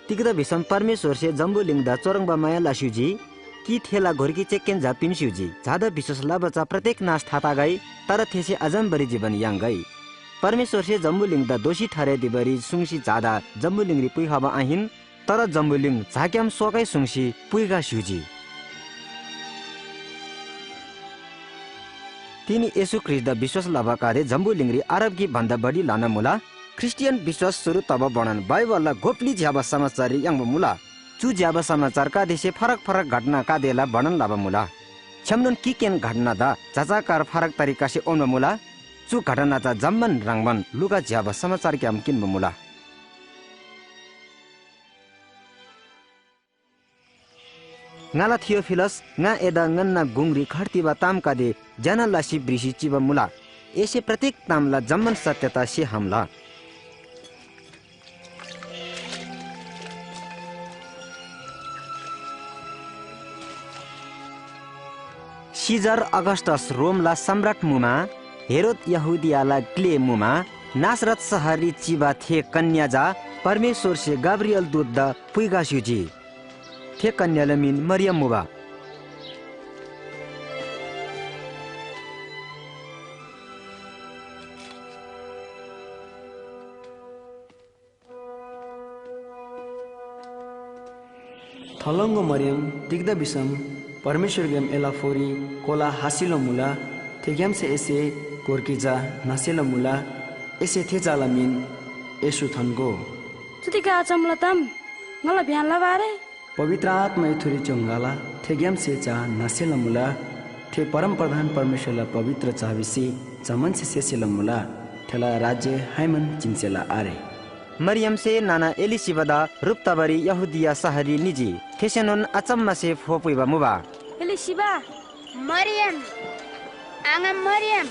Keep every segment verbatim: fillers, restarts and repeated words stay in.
तिग्‍दा भिसम परमेश्‍वरसे जम्‍बुलिङदा चुह्रङ्बा माया लस्‍युजी कि थेला घोरकी चेक्‍केन झा पिन्‍स्‍युजी। झादा विश्‍वास लबा चा प्रत्येक नाश थातगै, तर थेसे अजम्‍बरी जीवन याङ्‌गै। परमेश्‍वरसे जम्‍बुलिङदा दोषी ठहरे दिबारी सुङ्सी झादा जम्‍बुलिङरी पुइखबा आहिन, तर जम्‍बुलिङ झाग्‍याम सोगै सुङ्सी पुइखा स्‍युजी। तिनी येशू ख्रीष्‍टदा विश्‍वास लबागदे जम्‍बुलिङरी अरब गी भन्‍दा बढी ल्‍हाना मुला। ख्रीष्‍टियान विश्‍वास सुरु तबा बणन बाइबलला गोपली ज्‍यबा समाचाररी याङ्बा मुला। चु ज्‍यबा समाचारगदेसे फरक फरक घटनागदेला वर्णन लबा मुला। छ्‌यामनोन गिकएन घटनादा जजाकार फरक तरिकासे उन्‍बा मुला। चु घटना चा जम्‍मान ह्रङ्‌बान लुगा ज्‍यबा समाचारग्‍याम किन्‍बा मुला। ङाला थियोफिलस, ङा एदा ङन्‍ना गुङरी खर्तिबा तामगदे ज्‍यना लसी भ्रिसी चिबा मुला। एसे प्रत्येक तामला जम्‍मान सत्यता सेहामला। सिजर अगस्‍टस रोमला सम्राट मुमा, हेरोद यहूदियाला ग्‍ले मुमा, नासरत शहररी चिबा थे कन्‍या चा परमेश्‍वरसे गब्रिएल दूतदा पुइखा स्‍युजी। थे कन्‍याला मिन मरियम मुबा। थलङ्‍गो मरियम, तिग्‍दा भिसम परमेश्‍वरग्‍याम एला फोरी कोला हासिलो मुला, थेग्‍यामसे एसे गोर्की झा न्‍हसेला मुला, एसे थे झाला मिन येशू थान्‍गो। चुदे का अचम्‍मला ताम ङाला ब्‍याह लबा आरे? पवित्र आत्‍माए थुरी च्‍योङ्‌गला, थेग्‍यामसे चा न्‍हसेला मुला। थे परमप्रधान परमेश्‍वरला पवित्र चा भिसी जम्‍मानसे सेसेला मुला, थेला राज्‍य हाइमान जिन्‍सेला आरे। मरियमसे नाना एलीशिबादा ह्रुप तबारी यहूदिया शहररी निजी। थेसेनोन अचम्‍मासे फो पुइबा मुबा। एलीशिबा, मरियम, आङा मरियम,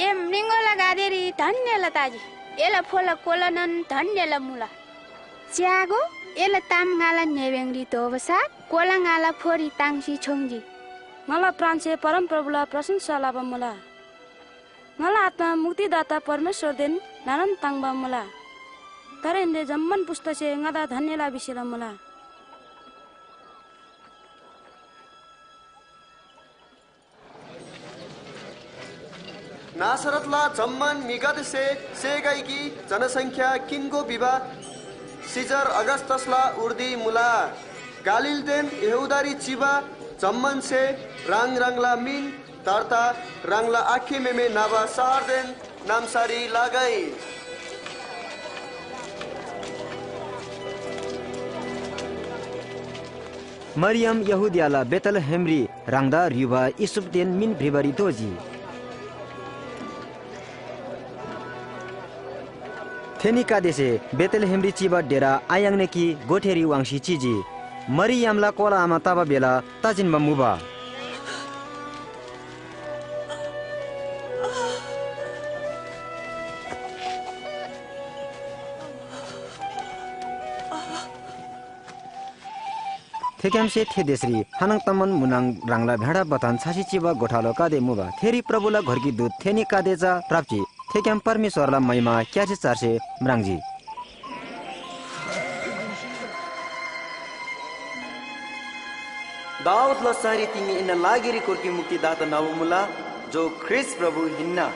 ए म्रिङगोला गादेरी धन्‍यला तजी, एला फोला कोलानोन धन्‍यला मुला। च्‍यागो, एला ताम ङाला ङेबेङरी धोबा साथ कोला ङाला फोरी ताङ्सी छ्‌योङ्‌जी। ङाला प्राणसे परमप्रभुला प्रशंसा लबा मुला। ङाला आत्‍मा मुक्तिदाता परमेश्‍वरदेन ल्‍हानान ताङ्‍बा मुला। तर एन्‍दे जम्‍मान पुस्‍तासे ङादा धन्‍यला भिसी लमुला। नासरतला जम्‍मान म्‍हिगदेसे सेगै कि जनसङ्‍ख्‍या किन्‍गो भिबा सिजर अगस्‍तसला उर्दी मुला। गालीलदेन यहूदारी चिबा जम्‍मानसे ह्राङ ह्राङला मिन दर्ता ह्राङला आखे म्‍हेमे न्‍हबा शहरदेन नाम्‍सारी लगै। मरियम यहूदियाला बेथलेहेमरी ह्राङदा ह्रीबा युसुफदेन मिन भ्रिबारी दोःजी। थेनीगदेसे बेथलेहेमरी चिबा डेरा आयाङ्ने कि गोठेरी वाङ्सी चिजी। मरियमला कोला आमा तबा बेला तजिन्‍बा मुबा। थेग्‍यामसे थे देशरी खानङ तमान म्‍हुनङ ह्राङला भेडा बथान छसी चिबा गोठालोगदे मुबा। थेरी प्रभुला घोर्की दूत थेनीगदे चा प्राप्‍जी। थेग्‍याम परमेश्‍वरला महिमा क्‍यार्सी चार्से म्राङ्जी। दाऊदला शहरी तिनी एन्‍ना लागिरी कोर्की मुक्तिदाता न्‍हबा मुला, जो ख्रीष्‍ट प्रभु हिन्‍ना।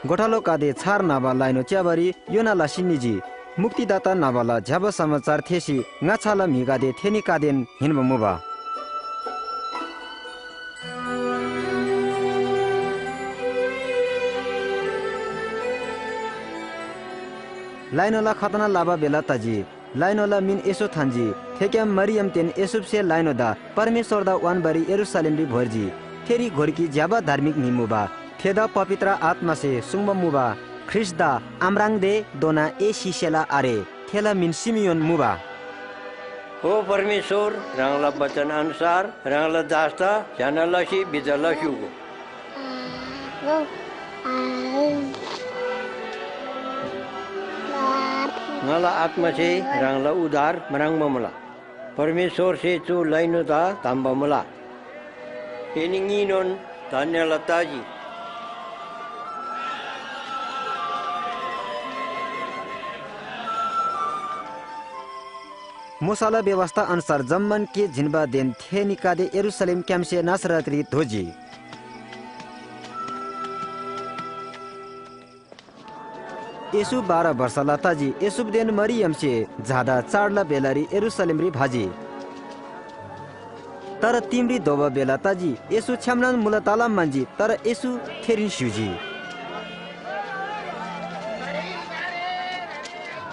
गोठालोगदे छार न्‍हबा लाइनो च्‍याबारी योना लसी निजी। मुक्तिदाता न्‍हबाला ज्‍यबा समाचार थेःसी ङाच्‍छाला म्‍हिगदे थेनीगदेन हिन्‍बा मुबा। लाइनोला खतना लबा बेला तजी। लाइनोला मिन येशू थान्‍जी। थेग्‍याम मरियमदेन येशूसे लाइनोदा परमेश्‍वरदा उन्‍बारी यरूशलेमरी भोर्जी। थेरी घोर्की ज्‍यबा धार्मिक म्‍हि मुबा। थेदा पवित्र आत्‍मासे सुङ्बा मुबा, ख्रीष्‍टदा आम्राङ्‌तेधोना ए सिसेला आरे। थेला मिन सिमियोन मुबा। ओ परमेश्‍वर, ह्राङला बचन अन्‍छार ह्राङला दासदा ज्‍यना लसी बिदा लस्‍युगो। ङाला आत्‍मासे ह्राङला उद्धार म्राङ्बा मुला। परमेश्‍वरसे चु लैनुदा धम्‍बा मुला। थेनी ङीनोन धन्‍यला तजी। मोशाला व्यवस्था अन्‍सार जम्‍मान गे जिन्‍बादेन थेनीगदे यरूशलेमग्‍यामसे नासरतरी धोजी। येशू बाह्र वर्षला तजी। योसेफदेन मरियमसे झादा चाडला बेलारी यरूशलेमरी भजी। तर तिमरी धोबा बेला तजी। येशू छ्‌यामनोन मुला तला म्‍हन्‍जी, तर येशू थेरीन स्‍युजी।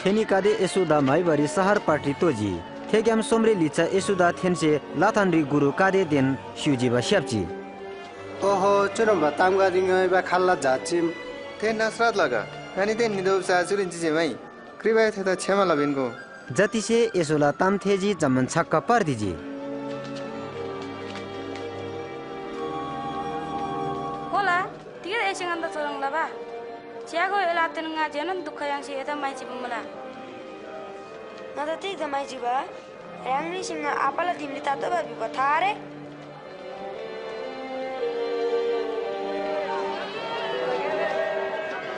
थेनीगदे येशूदा म्‍हाइबारी शहरपट्टि तोजी। थेग्‍याम सोमरे लिच्‍छा येशूदा थेन्‍से लथानरी गुरुगदेदेन स्‍य्‍हू चिबा स्‍याप्‍जी। ओहो, चुह्रङ्बा तामगदे ङ्‌योइबा खाल्‍ला झा चीम? थे नासरतला का, ङनीदेन नितोःबा चा चुरीन चिजेमाइ। कृपया थेदा क्षमा लपिन्‍गो। जतिसे येशूला ताम थेःजी, जम्‍मान छक्‍क पर्दिजी। कोला, तिग्‍दा एसे ङन्‍दा चुह्रङ् लबा? च्‍यागो, एला आत्‍थेन ङा जेनोन दुख याङ्सी एदा म्‍हाइचिबा मुला। ङादा तिग्‍दा म्‍हाइचिबा? ह्राङनीसे ङा आबाला दिमरी ततोःबा भिबा था आरे?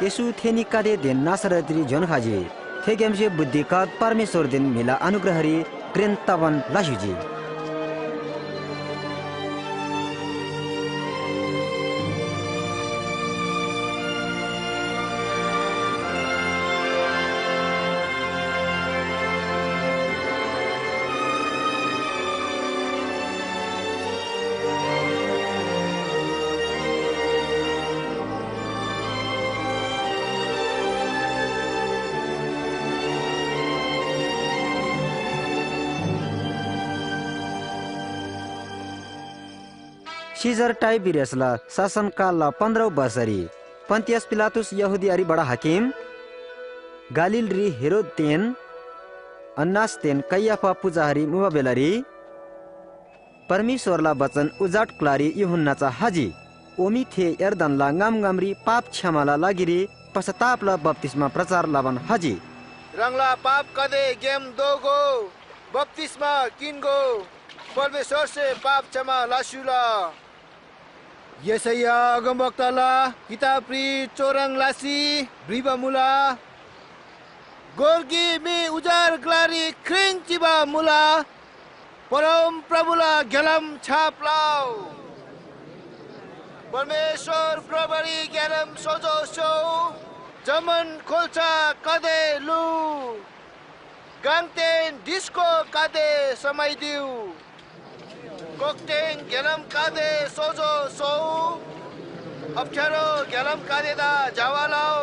येशू थेनीगदेदेन नासरतरी झ्‍योन खजी। थेग्‍यामसे बुद्धिगत परमेश्‍वरदेन म्‍हिला अनुग्रहरी घ्रेन तबान लस्‍युजी। सिजर टाइबिरियसला शासनकालला पन्ध्रौ वर्षरी पन्‍तियस पिलातुस यहूदियारी बडा हाकिम, गालीलरी हेरोददेन अन्‍नासदेन कैयाफा पुजाहारी मुबा बेलारी परमेश्‍वरला बचन उजाट ग्‍लारी यूहन्‍ना चा हजी। ओमी थे यर्दनला ङामङामरी पाप क्षमाला लागिरी पश्‍चातापला बप्‍तिस्‍मा प्रचार लबान हजी। ह्राङला पापगदे गेम दोःगो, बप्‍तिस्‍मा किन्‍गो, परमेश्‍वरसे पाप क्षमा लस्‍युला। यशैया अगमवक्ताला किताबरी चुह्रङ् लसी भ्रिबा मुला, गोर गिक मी उजार ग्‍लारी घ्रेन चिबा मुला, परमप्रभुला ग्‍यालाम छाप लउ। परमेश्‍वर भ्रबारी ग्‍यालाम सोजो स्‍यउ, जम्‍मान खोल्‍छा कदे लु। गाङतेन डिस्‍को कादे समाइदिउ। कोकटेन गेलम कादे सोजो सोउ। अप्ठ्यारो गेलम कादेदा ज्‍यबा लउ।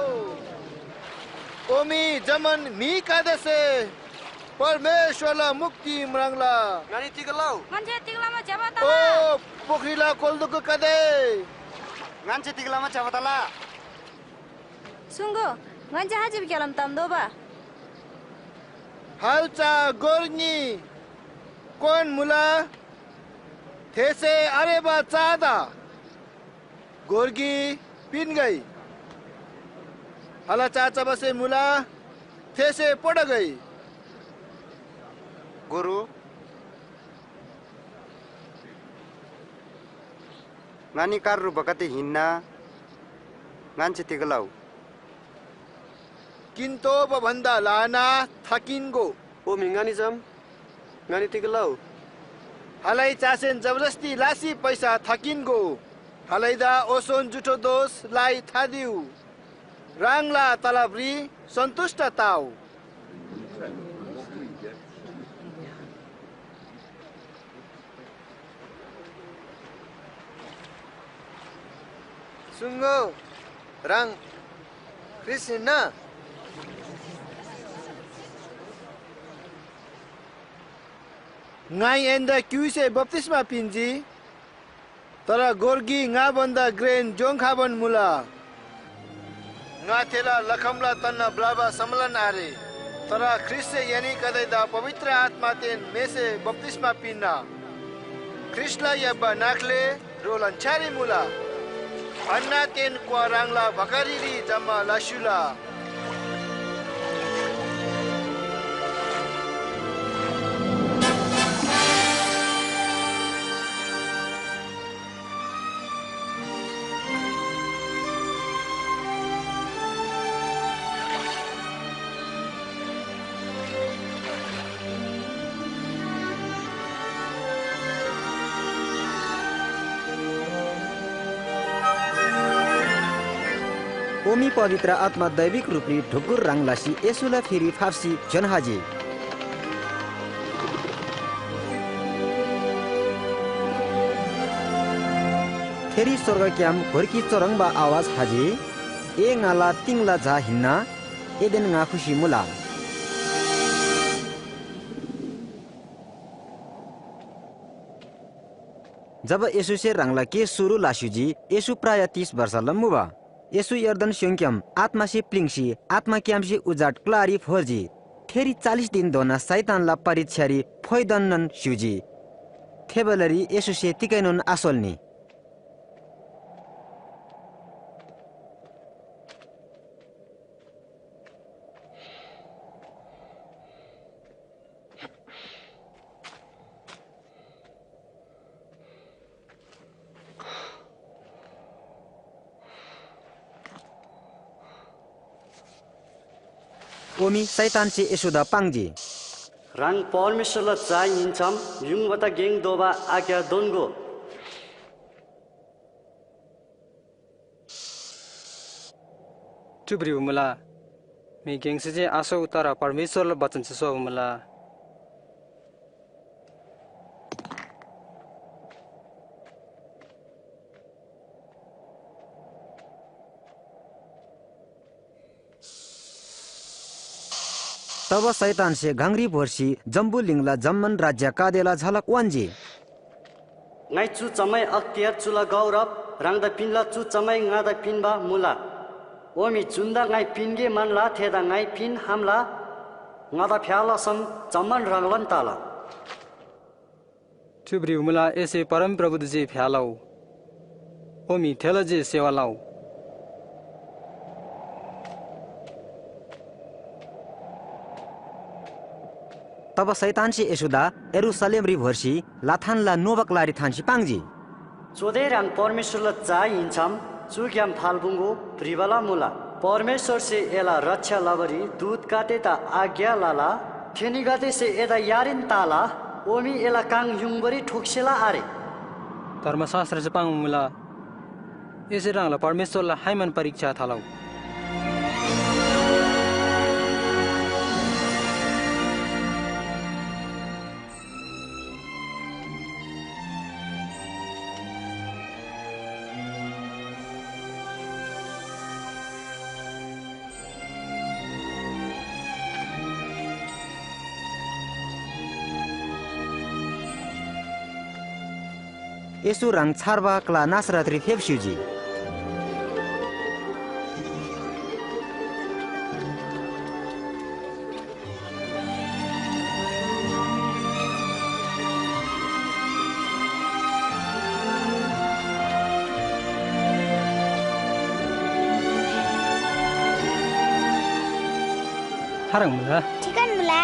ओमी जम्‍मान म्‍हिगदेसे परमेश्‍वरला मुक्ति म्राङ्ला। ङनी तिग लउ? ङन्‍से तिग लमा ज्‍यबा तला? ओ पोखरीला कोल्‍दुकु कादे। ङन्‍से तिग लमा ज्‍यबा तला? सुङ्‍गो, ङन्‍से हाजिब ग्‍यालाम ताम दोबा। हाल चा गोर न्‍ही कोन मुला, थेसे आरेबा चादा गोर गिक पिन्‍गै। हला चा चबासे मुला, थेसे पोडगै। गुरु, ङनी कार्रु बगते हिन्‍ना, ङन्‍से तिग लउ? किन्तोःबा भन्‍दा ल्‍हाना थाकिन्‍गो। ओ म्‍हि ङनी चम, ङनी तिग लउ? हलै चासेन जबरजस्ती लासी पैसा थाकिन्‍गो। हलैदा ओसोन जुठो दोष लाइ थादिउ। ह्राङला तलबरी सन्तुष्‍ट तउ। सुङ्‍गो, ह्राङ ख्रीष्‍ट हिन्‍ना? ङाइ एन्‍दा क्‍युइसे बप्‍तिस्‍मा पिन्‍जी, तर गोर गिक ङा भन्‍दा घ्रेन जोङ्‌खबान मुला। ङा थेला लखमला तन्‍ना ब्‍लबा सम्‍लन आरे, तर ख्रीष्‍टसे एनीगदेदा पवित्र आत्‍मादेन मेसे बप्‍तिस्‍मा पिन्‍ना। ख्रीष्‍टला याब्‍बा नाख्‍ले ह्रो लन्‍छ्‌यारी मुला। हन्‍नादेन क्‍वा ह्राङला भकारीरी जम्‍मा लस्‍युला। मी पवित्र आत्‍मा दैविक रूपरी ढुकुर ह्रङ् लसी येशूला फिरी फाप्‍सी ज्‍योन हाजी। थेरी स्‍वर्गग्‍याम घोर्की चुह्रङ्बा आवाज हाजी, "ए ङाला तिङला झा हिन्‍ना, एदेन ङा खुसी मुला।" जब येशूसे ह्राङला के सुरु लस्‍युजी, येशू प्राय तीस वर्षला मुबा। येशू यर्दन स्‍योङग्‍याम आत्‍मासे प्‍लिङ्सी आत्‍माग्‍यामसे उजाट क्‍लारी भोर्जी। थेरी चालिस धिनधोना शैतानला परीक्षारी फोइथाननोन स्‍युजी। थे बेलारी येशूसे तिगैनोन आसोल्‍नी। ओमी शैतानसे येशूदा पाङ्जी। ह्राङ परमेश्‍वरला झा हिन्‍सम युङबादा गेङ दोबा आज्ञा दोन्‍गो। चु भ्रिबा मुला, म्‍हि गेङसे जे आस्‍होउ, तर परमेश्‍वरला बचनसे स्‍होबा मुला। तब शैतानसे गङरी भोर्सी जम्‍बुलिङला जम्‍मान राज्‍यगदेला झलक उन्‍जी। ङाइ चु जम्‍मै अख्तियार, चुला गौरव ह्राङदा पिन्‍ला, चु जम्‍मै ङादा पिन्‍बा मुला। ओमी जुन्‍दा ङाइ पिन्‍गे म्‍हन्‍ला, थेदा ङाइ पिन्‍आम्‍ला। ङादा फ्‍या लसम जम्‍मान ह्राङलान तला। चु भ्रिबा मुला, एसे परमप्रभुदा जे फ्‍या लउ, ओमी थेला जे सेवा लउ। तब शैतानसे येशूदा यरूशलेमरी भोर्सी लाथानला नोबा ग्‍लारी थान्‍सी पाङ्जी। चुदे ह्राङ परमेश्‍वरला झा हिन्‍सम चुग्‍याम फाल्‍पुङ्‍गो भ्रिबाला मुला। परमेश्‍वरसे एला रक्षा लबारी दूतगदेदा आज्ञा लला, थेनीगदेसे एदा यारीन ताला, ओमी एला काङ युङबारी ठोक्‍सेला आरे। धर्मशास्‍त्रसे पाङ्बा मुला, एसे ह्राङला परमेश्‍वरला हाइमान परीक्षा थालउ। येशू ह्राङ छार्बा ग्‍ला नासरतरी फेप्‍स्‍युजी। खाह्रङ् मुला? ठिकन मुला।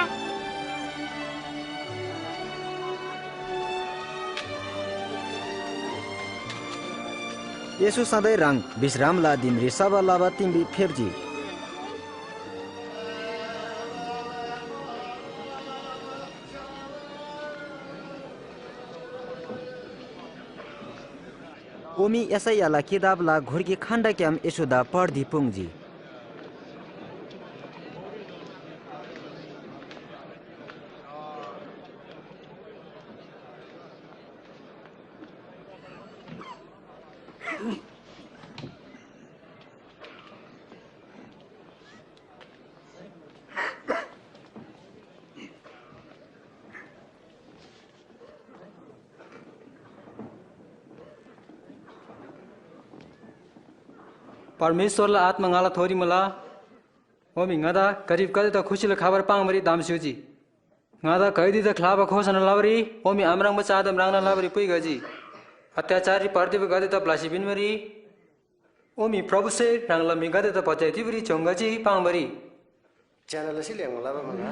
येशू सधैँ ह्राङ विश्रामला धिनरी सभा लबा दिमरी फेप्‍जी। ओमी यशैयाला किताबला घोर्की खण्‍डग्‍याम येशूदा पढ्‍दी पुङ्जी। परमेश्‍वरला आत्‍मा ङाला थोरी मुला, ओमी ङादा गरिबगदेदा खुसीला खबर पाङ्‌बारी दाम स्‍युजी। ङादा कैदीदा ख्‍लाबा घोषणा लबारी, ओमी आम्राङ्बा चाडदा म्राङ्ना लबारी पुइखजी। अत्याचाररी भर्तिबागदेदा ब्‍लसी पिन्‍बारी, ओमी प्रभुसे ह्राङला म्‍हिगदेदा बचाइ तिबारी जोङ्‌गजी पाङ्‌बारी। ज्‍यना लसी ल्‍याङ्‍बा लबा मुला।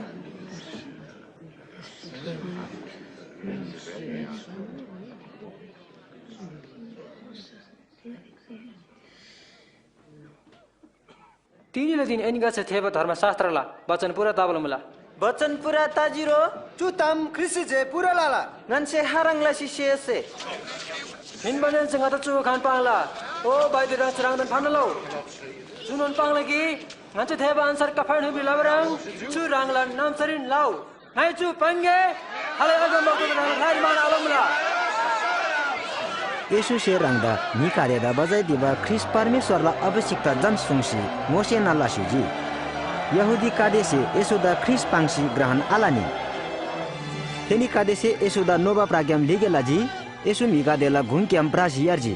तिनीला धिन एनीगदेसे थेःबा धर्मशास्‍त्रला बचन पूरा तबाला मुला। बचन पूरा तजी रो, चु ताम ख्रीष्‍टसे जे पूरा लला। ङन्‍से खाह्रङ् लसी सेसे? हिन्‍बादेन्‍से ङादा चु उखान पाङ्ला, ओ बाइदे ह्राङसे ह्राङदान फान्‍ना लउ। चुनोन पाङ्ला कि ङन्‍से थेःबा अन्‍छार कफर्नहुमरी लबा ह्रङ् चु ह्राङला नाम्‍सारीन लउ। ङाइ चु पाङ्‌गे, खालै अगमवक्तादा ह्राङला ग्‍लारी मान आलमुला। येशूसे ह्राङदा म्‍हिगदेदा बजाइदिबा ख्रीष्‍ट परमेश्‍वरला अभिषिक्‍तदा जाम सुङ्सी ङोसेना लस्‍युजी। यहूदीगदेसे येशूदा ख्रीष्‍ट पाङ्सी ग्रहण आलनी। थेनीगदेसे येशूदा नोबा प्राग्‍याम ल्‍हिगे लजी, येशू म्‍हिगदेला गुङग्‍याम भ्रासी यार्जी।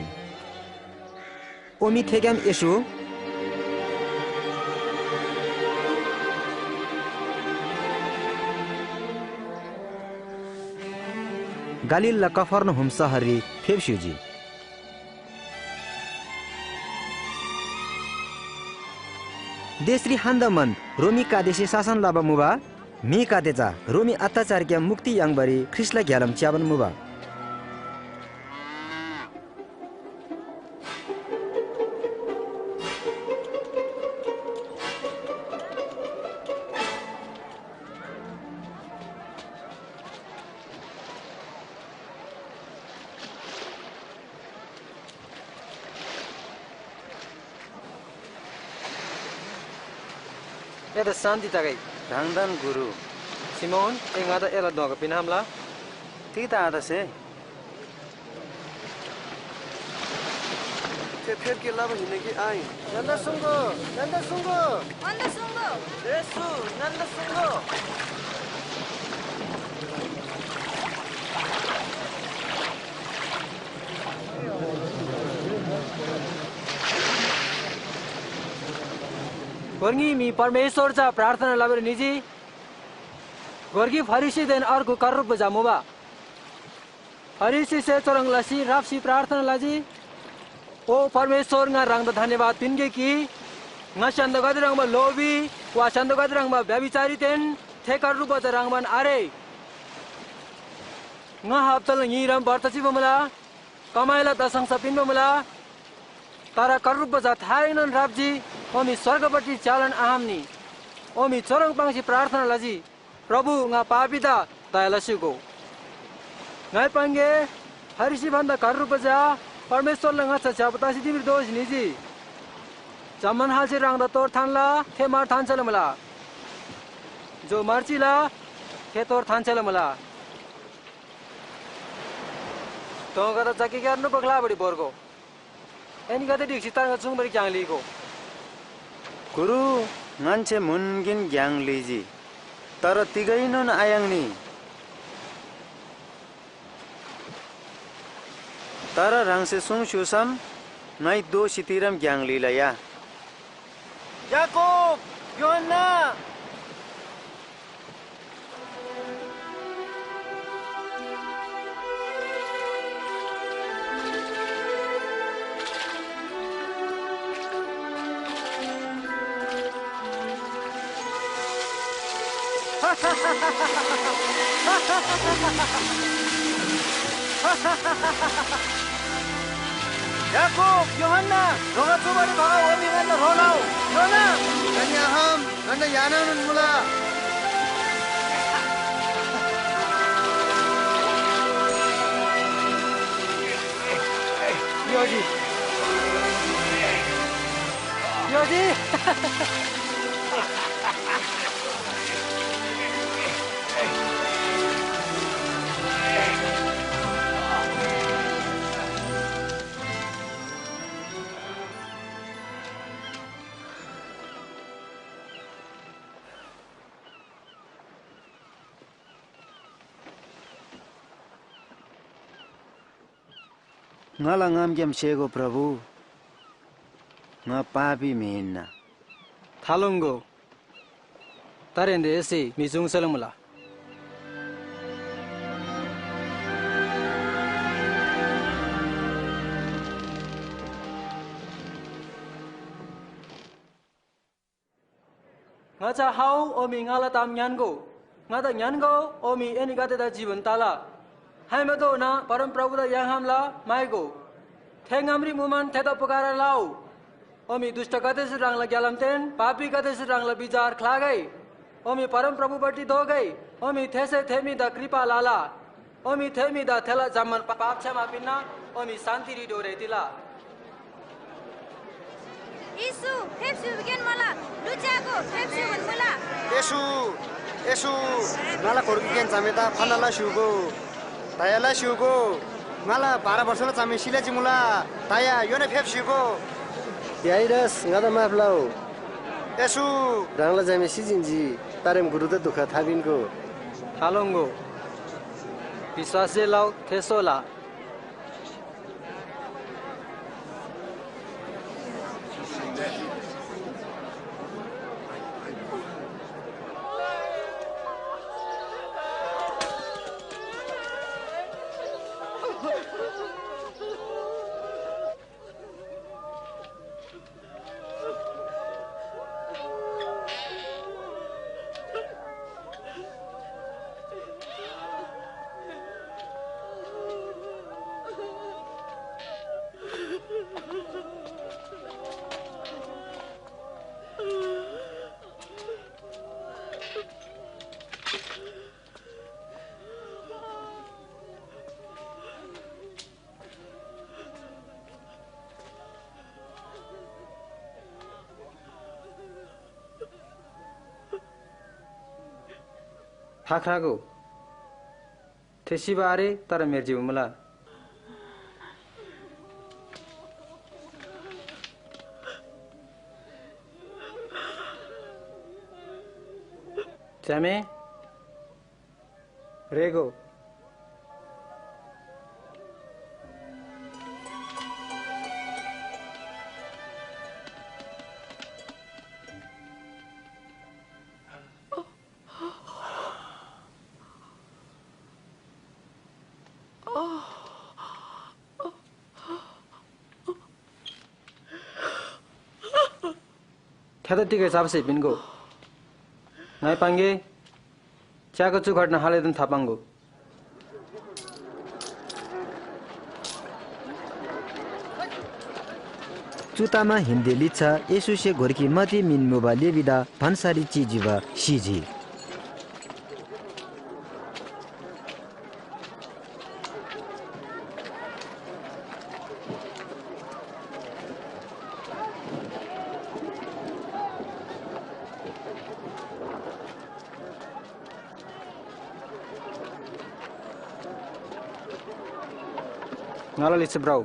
ओमी थेग्‍याम येशू गालीलला कफर्नहुम शहररी फेप्‍स्‍युजी। देशरी हान्‍दमान रोमीगदेसे शासन लबा मुबा। म्‍हिगदे चा रोमी अत्याचारग्‍याम मुक्ति याङ्बारी ख्रीष्‍टला ग्‍यालाम च्‍याबान मुबा। एदा शान्‍ति तगै। ह्राङदान गुरु। सिमोन, ए ङादा एला दोँगा पिन्‍आम्‍ला? तिग्‍दा आतसे? थे फेर गे लबा हिन्‍ना कि आहिन? ङन्‍दा सुङ्‍गो, ङन्‍दा सुङ्‍गो। ङन्‍दा सुङ्‍गो। येशू, ङन्‍दा सुङ्‍गो। गोर न्‍ही म्‍हि परमेश्‍वर चा प्रार्थना लबारी निजी। गोर न्‍ही फरिसीदेन अर्गु करुब चा मुबा। फरिसीसे चुह्रङ् लसी राप्‍सी प्रार्थना लजी, "ओ परमेश्‍वर, ङा ह्राङदा धन्‍यवाद पिन्‍गे कि ङा स्‍य्‍हान्‍दोगदे ह्रङ्‌बा लोभी वा स्‍य्‍हान्‍दोगदे ह्रङ्‌बा व्यभिचारीदेन थे करुब चा ह्रङ्‌बान आरे। ङा हप्‍ताला न्‍हीग्‍याम व्रत चिबा मुला, कमाईला दशंश पिन्‍बा मुला, तर करुब चा थारेङनोन राप्‍जी, ओमी स्‍वर्गपट्टि च्‍यालान आखम्‍नी।" ओमी चुह्रङ् पाङ्सी प्रार्थना लजी, "प्रभु, ङा पापीदा दया लसी गो। ङाइ पाङ्‌गे, फरिसी भन्‍दा करुब चा परमेश्‍वरला ङाच्‍छा ज्‍यबा तसी दिमरी दोःसी निजी। जम्‍मान हालसे ह्राङदा तोर थान्‍ला, थे मार थान्‍सेला मुला। जो मार चिला, थे तोर थान्‍सेला मुला। दोँगादा जकिक्‍यार नुबा ग्‍लाबडी भोर्गो। एनीगदे ढिक्‍सी तार्ङा चुङ्बारी घ्‍याङ ल्‍हीगो।" "गुरु, ङन्‍से म्‍हुनगीन घ्‍याङ ल्‍हीजी, तर तिगैनोन आयाङ्नी। तर ह्राङसे सुङ्स्‍युसम ङाइ दोःसी तिराम घ्‍याङ ल्‍हीला या?" याकूब, यूहन्‍ना। याकूब, यूहन्‍ना, ह्रोगा चुबारी भगौ, ओमी ङन्‍दा ह्रो लउ। ह्रोना, ङनी आखम, ङन्‍दा यानानोन मुला। योजी। योजी। ङाला ङामग्‍याम सेगो प्रभु, ङा पापी म्‍हि हिन्‍ना। थालोङ्‍गो, दाहेन्‍से एसे म्‍हि चुङ्सेला मुला। ङाच्‍छा खउ, ओमी ङाला ताम ङ्‌यान्‍गो। ङादा ङ्‌यान्‍गो, ओमी एनीगदेदा जीवन तला। खाइमाधोना परमप्रभुदा य्‍हाङला म्‍हाइगो। थे ङामरी मुमान थेदा पुकारा लउ। ओमी दुष्‍टगदेसे ह्राङला ग्‍यालामदेन पापीगदेसे ह्राङला विचार ख्‍लागै। ओमी परमप्रभुपट्टि दोःगै। ओमी थेसे थे म्‍हिदा कृपा लला। ओमी थे म्‍हिदा थेला जम्‍मान पाप क्षमा पिन्‍ना, ओमी शान्‍तिरी डोरे तिला। येशू फेप्‍स्‍युबीकेन मला लुच्‍यागो फेप्‍स्‍युबन मुला। येशू, येशू, ङाला खोर्गीकेन चमेदा फन्‍ना लस्‍युगो, दया लस्‍युगो। ङाला बाह्र वर्षला चमे सिलाजी मुला, दया योना फेप्‍स्‍युगो। याइरस, ङादा माफ लउ। येशू, ह्राङला झामे सिजिन्‍जी, तारेम गुरुदा दुख थापिन्‍गो। थालोङ्‍गो, विश्‍वास जे लउ, थे सोला। फाख्रागो, थे सिबा आरे, तर म्‍हेर्जीबा मुला। च्‍यामे, रेगो। थेदा तिगै चाबसे पिन्‍गो। ङाइ पाङ्‌गे, च्‍यागो चु घटना हालैदान थापाङ्‍गो। चु तमाहेन्‍से लिच्‍छा येशूसे गोर्खी मती मिन मुबा लेवीदा भन्‍सारी चिजीबा सिजी। ङाला लिच्‍छा भ्रउ।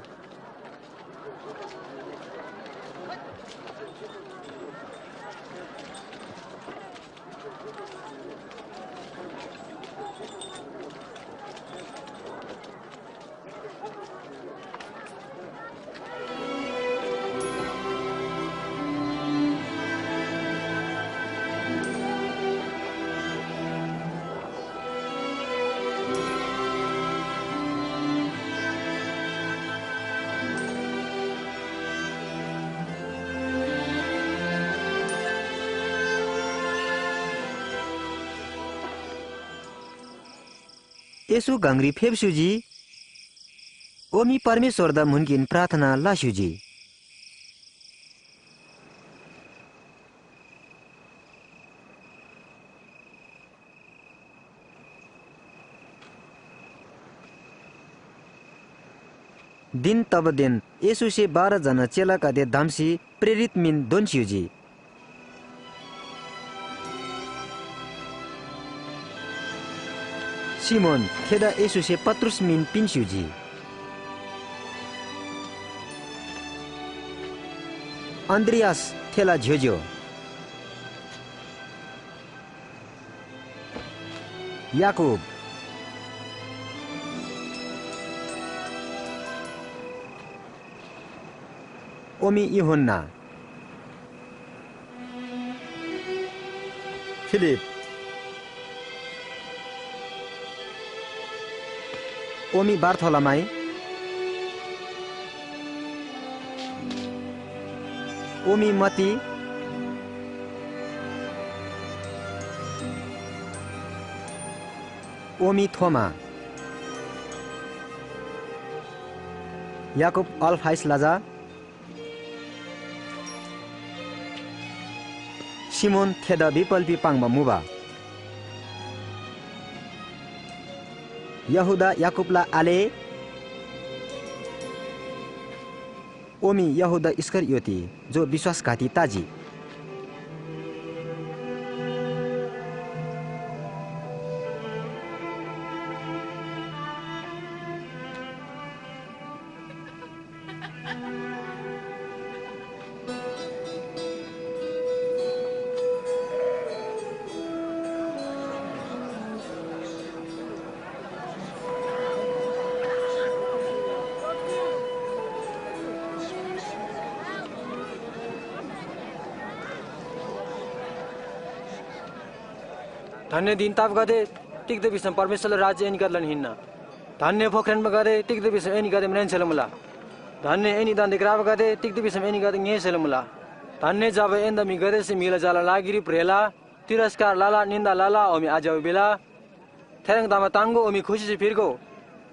येशू गङरी फेप्‍स्‍युजी, ओमी परमेश्‍वरदा म्‍हुनकिन प्रार्थना लस्‍युजी। धिन तबादेन येशूसे बाह्र जना चेलागदे धम्‍सी प्रेरित मिन दोन्‍स्‍युजी। सिमोन, थेदा येशूसे पत्रुस मिन पिन्‍स्‍युजी। अन्‍द्रियास, थेला ज्‍योज्‍यो। याकूब, ओमी यूहन्‍ना, फिलिप, ओमी बारथोलोमाई, ओमी मत्ती, ओमी थोमा, याकूब अल्‍फायसला झा, सिमोन थेदा विपल्‍पी पाङ्बा मुबा, यहूदा याकूबला आले, ओमी यहूदा इस्‍करियोती जो विश्‍वासघाती तजी। धन्‍य धिन तापगदे, तिग्‍दा भिसम परमेश्‍वरला राज्‍य एनीगदेलान हिन्‍ना। धन्‍य फोख्रेन्‍बागदे, तिग्‍दा भिसम एनीगदे म्रेन्‍सेला मुला। धन्‍य एनी दान्‍दे क्राबागदे, तिग्‍दा भिसम एनीगदे ङ्‌हेसेला मुला। धन्‍य जब एन्‍दा म्‍हिगदेसे म्‍हिला झाला लागिरी भ्रेला, तिरस्‍कार लला, निन्‍दा लला, ओमी आज्‍यबा भिला। थेह्रङ् तमा ताङ्‍गो, ओमी खुसीसे फिर्गो।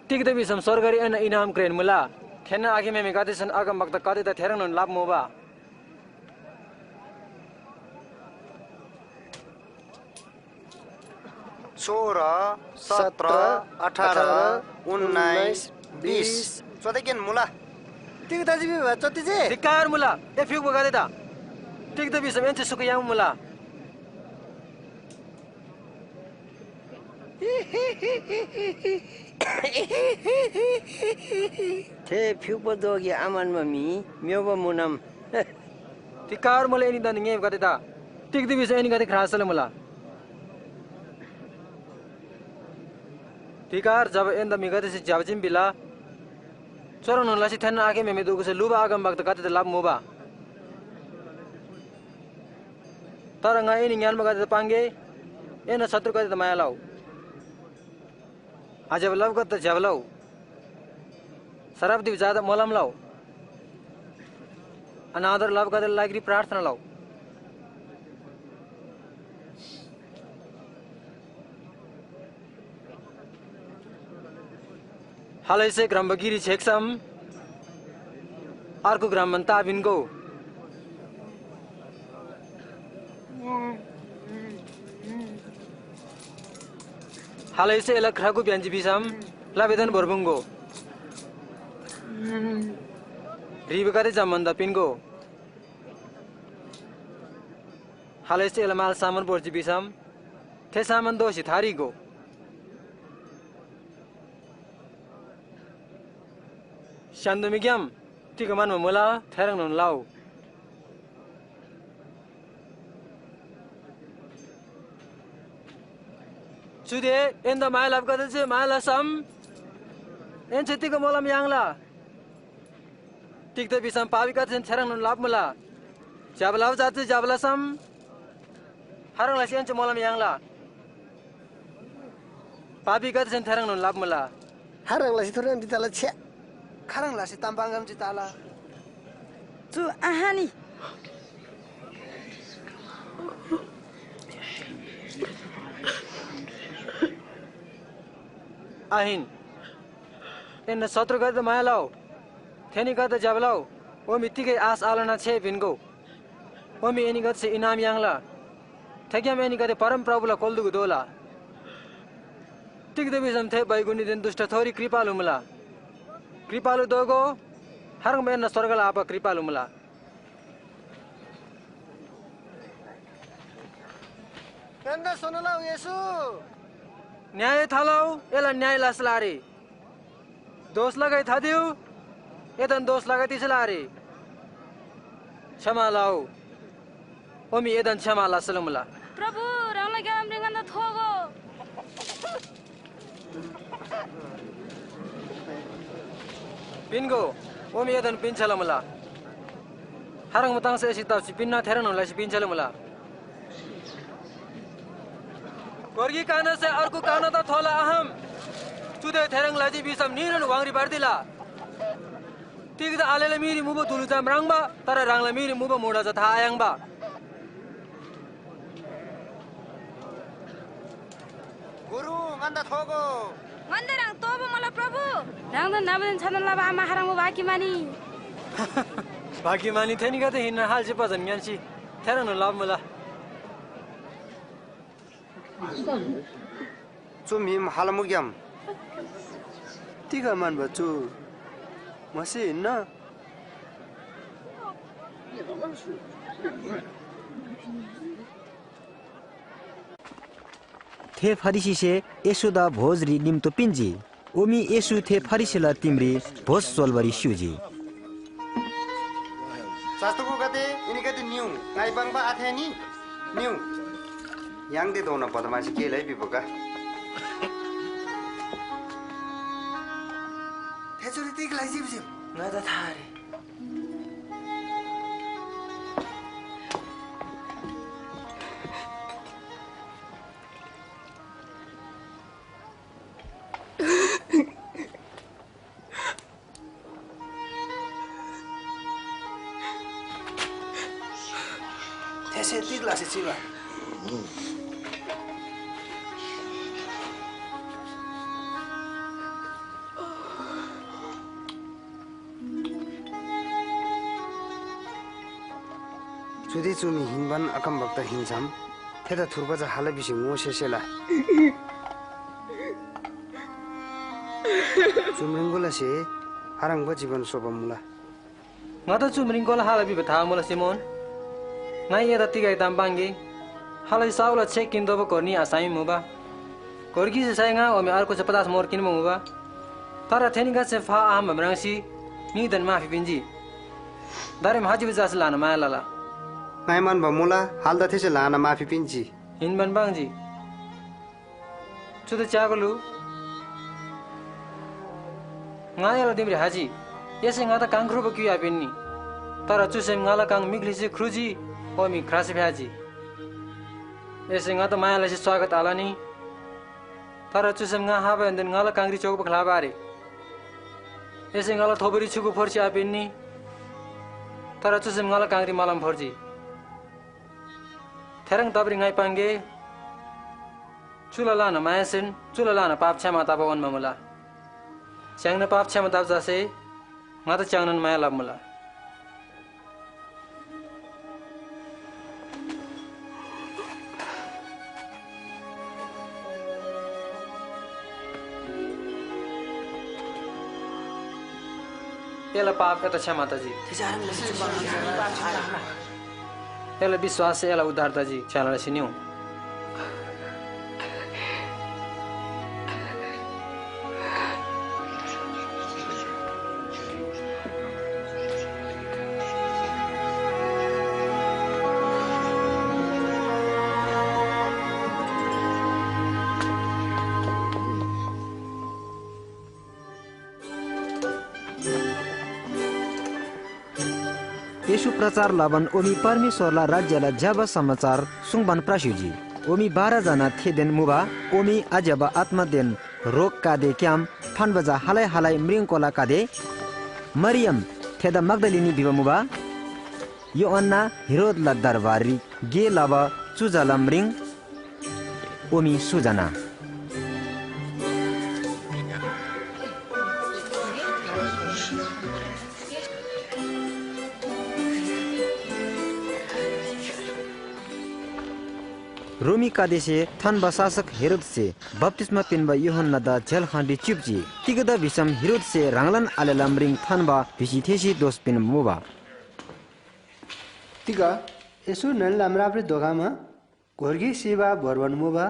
तिग्‍दा भिसम स्‍वर्गरी एन्‍ना इनाम घ्रेन मुला। थेन्‍ना आखे म्‍हेमेगदेसेन अगमवक्तागदेदा थेह्रङ्नोन लबा मुबा। सोह्र, सत्र, अठार, उन्नाइस, बिस। चोतेकेन मुला। तिग तजी भिबा चोति जे? धिक्‍कार मुला, ए फ्‍युक्‍पोगदेदा। तिग्‍दा भिसम एन्‍से सुख याङ्बा मुला। थे फ्‍युक्‍पो दोगे आम्‍हन्‍बा म्‍हि म्‍योबा मुनम। धिक्‍कार मुला एनीगदे ङ्‌हेगदेदा, तिग्‍दा भिसम एनीगदे ख्रासला मुला। धिक्‍कार, जब एन्‍दा म्‍हिगदेसे ज्‍यबा चीम भिला, चुह्रङ्नोन लसी थेन्‍ना आखे म्‍हेमे दुगुसे लुबा अगमवक्तागदेदा लबा मुबा। तर ङा एनी ङ्‌यान्‍बागदेदा पाङ्‌गे, एन्‍ना शत्रुगदेदा माया लउ। आज्‍यबा लबागदेदा ज्‍यबा लउ। सराप दिबा झादा मोलम लउ। अनादर लबागदेला लागिरी प्रार्थना लउ। खालैसे ग्रामबा गिरी छेक्‍सम अर्गु ग्राममान तापिन्‍गो। खालैसे एला ख्रागु ब्‍यान्‍जी भिसम लाबेदान भोर्बुङ्‍गो। ह्रीबागदे जम्‍मान तापिन्‍गो। खालैसे एला माल सामान भोर्जी भिसम थे सामान दोःसी थारीगो। स्‍य्‍हान्‍दो म्‍हिग्‍याम तिग म्‍हन्‍बा मुला, थेह्रङ्नोन लउ। चुदे एन्‍दा माया लबागदेसे माया लसम एन्‍से तिग मोलम याङ्ला? तिग्‍दा भिसम पापीगदेसेन थेह्रङ्नोन लबा मुला। ज्‍यबा लबा जाति ज्‍यबा लसम खाह्रङ् लसी एन्‍से मोलम याङ्ला? पापीगदेसेन थेह्रङ्नोन लबा मुला। खाह्रङ् लसी थुर्याम चिताला छ्या? खाह्रङ् लसी ताम पाङ्‌ग्‍याम चिताला? चु आहानी। आहिन। एन्‍ना शत्रुगदेदा माया लउ, थेनीगदेदा ज्‍यबा लउ, ओमी तिगै आश आलना छे पिन्‍गो। ओमी एनीगदेसे इनाम याङ्ला, थेग्‍याम एनीगदे परमप्रभुला कोल्‍दुगु दोला। तिग्‍दा भिसम थे बैगुनीदेन दुष्‍टथोरी कृपालु मुला। कृपालु दोगो, खाह्रङ्बा एन्‍ना स्‍वर्गला आबा कृपालु मुला। एन्‍दा सोना लउ येशू। न्‍याय थालउ, एला न्‍याय लसेला आरे। दोष लगै थादिउ, एदान दोष लगै तिसेला आरे। क्षमा लउ, ओमी एदान क्षमा लसेला मुला। प्रभु, ह्राङला ग्‍यामरी ङन्‍दा थोगो। पिन्‍गो, ओमी एदान पिन्‍छ्‌याला मुला। खाह्रङ्बा ताङ्सी एसे तप्‍सी पिन्‍ना, थेह्रङ्नोन लसी पिन्‍छ्‌याला मुला। कोर्गी कानासे अर्गु कानादा थोला आहाम। चुदे थेह्रङ् लजी भिसम न्‍हीनोन व्‍हाङरी भर्दिला। तिग्‍दा आलेला मीरी मुबा धुलु चा म्राङ्बा, तर ह्राङला मीरी मुबा मुडा चा था आयाङ्बा। गुरु, ङन्‍दा थोगो। ङन्‍दा ह्राङ तोःबा मुला प्रभु। ह्राङदा न्‍हबादेन छाना लबा आमा खाह्रङ्बा भाग्यमानी। भाग्यमानी थेनीगदे हिन्‍ना, हालसे पजन ङ्‌यान्‍सी थेह्रङ्नोन लबा मुला। चु म्‍हिम खाल मुग्‍याम? तिग म्‍हन्‍बा चु? मसीह हिन्‍ना? थे फरिसीसे येशूदा भोजरी निम्‍तो पिन्‍जी। ओमी येशू थे फरिसीला तिमरी भोज सोल्‍बारी स्‍युजी। शास्‍त्रगोगदे, एनीगदे निउ, ङाइ पाङ्बा आथेःनी? निउ। य्‍हाङदेधोना बदमासी गे लइ भिबोका। थे चुरी तिग लइ जिमजिम? ङादा था आरे। थेसे तिग लसी चिबा? चुदे चु म्‍हि हिन्‍बान अगमवक्ता हिन्‍सम थेदा थुर्बा चा हाला भिसी ङोसेसेला। चु म्रिङकोलासे खाह्रङ्बा जीवन स्‍होबा मुला? ङादा चु म्रिङकोला हाला भिबा था मुला सिमोन। ङाइ एदा तिगै ताम पाङ्गे। खालैसे साउला छेक किन्‍तोःबा घोर्नी आसामी मुबा। घोर्गीसे सय ङा ओमे अर्गुसे पचास मोर किन्‍बा मुबा। तर थेनीगदेसे फा आखम्‍बा म्राङ्सी ङीदेन माफी पिन्‍जी। दारेम हाजिबा चासे ल्‍हाना माया लला। ङाइ म्‍हन्‍बा मुला, हालदा थेसे ल्‍हाना माफी पिन्‍जी। हिन्‍बान पाङ्जी। चुदा च्‍यागो लु, ङा एला दिमरी हाजी। एसे ङादा काङ ख्रुबा क्‍युइ आपिन्‍नी, तर चुसेम ङाला काङ मिख्‍लीसे ख्रुजी, ओमी ख्रासी फ्‍याजी। एसे ङादा माया लसी स्वागत आलनी, तर चुसेम ङा हाबाहेन्‍देन ङाला काङरी च्‍योकबा ख्‍लाबा आरे। एसे ङाला थोबोरी छ्‌युगु फोर्सी आपिन्‍नी, तर चुसेम ङाला काङरी मलम फोर्जी। थेह्रङ् तबारी ङाइ पाङ्गे, चुला ल्‍हाना मायासेन चुला ल्‍हाना पाप क्षमा तबा उन्‍बा मुला। च्‍याङ्ना पाप क्षमा तबा चासे ङादा च्‍याङ्नान माया लबा मुला। एला पाप एदा क्षमा तजी। एला विश्‍वाससे एला उद्धार तजी। छ्‌याना लसी निउ। येशू प्रचार लबान ओमी परमेश्‍वरला राज्‍यला ज्‍यबा समाचार सुङ्बान प्रास्‍युजी। ओमी बाह्र जना थेदेन मुबा, ओमी आज्‍यबा आत्‍मादेन रोग कादेक्‍याम थान्‍बा चा हलाइ हलाइ म्रिङकोला कादे। मरियम थेदा मग्‍दलिनी भिबा मुबा, यूहन्‍ना हेरोदला दरबाररी गे लबा चु झाला म्रिङ, ओमी सुजना। रोमीगदेसे थान्‍बा शासक हेरोदसे बप्‍तिस्‍मा पिन्‍बा यूहन्‍नादा झ्‍यालखानरी च्‍युप्‍जी। तिग्‍दा भिसम हेरोदसे ह्राङलान आलेला म्रिङ थान्‍बा भिसी थेःसी दोष पिन्‍बा मुबा। तिग येशू न्‍हङला म्रापरी धोखमा गोर गिक सिबा भोर्बान मुबा।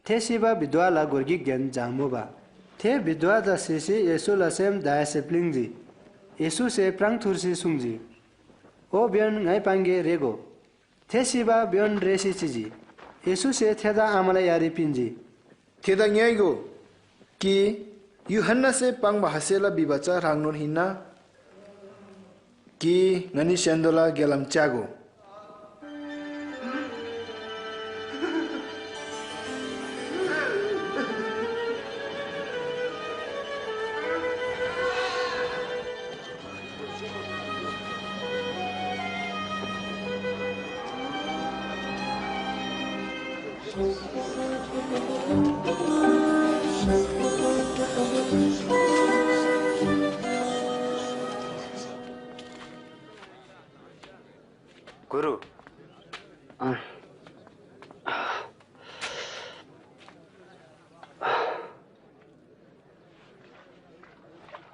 थे सिबा विधवाला गोर गिकदेन झाङ्‌मुबा। थे विधवादा सिसी येशूला सेम दाहेन्‍से प्‍लिङ्जी। येशूसे प्राङ थुर्सी सुङ्जी, "ओ ब्‍योन, ङाइ पाङ्‌गे, रेःगो।" थे सिबा ब्‍योन रेःसी चिजी। येशूसे थेदा आमाला यारी पिन्‍जी। थेदा ङ्‌योइगो, कि यूहन्‍नासे पाङ्बा हसेला भिबा चा ह्राङनोन हिन्‍ना, कि ङनी स्‍य्‍हान्‍दोला ग्‍यालाम च्‍यागो? गुरु। अँ।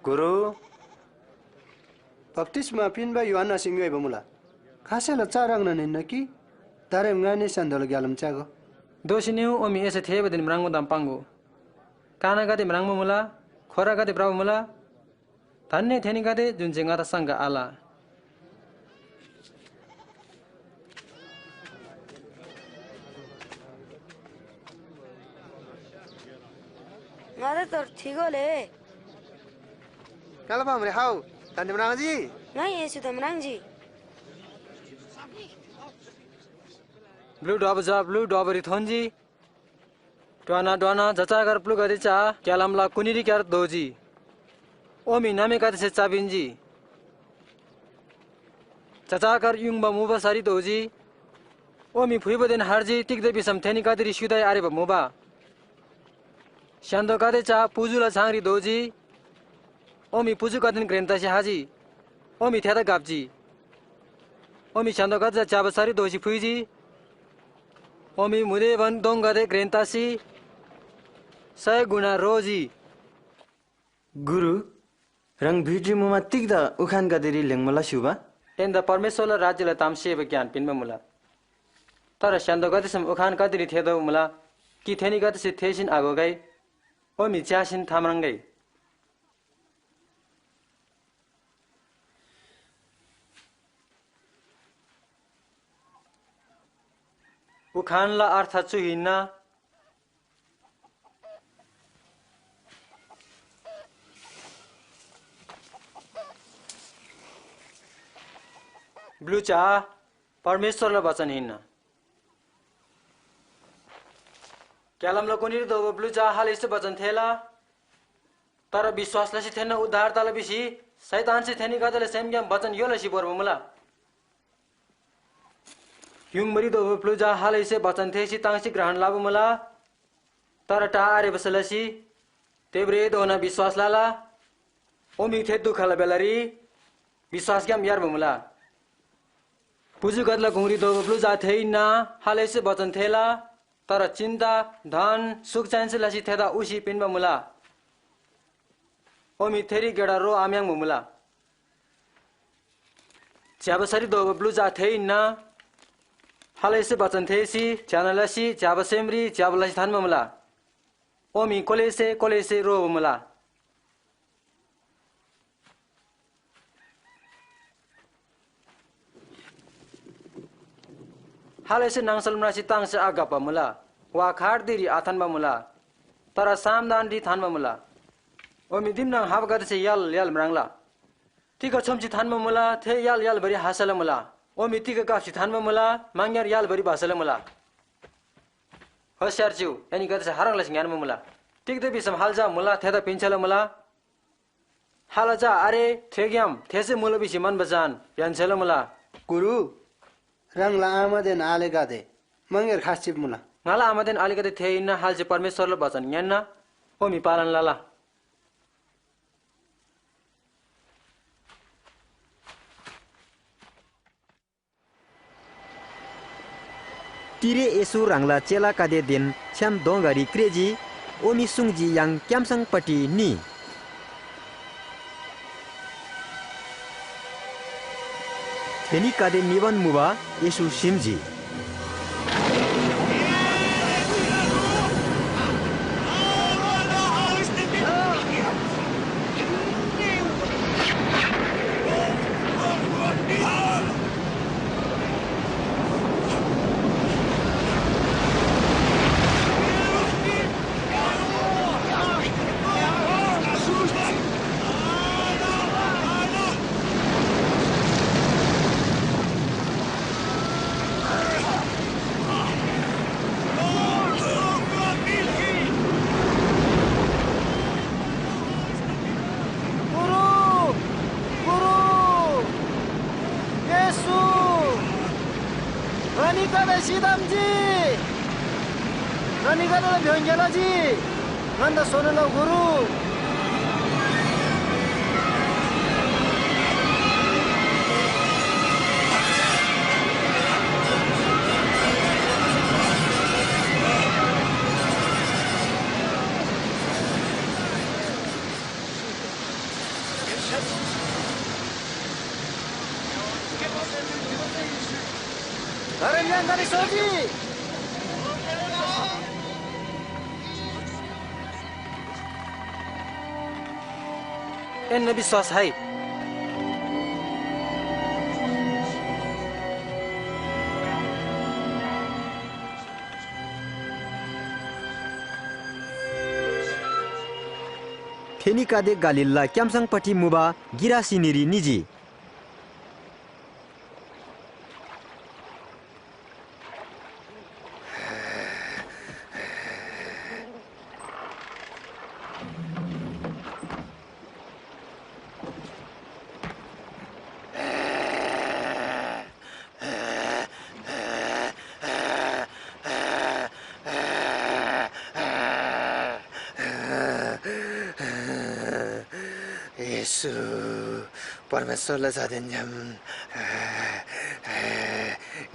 गुरु। बप्‍तिस्‍मा पिन्‍बा यूहन्‍नासे ङ्‌योइबा मुला। खासेला चा ह्रङ्नोन हिन्‍ना कि? दारेम ङाएनोन स्‍य्‍हान्‍दोला ग्‍यालाम च्‍यागो। दोःसी निउ, ओमी एसे थेःबादेन म्राङ्बा ताम पाङ्‍गो। कानागदे म्राङ्बा मुला, खोरागदे भ्रबा मुला। धन्‍य थेनीगदे जुन चाहिँ ङादा शङ्का आल। ङादा तर थिगोले। ङाला पामरी हाउ, दान्‍दे म्राङ्जी? ङाइ येशूदा म्राङ्जी। ब्‍लु ढ्वबा चा ब्‍लु ढ्वबारी थोन्‍जी। ढ्वाना ढ्वाना जचाकर ब्‍लुगदे चा क्‍यालामला कुनीरीक्‍यार दोःजी। ओमी नामेगदेसे चा पिन्‍जी। जचाकर युङबा मुबा सरी दोःजी। ओमी फुइबादेन हारजी, तिग्‍दा भिसम थेनीगदेरी स्‍युदाइ आरेबा मुबा। स्‍य्‍हान्‍दोगदे चा पुजुला छाङरी दोःजी। ओमी पुजुगदेन घ्रेन तसी हाजी। ओमी थेदा घप्‍जी। ओमी स्‍य्‍हान्‍दोगदे चा च्‍याबा सरी दोःसी फुइजी। ओमी मुदेबन दोङगदे घ्रेन तसी सय गुणा रोजी। गुरु, ह्राङ भित्री मुमा तिग्‍दा उखानगदेरी ल्‍हेङ्‌मो लस्‍युबा? एन्‍दा परमेश्‍वरला राज्‍यला ताम सेबा ज्ञान पिन्‍बा मुला। तर स्‍य्‍हान्‍दोगदेसेन उखानगदेरी थेःतोःबा मुला कि थेनीगदेसे थेःसीन आघोगै, ओमी च्‍यासीन थाम्राङ्‌गै। उखानला अर्थ चु हिन्‍ना। ब्‍लु चा परमेश्‍वरला बचन हिन्‍ना। क्‍यालामला कुनीरी दोबा ब्‍लु चा हालैसे बचन थेःला, तर विश्‍वास लसी थेन्‍ना उद्धार तला भिसी शैतानसे थेनीगदेला सेमग्‍याम बचन य्‍हो लसी भोर्बा मुला। युङबारी दोबा ब्‍लु चा हालैसे बचन थेःसी ताङ्सी ग्रहण लबा मुला, तर टा आरेबासे लसी तेब्रेधोना विश्‍वास लला। ओमी थे दुखला बेलारी विश्‍वासग्‍याम यार्बा मुला। पुजुगदेला गुङरी दोबा ब्‍लु चा थे हिन्‍ना, हालैसे बचन थेःला, तर चिन्‍ता, धन, सुख चैनसे लसी थेदा उसी पिन्‍बा मुला। ओमी थेरी गेडा रो आम्‍याङ्बा मुला। ज्‍यबा सरी दोबा ब्‍लु चा थे हिन्‍ना। हालैसे बचन थेःसी ज्‍यना लसी ज्‍यबा सेमरी ज्‍यबा लसी थान्‍बा मुला। ओमी कोलेसे कोलेसे रोबा मुला। हालैसे नाङसल म्रासी ताङ्सी आघप्‍बा मुला, वा खाट धिरी आथान्‍बा मुला, तर सामदानरी थान्‍बा मुला। ओमी दिमनाङ हाबागदेसे य्‍हाल य्‍हाल म्राङ्ला। तिग छोम्‍सी थान्‍बा मुला, थे य्‍हाल य्‍हालबारी हासला मुला। ओमी तिग काप्‍सी थान्‍बा मुला, माङग्‍यार य्‍हालबारी बासला मुला। होशियार चिउ, एनीगदेसे हारङ लसी ङ्‌यान्‍बा मुला। तिग्‍दा भिसम हाल चा मुला, थेदा पिन्‍सेला मुला। हाल चा आरे, थेग्‍याम थेसे मुला भिसी म्‍हन्‍बा चान य्‍हान्‍सेला मुला। गुरु, ह्राङला आमादेन आलेगदे मङग्‍यार खास चिब मुला। ङाला आमादेन आलेगदे थे हिन्‍ना, हालसे परमेश्‍वरला बचन ङ्‌यान्‍ना, ओमी पालन लला। तिरे येशू ह्राङला चेलागदेदेन छ्‌याम दोँगारी क्रेःजी, ओमी सुङ्जी य्‍हाङ क्‍याम्‍सङपट्टि निइ। थेनीगदे निबान मुबा येशू सिम्‍जी। गुरु, गुरु, येशू, ङनीगदे सिधम्‍जी। ङनीगदेला भ्‍योङ्‌गे लजी। ङन्‍दा सोना लउ, गुरु। धरम याङ्गारी सोजी। एन्‍ना विश्‍वास है। थेनीगदे गालीलला क्‍याम्‍सङपट्टि मुबा गिरासेनीरी निजी। येशू, परमेश्‍वरला झादेन छ्‌याम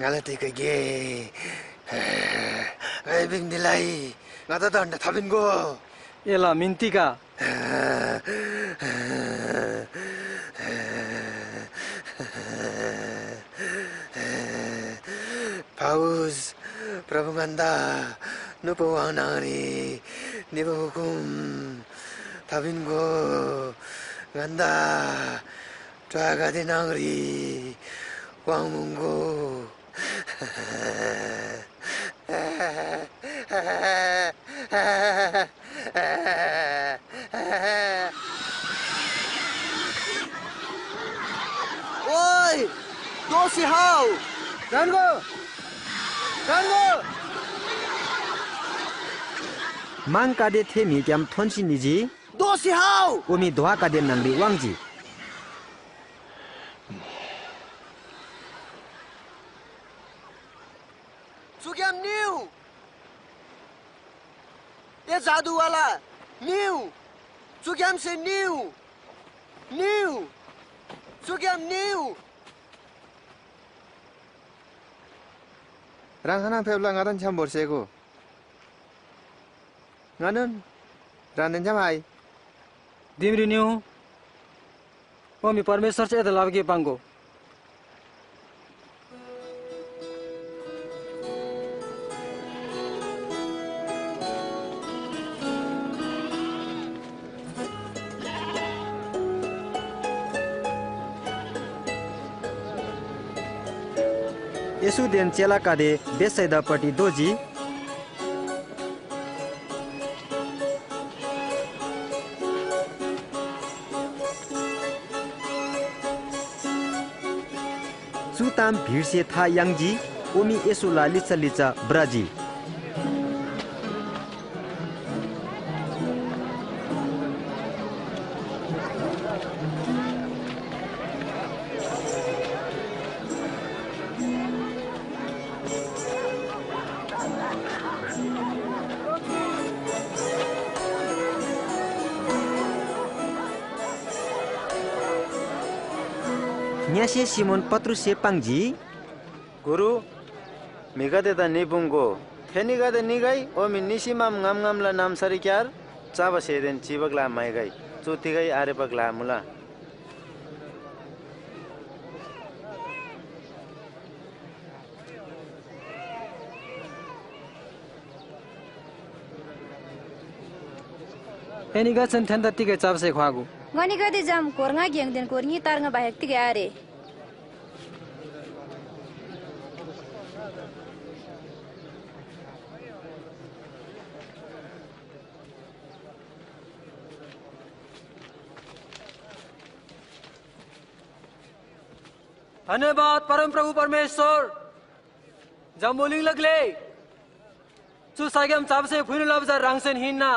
ङाला तिग गे ङाइ बिन्‍ती लइ, ङादा दण्‍ड थापिन्‍गो। एला मिन तिग? पावस, प्रभु ङन्‍दा नुपु व्‍हाङ न्‍हङरी निबा हुकुम थापिन्‍गो। ङन्‍दा ट्वागदे न्‍हङरी व्‍हाङ मुङ्‍गो। ओइ, दोःसी हउ! ह्रान्‍गो! ह्रान्‍गो! म्‍हङगदे थे म्‍हिग्‍याम थोन्‍सी निजी। दोःसी हउ! ओमी ध्‍वागदे न्‍हङरी वाङ्‌जी। चुग्‍याम निउ, ए जादुवाला, निउ, चुग्‍यामसे निउ, निउ, चुग्‍याम निउ। ह्राङ खानङ फेप्‍ला ङादान छ्‌याम भोर्सेगो। ङानोन ह्रान्‍देन छ्‌याम आइ। दिमरी निउ, ओमी परमेश्‍वरसे एदा लबा गे पाङ्‍गो। येशूदेन चेलागदे बेथसैदापट्टि दोःजी। चु ताम भिडसे था याङ्जी, ओमी येशूला लिच्‍छा लिच्‍छा भ्रजी। ङ्‍यसे सिमोन पत्रुससे पाङ्जी, गुरु, म्‍हिगदेदा निपुङ्‍गो। थेनीगदे निगै, ओमी निसीमाम ङामङामला नाम्‍सारीक्‍यार चबा स्‍हेदेन चिबा ग्‍ला म्‍हाइगै। चु तिगै आरेबा ग्‍ला मुला। एनीगदेसेन थेन्‍दा तिगै चबा स्‍हे ख्‍वागो। ङनीगदे जाम कोर ङा गेङदेन कोर न्‍ही तार्ङा बाहेक तिगै आरे। धन्‍यवाद परमप्रभु परमेश्‍वर। जम्‍बुलिङला ग्‍ले, चु साग्‍याम चाबसे फुइनु लबा चा ह्राङसेन हिन्‍ना।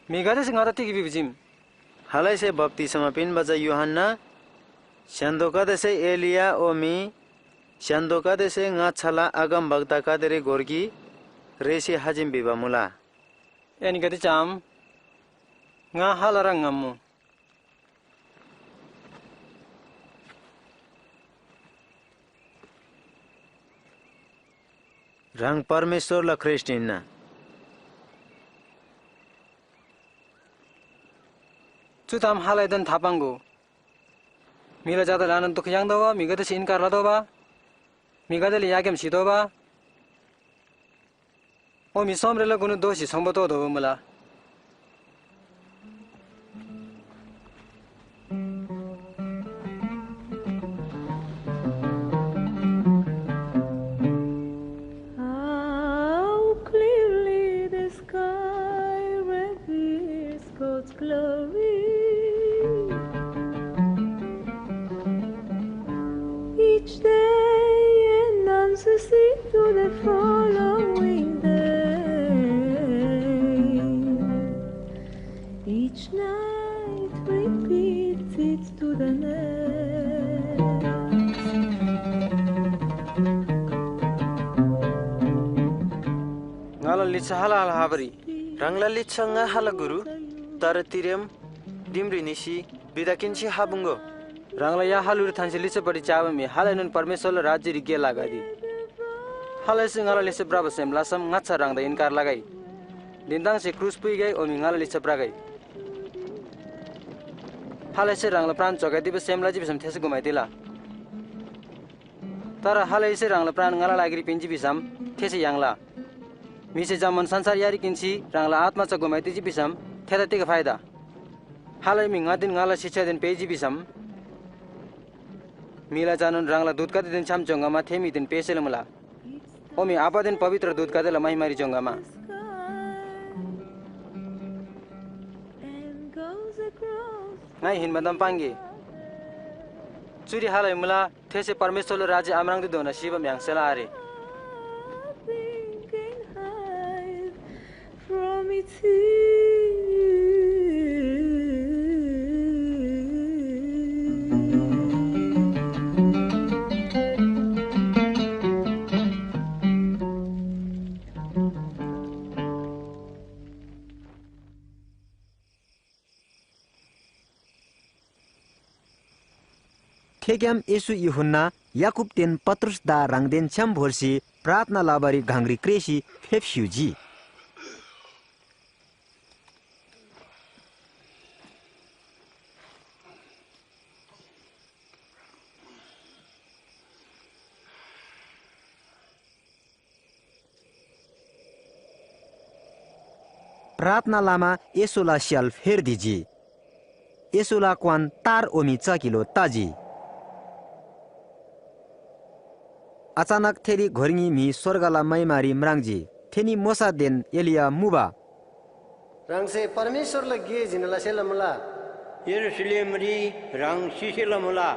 म्‍हिगदेसे ङादा तिग भिबा चीम? खालैसे बप्‍तिस्‍मा पिन्‍बा चा यूहन्‍ना, स्‍य्‍हान्‍दोगदेसे एलिया ओमी स्‍य्‍हान्‍दोगदेसे ङाच्‍छाला अगमवक्तागदेरी गोर गिक रेःसी हाजीम भिबा मुला। एनीगदे चा आम, ङा हाला ह्रङ् ङाम्‍मुँ। ह्राङ परमेश्‍वरला ख्रीष्‍ट हिन्‍ना। चु ताम हालैदान था पाङ्‍गो। म्‍हिला झादा ल्‍हानान दुख याङ्तोःबा, म्‍हिगदेसे इन्‍कार लतोःबा, म्‍हिगदेला याग्‍याम सितोःबा, ओ म्‍हि सोमरेला गुनु दोःसी सोमबा तोःतोःबा मुला। How clearly the sky reveals God's glory. Each day announces it to the following day. Each night repeats it to the next. ङाला लिच्‍छा हाला हाला हाबारी। ह्राङला लिच्‍छा ङा हाला गुरु, तर तिरेम दिमरी निसी बिदा किन्‍सी हापुङ्‍गो। ह्राङला या हालुरी थान्‍सी लिच्‍छापट्टि च्‍याबा म्‍हि हालैनोन परमेश्‍वरला राज्‍यरी गे लगैदी। हालैसे ङाला लिच्‍छा भ्रबा सेम लसम ङाच्‍छा ह्राङदा इन्‍कार लगै। धिनताङ्सी क्रुस पुइगै ओमी ङाला लिच्‍छा भ्रगै। हालैसे ह्राङला प्राण जोगैदिबा सेम लजी भिसम थेसे गुमाइदिला। तर हालैसे ह्राङला प्राण ङाला लागिरी पिन्‍जी भिसम थेसे याङ्ला। म्‍हिसे जम्‍मान संसार यारी किन्‍सी ह्राङला आत्‍मा चा गुमाइदिजी भिसम थेदा तिग फाइदा? हालै म्‍हि ङादेन ङाला शिक्षादेन पेःजी भिसम म्‍हिला झानोन ह्राङला दूतगदेदेन छ्‌याम जोङ्‌गमा थे म्‍हिदेन पेःसेला मुला। ओमी आबादेन पवित्र दूतगदेला महिमारी जोङ्‌गमा। ङाइ हिन्‍बा ताम पाङ्‌गे। चुरी हालै मुला, थेसे परमेश्‍वरला राज्‍य आम्राङ्तेधोना सिबा म्‍हि याङ्सेला आरे। थेग्‍याम येशू यूहन्‍ना, याकूबदेन पत्रुसदा ह्राङदेन छ्‌याम भोर्सी प्रार्थना लबारी गङरी क्रेःसी फेप्‍स्‍युजी। प्रार्थना लमा येशूला स्‍याल फेर्दिजी। येशूला क्‍वान तार ओमी चकिलो तजी। अचानक थेरी घोर्ङी म्‍हि स्‍वर्गला महिमारी म्राङ्जी। थेनी मोशादेन एलिया मुबा। ह्राङसे परमेश्‍वरला गे जिन्‍ना लसेला मुला। यरूशलेमरी ह्राङ सिसेला मुला।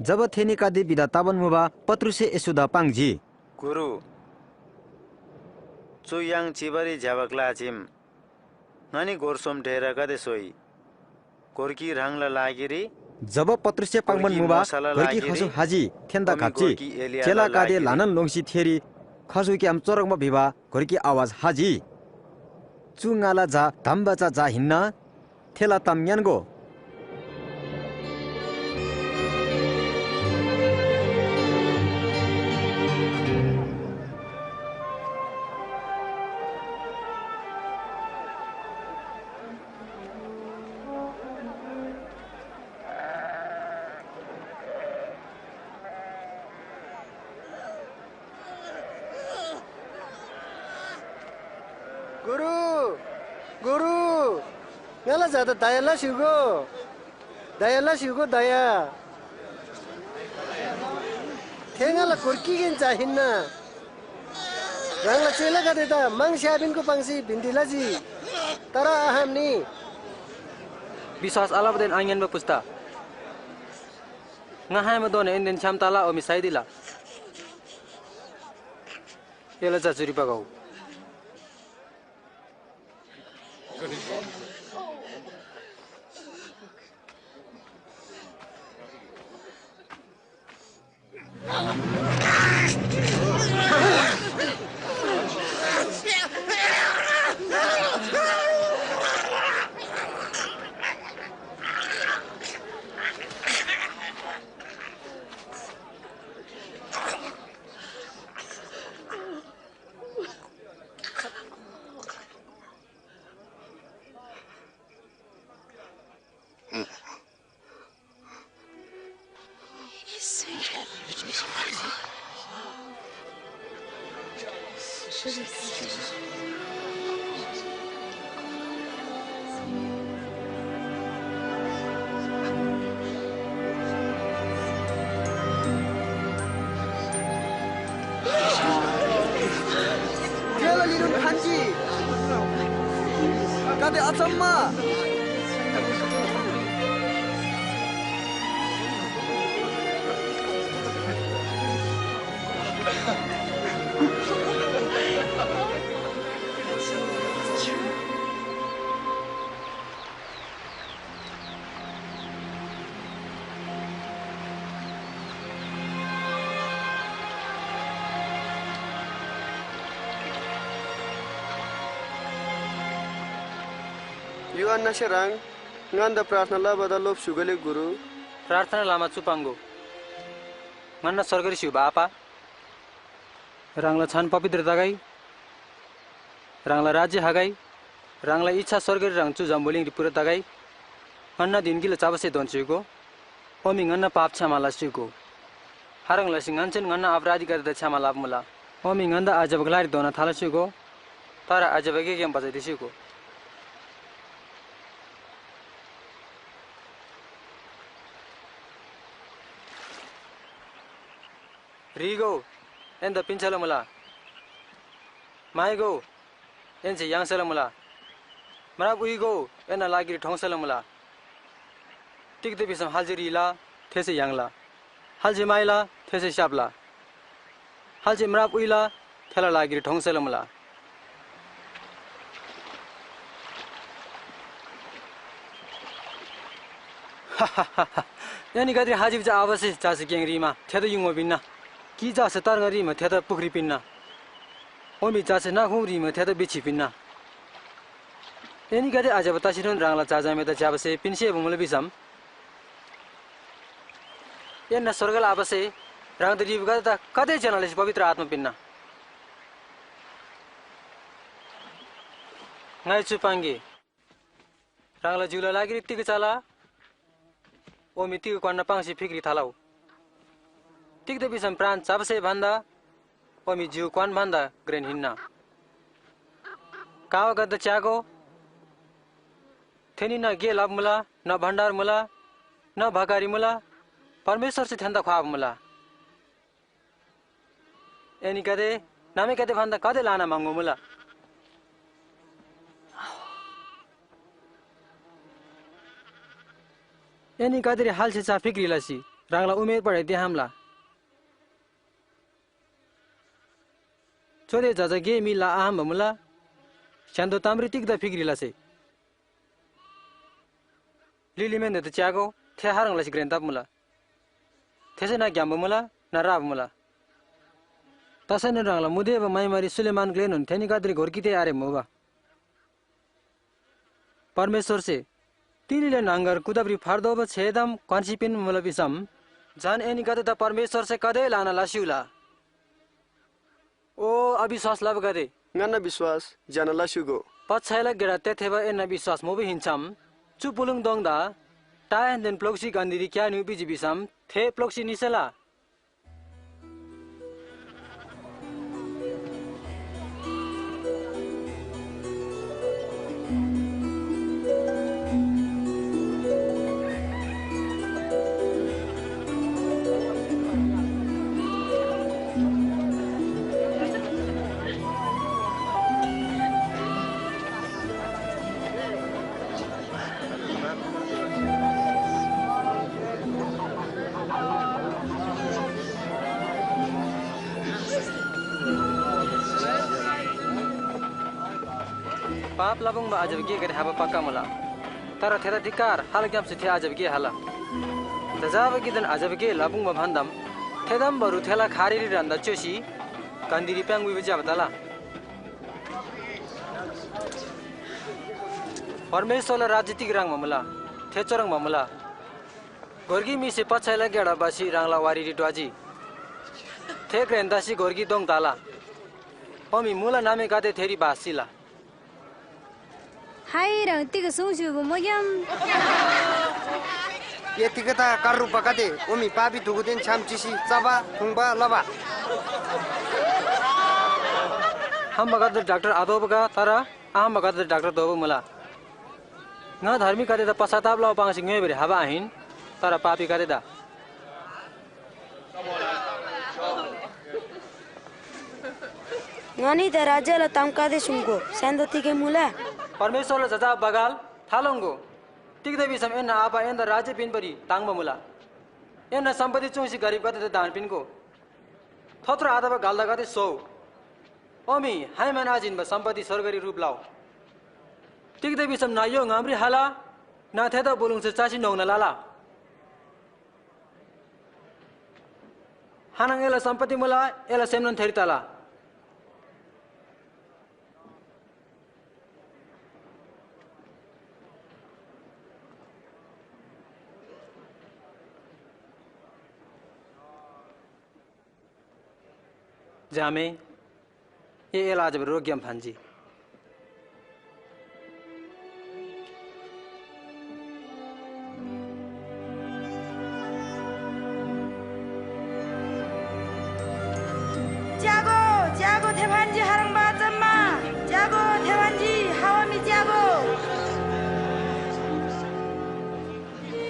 जब थेनीगदे बिदा तबान मुबा, पत्रुससे येशूदा पाङ्जी। गुरु, चु य्‍हाङ चिबारी ज्‍यबा ग्‍ला चीम। ङनी गोर सोम डेरागदे स्‍होइ। गोर गिक ह्राङला लागिरी, जब पत्रुससे पाङ्‌बान मुबा, गोर गिक खसु हाजी, थेन्‍दा घप्‍जी। चेलागदे ल्‍हानान लोङ्सी थेरी खसुग्‍याम चोरङ्बा भिबा गोर गिक आवाज हाजी। चु ङाला झा धम्‍बा चा झा हिन्‍ना, थेला ताम ङ्‌यान्‍गो। गुरु, गुरु, ङाला झादा दया लस्‍युगो। दया लस्‍युगो दया। थे ङाला कोर्कीगेन चा हिन्‍ना। ह्राङला चेलागदेदा म्‍हङसे आपिन्‍गो पाङ्सी बिन्‍ती लजी, तर आहाम्‍नी। विश्‍वास आलबादेन आङ्‌यान्‍बा पुस्‍ता, ङा हाइमाधोना एन्‍देन छ्‌याम तला ओमी साइदिला। एला चा चुरी पगउ। थेला लिरुन खन्‍जी। गाते अचम्‍म। यूहन्‍नासे ह्राङ ङन्‍दा प्रार्थना लबादा लोप्‍स्‍युगले गुरु। प्रार्थना लमा चु पाङ्‍गो, ङन्‍ना स्‍वर्गरी स्‍युबा आपा, ह्राङला छान पवित्र तगै, ह्राङला राज्‍य खगै, ह्राङला इच्‍छा स्‍वर्गरी ह्रङ् चु जम्‍बुलिङरी पूरा तगै। ङन्‍ना धिन गिला चबा स्‍हे दोन्‍स्‍युगो, ओमी ङन्‍ना पाप क्षमा लस्‍युगो। खाह्रङ् लसी ङन्‍सेन ङन्‍ना अपराधीगदेदा क्षमा लबा मुला, ओमी ङन्‍दा आज्‍यबा ग्‍लारी धोना थालस्‍युगो, तर आज्‍यबा गेग्‍याम बचैदिस्‍युगो। ह्रीगो, एन्‍दा पिन्‍सेला मुला। म्‍हाइगो, एन्‍से याङ्सेला मुला। म्राप उइगो, एन्‍ना लागिरी ठोङ्सेला मुला। तिग्‍दा भिसम खाल्‍से ह्रीला, थेसे याङ्ला। खाल्‍से म्‍हाइला, थेसे स्‍याप्‍ला। खाल्‍से म्राप उइला, थेला लागिरी ठोङ्सेला मुला। एनीगदेरी हाजिब चा आबासे चासे क्‍याङ ह्रीमा थेदा युङमा पिन्‍ना, कि चासे तार्ङा ह्रीमा थेदा पुख्री पिन्‍ना, ओमी चासे नाखुङ ह्रीमा थेदा बिच्‍छी पिन्‍ना। एनीगदे आज्‍यबा तसीनोन ह्राङला झा झामेदा ज्‍यबा स्‍हे पिन्‍सेबा मुला भिसम, एन्‍ना स्‍वर्गला आबासे ह्राङदा ह्रीबागदेदा गाते ज्‍यना लसी पवित्र आत्‍मा पिन्‍ना। ङाइ चु पाङ्‌गे, ह्राङला जिउला लागिरी तिग चला, ओमी तिग क्‍वान्‍ना पाङ्सी फिक्री थालउ। तिग्‍दा भिसम प्राण चबा स्‍हे भन्‍दा ओमी जिउ क्‍वान भन्‍दा घ्रेन हिन्‍ना। कावागदे च्‍यागो, थेनी न गे लबा मुला, न भण्‍डार मुला, न भकारी मुला, परमेश्‍वरसे थेन्‍दा ख्‍वाबा मुला। एनीगदे नामेगदे भन्‍दा गाते ल्‍हाना महँगो मुला। एनीगदेरी खाल्‍से चा फिक्री लसी ह्राङला उमेर बढाइ देहाम्‍ला। चुदे जजा गे मी लआहम्‍बा मुला, स्‍य्‍हान्‍दो तामरी तिग्‍दा फिक्री लसे? लिलिमेन्‍देदा च्‍यागो, थे खाह्रङ् लसी घ्रेन तब्‍मुला। थेसे न ग्‍याम्‍बा मुला, न राबा मुला। तसैनोन ह्राङला मुदेबा महिमारी सुलेमान ग्‍लेनोन थेनीगदेरी गोर किते आरेमुबा। परमेश्‍वरसे तिनीला न्‍हङगर कुदबरी फार्तोःबा छेदाम क्‍वान्‍सी पिन्‍मुला भिसम, झन एनीगदेदा परमेश्‍वरसे गाते ल्‍हाना लस्‍युला। ओ अविश्‍वास लबागदे, ङन्‍ना विश्‍वास ज्‍यना लस्‍युगो। पच्‍छाइला गेडा तेथेबा एन्‍ना विश्‍वास मुबा हिन्‍सम चु पुलुङदोङदा टाहेन्‍देन प्‍लोक्‍सी गन्‍धीरी क्‍यानिउ भिजी भिसम थे प्‍लोक्‍सी निसेला। पाप लपुङ्बा अजब गेगदे खबा पक्‍का मुला, तर थेदा धिक्‍कार, खालग्‍यामसे थे अजब गे खला। जजाबा गेदेन अजब गे लपुङ्बा भन्‍दम थेदाम बरु थेला खारीरी ह्रान्‍दा च्‍योसी गन्‍धीरी प्‍याङ्बा ज्‍यबा तला। परमेश्‍वरला राज्‍य तिग ह्रङ्‌बा मुला? थे चुह्रङ्बा मुला, गोर्गी म्‍हिसे पच्‍छैला गेडा भसी ह्राङला वारीरी ढ्वजी। थे घ्रेन तसी गोर्गी दोङ तला। ओमी मुला नामेगदे थेरी भास चिला। हाइ, ह्राङ तिग सुङ्सी उबा मोग्‍याम? ए तिगदा कर्रुप्‍बागदे, ओमी पापी दुगुदेन छ्‌याम चिसी चबा थुङ्बा लबा। खम्‍बागदे डाक्‍टर आतोःबागा, तर आखम्‍बागदे डाक्‍टर तोःबा मुला। ङा धर्मीगदेदा पश्‍चाताप लबा पाङ्सी ङ्‌योइबारी खबा आहिन, तर पापीगदेदा। ङनी त राज्‍यला तामगदे सुङ्‍गो, स्‍य्‍हान्‍दो तिगै मुला? परमेश्‍वरला जजाब बगाल थालोङ्‍गो। तिग्‍दा भिसम एन्‍ना आबा एन्‍दा राज्‍य पिन्‍बारी ताङ्‍बा मुला। एन्‍ना सम्‍पत्ति चुङ्सी गरिबगदेदा दान पिन्‍गो। थोत्रो आतबा घल्‍दागदे स्‍होउ। ओमी हाइमान आजिन्‍बा सम्‍पत्ति स्‍वर्गरी ह्रुप लउ। तिग्‍दा भिसम न्‍ह य्‍हो ङामरी खला, न्‍ह थेदा बुलुङसे चासी न्‍होङ्ना लला। खानङ एला सम्‍पत्ति मुला, एला सेमनोन थेरी तला। झामे, ए एला आज्‍याबा रोगग्‍याम फान्‍जी। च्‍यागो, च्‍यागो, थे फान्‍जी खाह्रङ्बा जम्‍मा, च्‍यागो, थे फान्‍जी हावा मी च्‍यागो।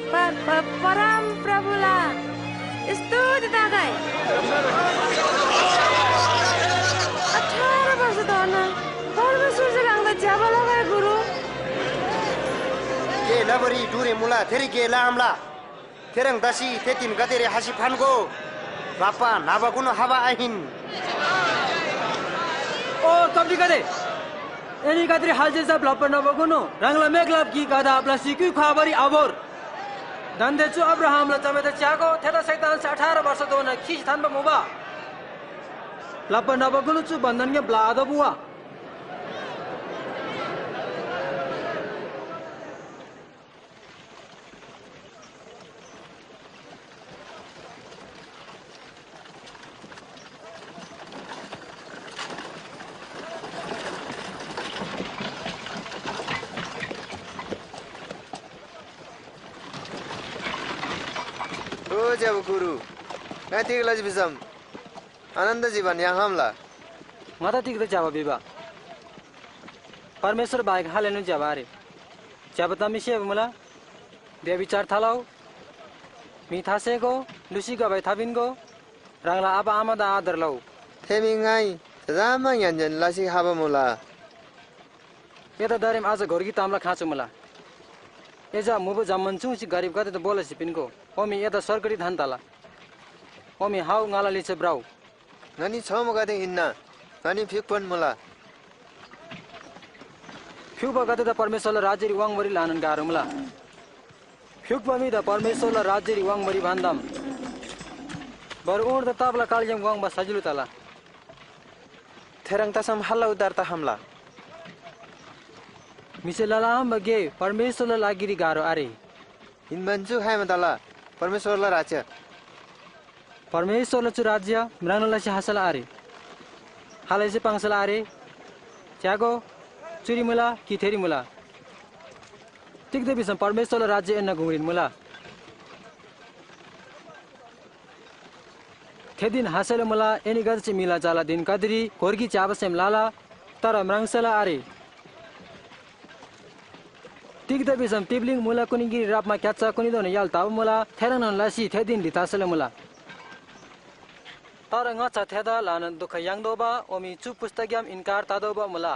प-, प-, परमप्रभुला स्तुति तगै। अठार वर्षधोना परमेश्‍वरसे ह्राङदा ज्‍यबा लगै गुरु। गे लबारी टुरे मुला, थेरी गे लआम्‍ला। थेह्रङ् तसी थे दिमगदेरी खसी फान्‍गो। ब्‍लप्‍बा न्‍हबाकुनु खबा आहिन। ओ कप्‍टीगदे, एनीगदेरी खाल्‍से चा ब्‍लप्‍बा न्‍हबाकुनु ह्राङला मेग्‍लाप गिक आदा ब्‍लसी क्‍युइ ख्‍वाबारी आभोर। दान्‍दे चु अब्राहामला चमेदा च्‍यागो, थेदा शैतानसे अठार वर्षधोना खीसी थान्‍बा मुबा। ब्‍लप्‍बा न्‍हबाकुनु चु बन्‍धनग्‍याम ब्‍लआतोःबा। ओ ज्‍यबा गुरु, ङाइ तिग लजी भिसम अनन्‍त जीवन याङ्‌खम्‍ला। ङादा तिग्‍दा ज्‍यबा भिबा? परमेश्‍वर बाहेक खालैनोन ज्‍यबा आरे। ज्‍यबा ताम मी सेबा मुला, व्‍यभिचार थालउ, म्‍हि थासेगो, लुसी घबाइ थापिन्‍गो, ह्राङला आबा आमादा आदर लउ। थे मी ङाइ जम्‍मा ङ्‌यान्‍जेन लसी खबा मुला। एदा दारेम अझ घोर्गी तामला खाँचो मुला। ए चा मुबा जम्‍मान चुङ्सी गरिबगदेदा भो लसी पिन्‍गो, ओमी एदा स्‍वर्गरी धन तला। ओमी हाउ, ङाला लिच्‍छा भ्रउ। ङनी छोमगदे हिन्‍ना, ङनी फ्‍युक्‍पोन मुला। फ्‍युक्‍पोगदेदा परमेश्‍वरला राज्‍यरी वाङ्बारी ल्‍हानान गाह्रो मुला। फ्‍युक्‍पो म्‍हिदा परमेश्‍वरला राज्‍यरी वाङ्बारी भन्‍दाम बरु ऊँटदा तापला कालग्‍याम वाङ्बा सजिलो तला। थेह्रङ् तसम खाल्‍ला उद्धार तखम्‍ला? म्‍हिसे लला आम्‍बा गे परमेश्‍वरला लागिरी गाह्रो आरे। हिन्‍बान चु खाइमा तला परमेश्‍वरला राज्‍य। परमेश्‍वरला चु राज्‍य म्राङ्ना लसी हासल आरे। खालैसे पाङ्सल आरे। च्‍यागो, चुरी मुला कि थेरी मुला? तिग्‍दा भिसम परमेश्‍वरला राज्‍य एन्‍ना गुङरीन मुला। थे धिन हासेला मुला, एनीगदेसे म्‍हिला झाला धिन कदरी घोर्गी च्‍याबा सेम लला, तर म्राङ्सेला आरे। तिग्‍दा भिसम तिब्‍लिङ मुला कुनी गिरी राप्‍मा क्‍याच्‍छा कुनीधोना य्‍हाल तबा मुला, थेह्रङ्नोन लसी थे धिनरी तसेला मुला। तर ङाच्‍छा थेदा ल्‍हानान दुख याङ्तोःबा ओमी चु पुस्‍ताग्‍याम इन्‍कार ततोःबा मुला।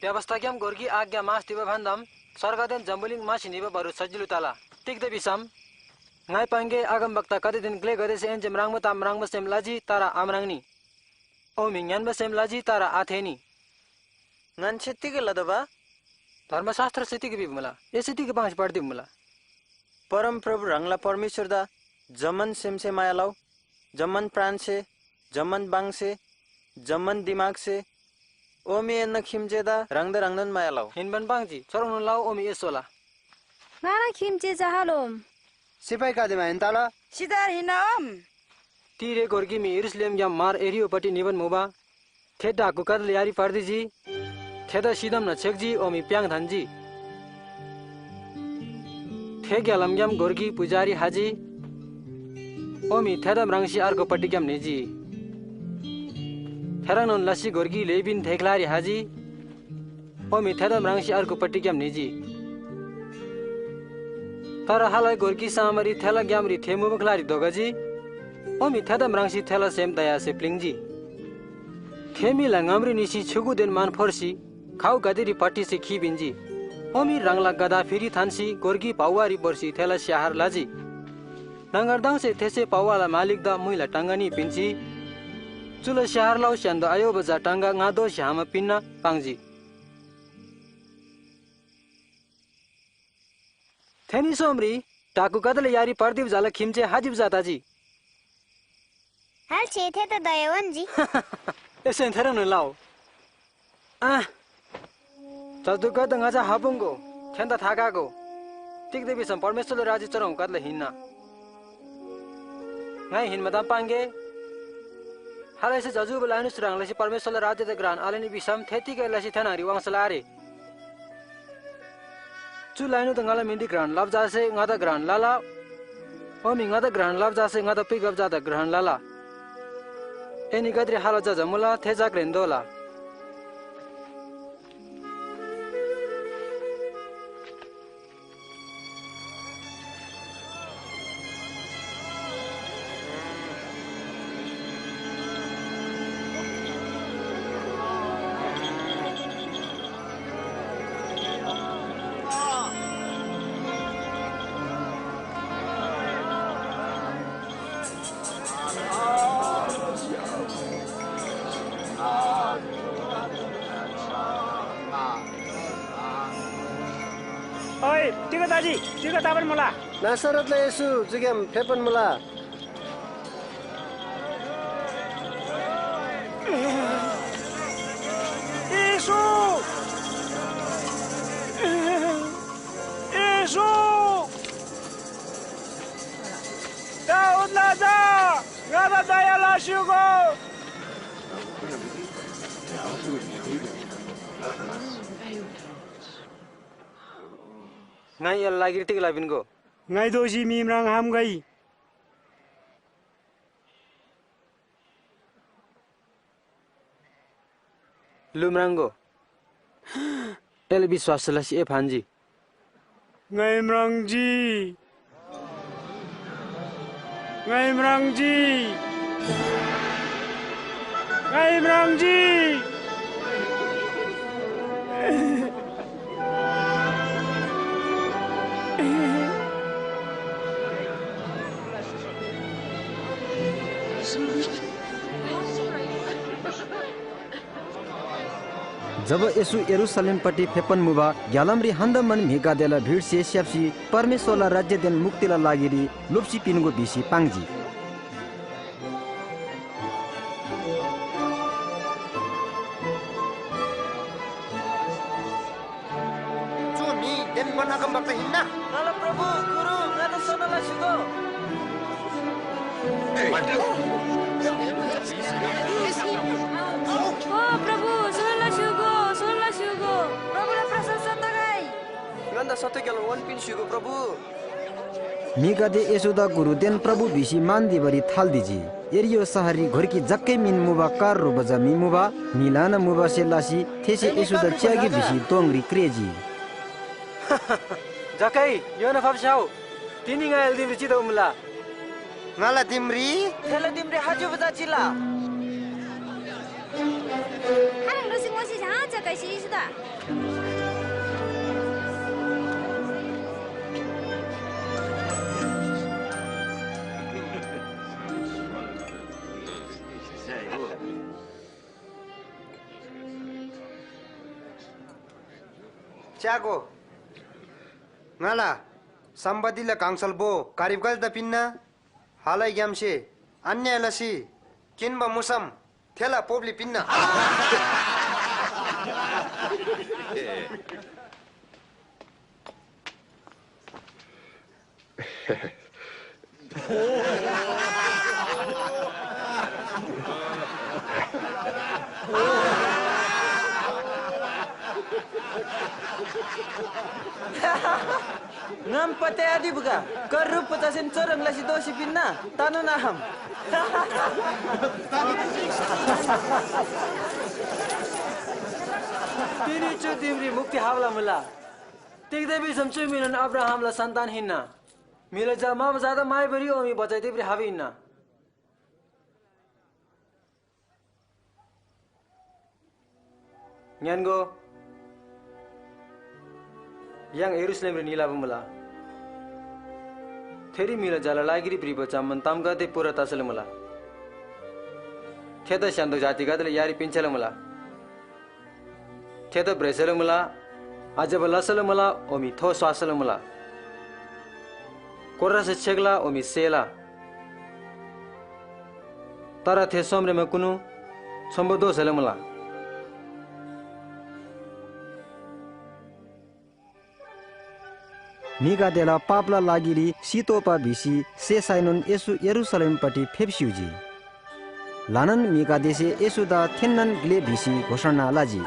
व्यवस्थाग्‍याम गोर्गी आज्ञा मास तिबा भन्‍दाम स्‍वर्गदेन जम्‍बुलिङ मासी निबा बरु सजिलो तला। तिग्‍दा भिसम ङाइ पाङ्‌गे, अगमवक्तागदेदेन ग्‍लेगदेसे एन्‍से म्राङ्बा ताम म्राङ्बा सेम लजी, तर आम्राङ्नी। ओमी ङ्‌यान्‍बा सेम लजी, तर आथेःनी। ङन्‍से तिग लतोःबा? धर्मशास्‍त्रसे तिग भिबा मुला? एसे तिग पाङ्सी पढिदिबा मुला? परमप्रभु ह्राङला परमेश्‍वरदा जम्‍मान सेमसे माया लउ, जम्‍मान प्राणसे, जम्‍मान बाङसे, जम्‍मान दिमागसे, ओमी एन्‍ना खिम्‍जेदा ह्राङदा ह्राङनोन माया लउ। हिन्‍बान पाङ्जी, चुह्रङ्नोन लउ, ओमी एसोला। ङाला खिम्‍जे जहालोम। सिपाहीगदेमा हिन्‍ताला। सिजार हिन्‍ना ओम। तिरे गोर्गी म्‍हि यरूशलेमग्‍याम मार एरियोपट्टि निबान मुबा। थे डाकुगदेला यारी पार्दिजी। थेदा सिधमना छेक्‍जी, ओमी प्‍याङ थान्‍जी। थे ग्‍यालामग्‍याम गोर्गी पुजारी हाजी, ओमी थेदा म्राङ्सी अर्गुपट्टिग्‍याम न्‍हिजी। थेह्रङ्नोन लसी गोर्गी ल्‍हेबीन थे ग्‍लारी हाजी, ओमी थेदा म्राङ्सी अर्गुपट्टिग्‍याम न्‍हिजी। तर हालै गोर्गी सामरी थेला ग्‍यामरी थे मुबा ग्‍लारी धोखजी, ओमी थेदा म्राङ्सी थेला सेम दयासे प्‍लिङ्जी। थे म्‍हिला ङामरी निसी छ्‌युगुदेन मान फोर्सी खाउगदेरी पट्टिसे खी पिन्‍जी। ओमी ह्राङला गदा फिरी थान्‍सी गोर्गी पाउवारी भोर्सी थेला स्‍याहार लजी। न्‍हङगरदङसे थेसे पाउवाला मालिकदा मुइला टाङगा न्‍ही पिन्‍सी, "चुला स्‍याहार लउ, स्‍य्‍हान्‍दो आयोबा चा टाङगा ङा दोःसी हामा पिन्‍ना," पाङ्जी। थेनी सोमरी डाकुगदेला यारी पर्दिब झाला खिम्‍जे हाजिब झा तजी। हाल्‍से थेदा दया उन्‍जी। एसेन थेह्रङ्नोन लउ। आ, जदुगद ङाचा हापुङ्‍गो, थेन्‍दा थाकागो। तिग्‍दा भिसम परमेश्‍वरला राज्‍य चुह्रङ् कदला हिन्‍ना। ङाइ हिन्‍बा ताम पाङ्‍गे। खालैसे जजुबा लाइनु चुह्रङ् लसी परमेश्‍वरला राज्‍यदा घ्रान आलनी भिसम थे तिगै लसी थे न्‍हङरी वाङ्सेला आरे। चु लाइनुदा ङाला मिनरी घ्रान लबा झासे ङादा घ्रान लला, ओमी ङादा घ्रान लबा झासे ङादा पुइखबा झादा घ्रान लला। एनीगदेरी हाला जजा मुला, थे जा घ्रेन दोला। ओइ, तिग तजी? तिग तबान मुला? नासरतला येशू चुग्‍याम फेप्‍बान मुला। येशू! येशू! दाऊदला झा, ङादा दया लस्‍युगो। ङाइ एला लागिरी तिग लपिन्‍गो? ङाइ दोःसी मी म्राङ्‌आम्‍गै। लु म्राङ्‍गो। एला विश्‍वास लसी ए फान्‍जी। ङाइ म्राङ्जी। ङाइ म्राङ्जी। ङाइ म्राङ्जी। जब येशू यरूशलेमपट्टि फेप्‍बान मुबा, ग्‍यालामरी हान्‍दमान म्‍हिगदेला भिडसे स्‍याप्‍सी परमेश्‍वरला राज्‍यदेन मुक्तिला लागिरी लोप्‍सी पिन्‍गो भिसी पाङ्जी। चु म्‍हि देन बन अगमवक्ता हिन्‍ना? ङाला प्रभु, गुरु, ङादा सोना लस्‍युगो। ओ प्रभु, सोना लस्‍युगो, सोना लस्‍युगो। प्रभुला प्रशंसा तगै। ङन्‍दा सत्‍यग्‍याला वन पिन्‍स्‍युगो प्रभु। म्‍हिगदे येशूदा गुरुदेन प्रभु भिसी मान दिबारी थाल दिजी। एरियो शहररी घोर्की जक्‍कै मिन मुबा कार ह्रुबा चा म्‍हि मुबा। म्‍हि ल्‍हाना मुबासे लसी थेसे येशूदा च्‍यागे भिसी दोङरी क्रेःजी। जक्‍कै योना फाप्‍स्‍याउ, तिनी ङाला दिमरी चितोःमुला। ङाला दिमरी? थेला दिमरी हाजिबा चा चिला। खाह्रङ् लसी मोशे ह्राङ चा 开始是的。च्‍यागो, ङाला सम्‍पत्तिला काङसल भो गरिबगदेदा पिन्‍ना। हालैग्‍यामसे अन्‍याय लसी किन्‍बा मुसम थेला पोपली पिन्‍ना। ङाम पत्यादी बुगा, कर रूप पचासेन चोरङ लसी दोषी पिन्‍ना, तनन आखम। तिनी चु दिमरी मुक्ति हाबला मुला। तिग्‍दा भिसम चु म्‍हिनोन अब्राहामला सन्‍तान हिन्‍ना। म्‍हिला झा म्‍हाबा झादा म्‍हाइबारी ओमी बचै दिमरी हाबी हिन्‍ना। ङ्‌यान्‍गो, य्‍हाङ यरूशलेमरी निलबा मुला। थेरी म्‍हिला झाला लागिरी भ्रिबा जम्‍मान तामगदे पूरा तसेला मुला। थेदा स्‍य्‍हान्‍दो जातिगदेला यारी पिन्‍सेला मुला। थेदा भ्रेसेला मुला, आज्‍यबा लसेला मुला, ओमी थो स्‍वासेला मुला। कोर्रासे छेकला, ओमी सेला। तर थे सोमरेमाकुनु छोम्‍बो दोसेला मुला। म्‍हिगदेला पापला लागिरी सितोःपा भिसी सेसैनोन येशू यरूशलेमपट्टि फेप्‍स्‍युजी। ल्‍हानान म्‍हिगदेसे येशूदा थेन्‍नन ग्‍ले भिसी घोषणा लजी।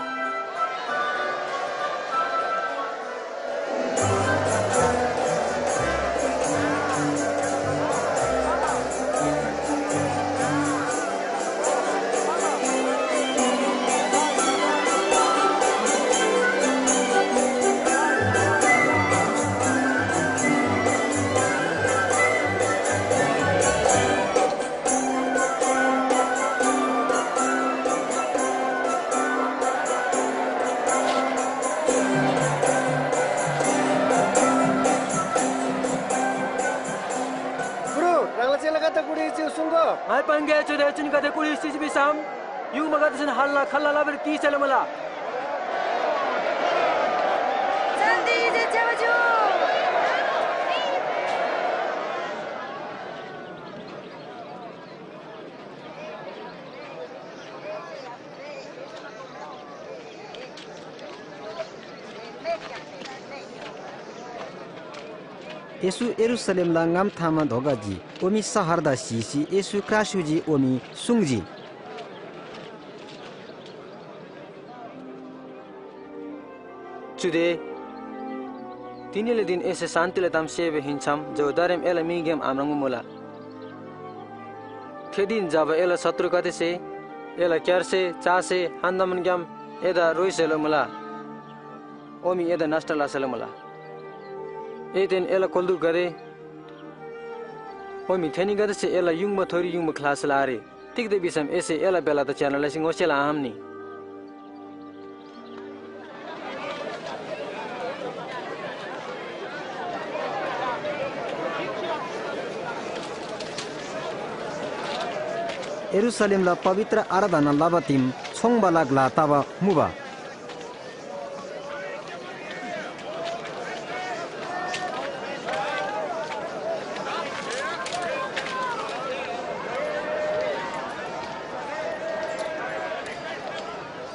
गुरु, ह्राङला चेलागदे कुडी चिउ सुङ्गो। ङाइ पाङ्‌गे चुदे चिनगदे कुडी चिज भिसम युङबागदेसेन हल्‍ला खल्‍ला लबारी तिसेला मुला। जल्दी जे ज्‍यबा ज्‍यू। येशू यरूशलेमला ङाम थामा धोखजी। ओमी शहरदा स्‍हीसी येशू क्रास्‍युजी, ओमी सुङ्जी। चुदे, तिनीला धिन एसे शान्‍तिला ताम सेबा हिन्‍सम जौदारेम एला मीग्‍याम आम्राङ्बा मुला। थे धिन जबा एला शत्रुगदेसे एला क्‍यार्से, चासे, हान्‍दमनग्‍याम एदा रोइसेला मुला, ओमी एदा नष्‍ट लसेला मुला। एदेन एला कोल्‍दुगदे, ओमी थेनीगदेसे एला युङबाथोरी युङबा ख्‍लासेला आरे। तिग्‍दा भिसम एसे एला बेलादा च्‍याना लसी ङोसेला आहाम्‍नी। यरूशलेमला पवित्र आराधना लबा दिम छोङ्बाला ग्‍ला तबा मुबा।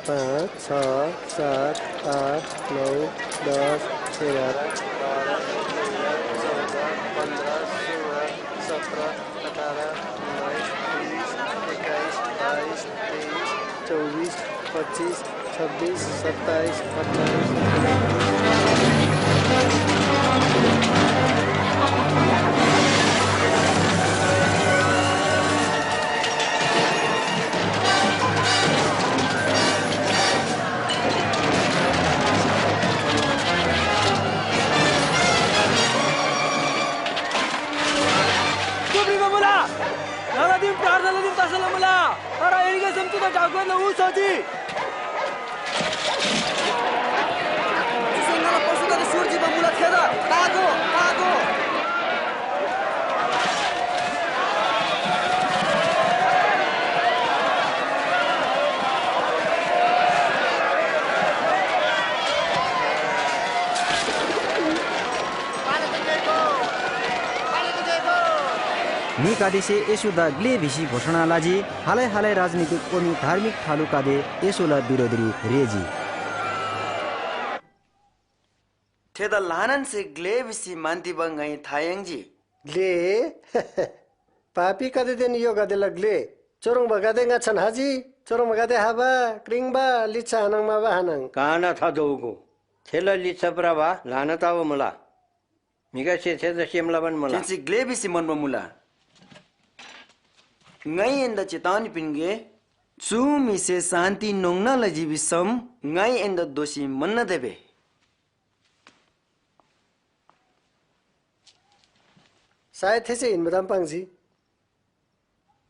पाँच, छ, सात, आठ, नौ, दस, एघार, बाह्र, तेह्र, चौध, पन्ध्र, सोह्र, सत्र, अठार, उन्नाइस, बिस, एक्काइस, बाइस, तेइस, चौबिस, पच्चिस, छब्बिस, सत्ताइस, अट्ठाइस, उन्नाइस। चुप्रीमा मुला। ङाला दिम प्रार्थनाला दिम तसला मुला। तर एनीगदेसे चुदा डाकुवान उ सोची। तागो, तागो। म्‍हिगदेसे येशूदा ग्‍ले भिसी घोषणा लजी। हालै हालै राजनीतिक ओमी धार्मिक ठालुगदे येशूला बिरोधरी रेःजी। थेदा ल्‍हानान स्‍हे ग्‍ले भिसी म्‍हन्‍तिबा ङाइ था याङ्जी। ग्‍ले? पापीगदेदेन य्‍होगदेला ग्‍ले। चुह्रङ्बागदे ङाच्‍छान हजी। चुह्रङ्बागदे हबा, क्रिङ्बा, लिच्‍छा आनाङ्‌माबा आनाङ्। काना थातोःगो। थेला लिच्‍छा भ्रबा ल्‍हाना तबा मुला। म्‍हिगदेसे थेदा सेम लबान मुला। थेन्‍से ग्‍ले भिसी म्‍हन्‍बा मुला। ङाइ एन्‍दा चेतावनी पिन्‍गे, चु म्‍हिसे शान्‍ति न्‍होङ्ना लजी भिसम ङाइ एन्‍दा दोःसी म्‍हन्‍ना देबे। सायद थेसे हिन्‍बा ताम पाङ्जी।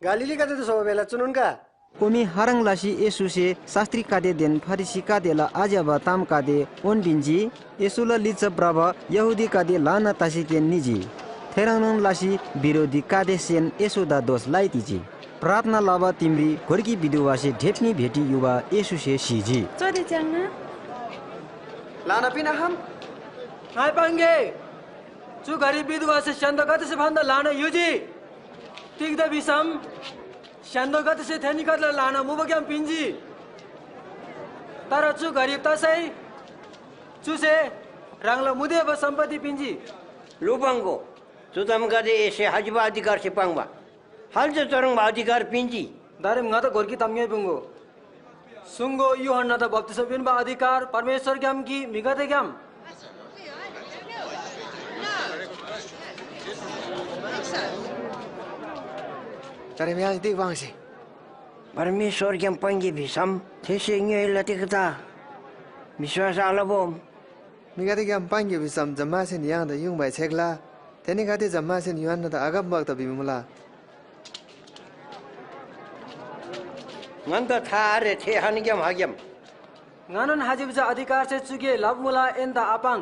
गालीलीगदेदा स्‍होबा बेला चुनोन का। ओमी हाराङ लसी येशूसे शास्‍त्रीगदेदेन फरिसीगदेला आज्‍यबा तामगदे उन्‍पिन्‍जी। येशूला लिच्‍छा भ्रबा यहूदीगदे ल्‍हाना तसीकेन निजी। थेह्रङ्नोन लसी बिरोधीगदेसेन येशूदा दोष लाइतिजी। प्रार्थना लबा तिमरी घोर्की विधुवासे ढेप्‍नी भेटी युबा येशूसे स्‍हीजी। चुरी च्‍याङ्ना। ल्‍हाना पिन्‍आखम। ङाइ पाङ्गे। चु घरी विधवासे स्‍य्‍हान्‍दोगदेसे भन्‍दा ल्‍हाना युजी। तिग्‍दा भिसम स्‍य्‍हान्‍दोगदेसे थेनीगदेला ल्‍हाना मुबाग्‍याम पिन्‍जी। तर चु घरी तसै चुसे ह्राङला मुदेबा सम्‍पत्ति पिन्‍जी। लोप्‍बाङ्‍गो, चु तामगदे एसे हजिबा अधिकारसे पाङ्बा। खाल्‍से चुह्रङ्बा अधिकार पिन्‍जी? दारेम ङादा गोर कि ताम ङ्‌योइपुङ्‍गो। सुङ्‍गो, यूहन्‍नादा बप्‍तिस्‍मा पिन्‍बा अधिकार परमेश्‍वरग्‍याम कि म्‍हिगदेग्‍याम? तर म्‍हिगदे तिग पाङ्सी परमेश्‍वरग्‍याम पाङ्‌गे भिसम थेसे ङ्‌योइला तिग्‍दा विश्‍वास आलबोम? म्‍हिगदेग्‍याम पाङ्‌गे भिसम जम्‍मासेन य्‍हाङदा युङबाइ छेक्‍ला। थेनीगदे जम्‍मासेन यूहन्‍नादा अगमवक्ता भिमुला। ङन्‍दा था आरे, थे हनग्‍याम हाग्‍याम। ङानोन हजिब चा अधिकारसे चु गे लबमुला, एन्‍दा आपाङ्।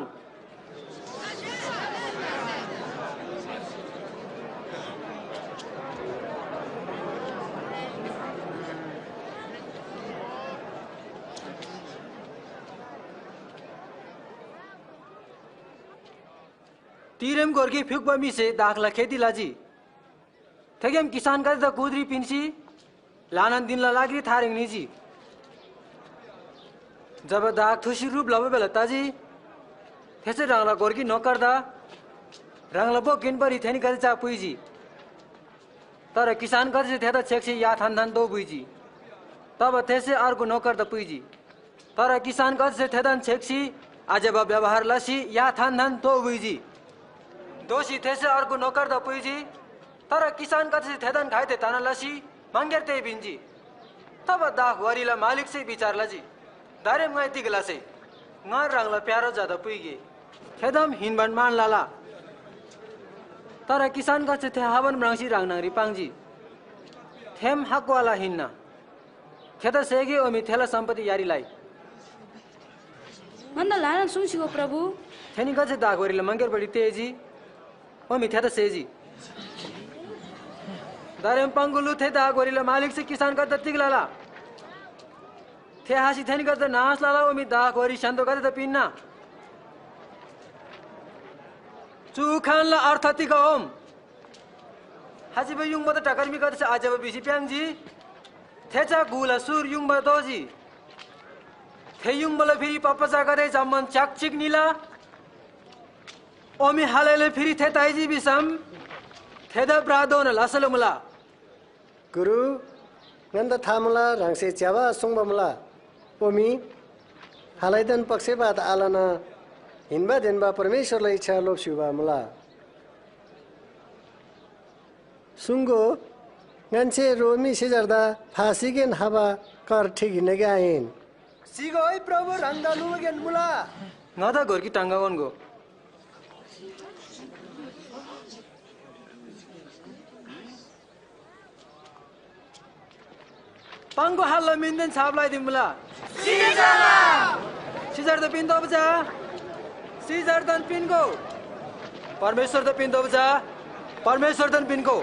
तिरेम गोर्गी फ्‍युक्‍पा म्‍हिसे दाखला खेती लजी। थेग्‍याम किसानगदेदा कुदरी पिन्‍सी ल्‍हानान धिनला लागिरी थारेङ निजी। जब दाख थुसी ह्रुप लबा बेला तजी, थेसे ह्राङला गोर्गी नोकरदा ह्राङला बो किन्‍बारी थेनीगदे चा पुइजी। तर किसानगदेसे थेदा छेक्‍सी या थान्‍थान दो बुइजी। तब थेसे अर्गु नोकरदा पुइजी। तर किसानगदेसे थेदान छेक्‍सी आज्‍यबा व्यवहार लसी या थान्‍थान तोःबुइजी। दोःसी थेसे अर्गु नोकरदा पुइजी, तर किसानगदेसे थेदान घाइते तना लसी मङग्‍यार तेःपिन्‍जी। तब दाख वरीला मालिकसे बिचार लजी, दारेम ङाइ तिग लसे? ङार ह्राङला प्‍यारो झादा पुइगे, थेदाम हिन्‍बान मान लला। तर किसानगदेसे थे हबान म्राङ्सी ह्राङ न्‍हङरी पाङ्जी, थेम हकवाला हिन्‍ना। थेदा सेगे ओमी थेला सम्‍पत्ति यारी लइ। ङन्‍दा ल्‍हानान सुङ्सी गो प्रभु। थेनीगदेसे दाखोरीला मङगेरपट्टि तेःजी, ओमी थेदा सेजी। दारेम पाङ्‌गुलु थे दाखोरीला मालिकसे किसानगदेदा तिग लला? थे हासी थेनीगदेदा नाश लला, ओमी दाखोरी स्‍य्‍हान्‍दोगदेदा पिन्‍ना। चु उखानला अर्थ तिग ओम? हाजिबा युङबादा टकर म्‍हिगदेसे आज्‍यबा भिसी भ्‍याङ्‍जी। थे चा गुला सुर युङबा दोजी। थे युङबाला फिरी पप्‍पा चागदे जम्‍मान च्‍याकचिक निला। ओमी हालैले फिरी थे ताइजी भिसम थेदा ब्रादोना लसल मुला। गुरु, ङन्‍दा था मुला, ह्राङसे ज्‍यबा सुङ्बा मुला। ओमी हालैदान पक्षपात आलना हिन्‍बा धिन्‍बा परमेश्‍वरला इच्‍छा लोप्‍स्‍युबा मुला। सुङ्‍गो, ङन्‍से रोमी सिजरदा फासीगेन हबा कर ठिक हिन्‍ना कि आहिन? सिगो है प्रभु, ह्राङदा लुमगेन मुला। ङादा घोर्की टाङ्गा ओन्‍गो। पाङ्गो हाल्‍ला मिनदेन छाप लाइदिमुला। सिजरदा पिन्‍तोःबा चा सिजरदान पिन्‍गो। परमेश्‍वरदा पिन्‍तोःबा चा परमेश्‍वरदान पिन्‍गो।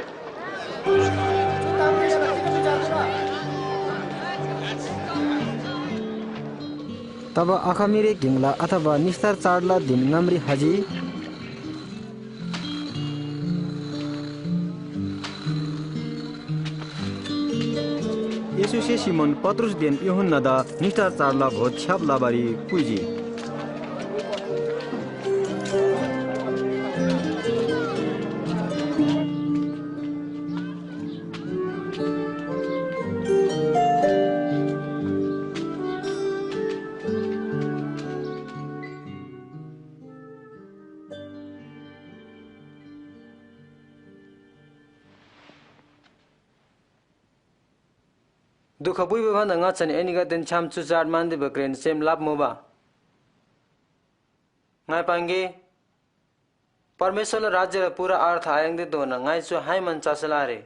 तब अखमीरी गेङला अथवा निस्‍तार चाडला धिन ङामरी खजी। येशूसे सिमोन पत्रुसदेन यूहन्‍नादा निस्‍तार चाडला भोज छ्‌याप लबारी पुइजी। दुख पुइबा भन्‍दा ङाच्‍छान एनीगदेदेन छ्‌याम चु चाड मान्‍दिबा घ्रेन सेम लबा मुबा। ङाइ पाङ्गे, परमेश्‍वरला राज्‍यला पूरा अर्थ आयाङ्तेधोना ङाइ चु हाइमान चसेला आरे।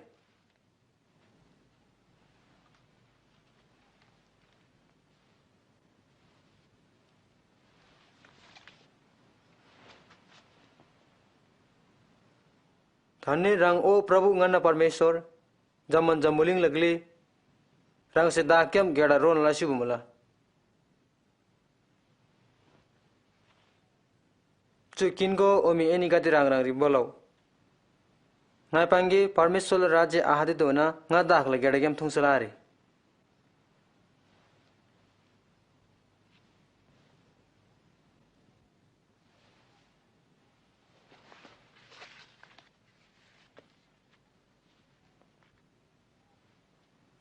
धन्‍य ह्राङ ओ प्रभु ङन्‍ना परमेश्‍वर, जम्‍मान जम्‍बुलिङला ग्‍ले, ह्राङसे दागग्‍याम गेडा रोन लसी मुला। चु किन्‍गो, ओमी एनीगदे ह्राङ ह्राङरी बोलउ। ङाइ पाङ्गे, परमेश्‍वरला राज्‍य आखतेधोना ङा दाखला गेडाग्‍याम थुङ्सेला आरे।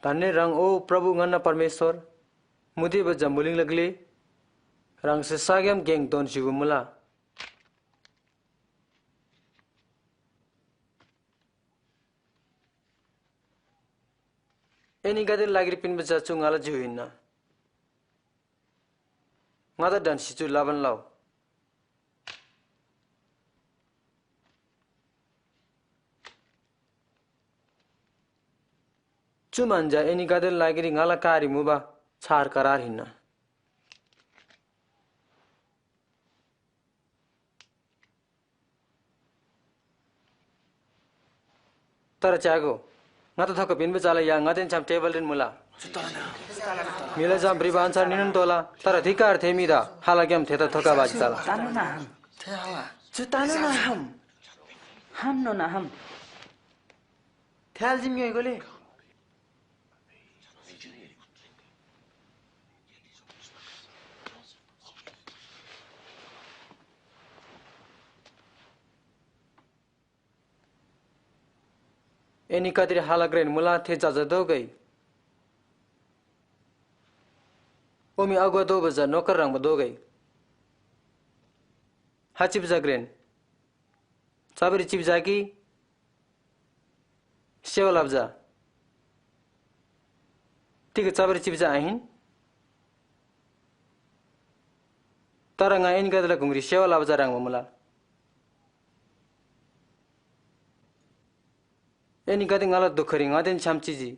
धन्‍य ह्राङ ओ प्रभु ङन्‍ना परमेश्‍वर, मुदेबा जम्‍बुलिङला ग्‍ले, ह्राङसे साग्‍याम गेङ दोन्‍सी मुला। एनीगदेला लागिरी पिन्‍बा चा चु ङाला जिउ हिन्‍ना। ङादा ढन्‍सी चु लबान लउ। चु म्‍हन्‍जा एनीगदेला लागिरी ङाला कारी मुबा छार करार हिन्‍ना। तर च्‍यागो, ङादा थोका पिन्‍बा चाला या ङादेन छ्‌याम टेबलरीन मुला। म्‍हिला छ्‌याम भ्रिबा अन्‍छार निनोन तोःला, तर धिक्‍कार थे म्‍हिदा, हालग्‍याम थेदा थोका बाजी तला। तानोना हम। थे हवा। चु तानोना हम। हम नोना हम। थ्याल जिम ङ्‌योइगोले। एनीगदेरी हाला घ्रेन मुला थे जजा दोगै। ओमी अगुवा दोबा चा नोकर ह्रङ्‌बा दोगै। हा चिप्‍जा घ्रेन। चबारी चिप्‍जा कि सेवा लब्‍जा? तिग चबारी चिप्‍जा आहिन? तर ङा एनीगदेला गुङरी सेवा लबा चा ह्रङ्‌बा मुला। एनीगदे ङाला दुखरी ङादेन छ्‌याम चिजी।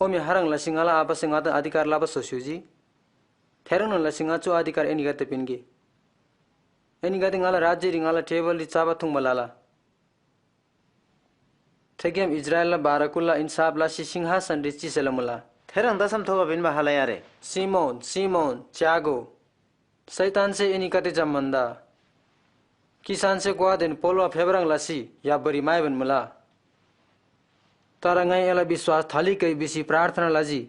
ओमी हारङ लसी ङाला आबासे ङादा अधिकार लबा स्‍होस्‍युजी। थेह्रङ्नोन लसी ङा चु अधिकार एनीगदेदा पिन्‍गे। एनीगदे ङाला राज्‍यरी ङाला टेबलरी चबा थुङ्बा लला। थेग्‍याम इस्राएलला बाह्र कुलला इन्‍साफ लसी सिंहासनरी चिसेला मुला। थेह्रङ् तसम थोबा पिन्‍बा खालै आरे। सिमोन, सिमोन, च्‍यागो, शैतानसे एनीगदे जम्‍मानदा किसानसे ग्‍वादेन पोलवा फेबह्रङ् लसी याप्‍बारी म्‍हाइबान मुला। तर ङाइ एला विश्‍वास थालिगै भिसी प्रार्थना लजी।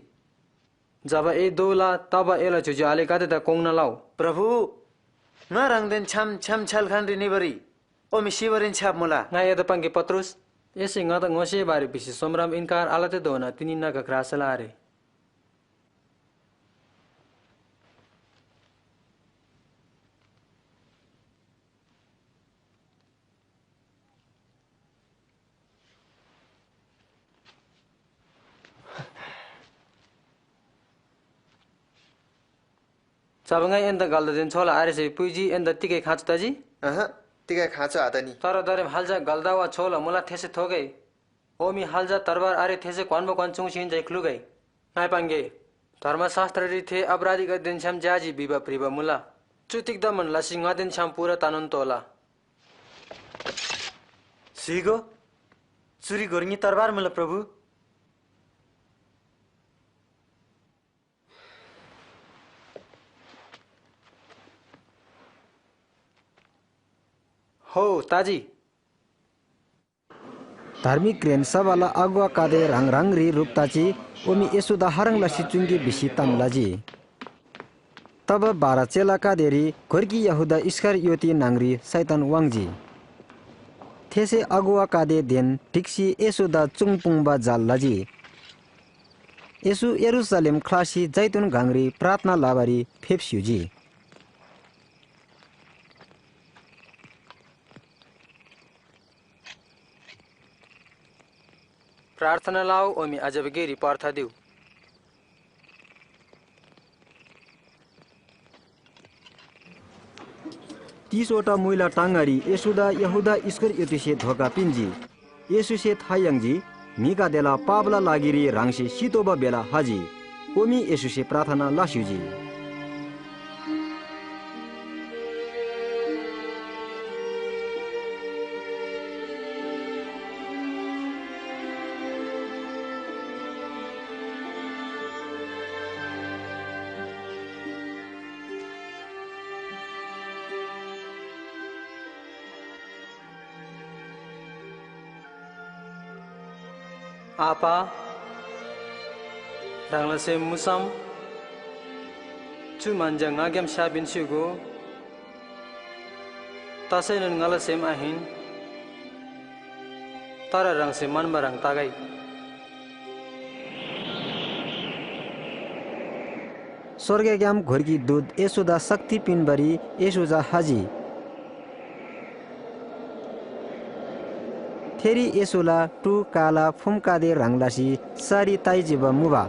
जब ए दोला, तब एला ज्‍योज्‍यो आलेगदेदा कोङ्‌ना लउ। प्रभु, ङा ह्राङदेन छ्‌याम छ्‌याम छ्‌याल्‍खानरी निबारी ओमी सिबारीन छ्‌याप मुला। ङा एदा पाङ्‌गे पत्रुस, एसे ङादा ङोसेबा आरे भिसी सोमराम इन्‍कार आलतेधोना तिनी नागा क्रासेला आरे। जब ङाइ एन्‍दा गल्‍दादेन छोला आरेसे पुइजी, एन्‍दा तिगै खाँचो तजी? अहँ, तिगै खाँचो आतनी। तर दारेम हाल चा गल्‍दा वा छोला मुला थेसे थोगै। ओमी हाल चा तरवार आरे थेसे क्‍वान्‍बा क्‍वान चुङ्सी हिन्‍सै ख्‍लुगै। ङाइ पाङ्‌गे, धर्मशास्‍त्ररी थे अपराधीगदेदेन छ्‌याम च्‍याजी भिबा भ्रिबा मुला। चु तिग्‍दा मन लसी ङादेन छ्‌याम पूरा तनोन तोःला। स्‍हीगो, चुरी गोर ङी तरबार मुला प्रभु। हो, ताजी। धार्मिक घ्रेन सभाला अगुवागदे ह्राङ ह्राङरी ह्रुप तजी, ओमी येशूदा खाह्रङ् लसी चुङ्‌गे भिसी ताम लजी। तब बाह्र चेलागदेरी घोर्गी यहूदा इस्‍करियोती न्‍हङरी शैतान वाङ्‌जी। थेसे अगुवागदेदेन ढिक्‍सी येशूदा चुङ्‌पुङ्बा जाल लजी। येशू यरूशलेम ख्‍लासी जैतून गङरी प्रार्थना लबारी फेप्‍स्‍युजी। प्रार्थना लउ, ओमी अजब गेरी पर्थदिउ। तीसवटा मुइला टाङगारी येशूदा यहूदा इस्‍करियोतीसे धोका पिन्‍जी। येशूसे था याङ्जी, म्‍हिगदेला पापला लागिरी ह्राङसे सितोःबा बेला खजी। ओमी येशूसे प्रार्थना लस्‍युजी। आपा, ह्राङला सेम मुसम चु म्‍हन्‍ज्‍या ङाग्‍याम स्‍यापिन्‍स्‍युगो। तसैनोन ङाला सेम आहिन, तर ह्राङसे म्‍हन्‍बा ह्रङ् तगै। स्‍वर्गग्‍याम घोर्गी दूत येशूदा शक्ति पिन्‍बारी येशू चा खजी। थेरी येशूला टु काला फुमकादे ह्रङ् लसी सरी ताइजिबा मुबा।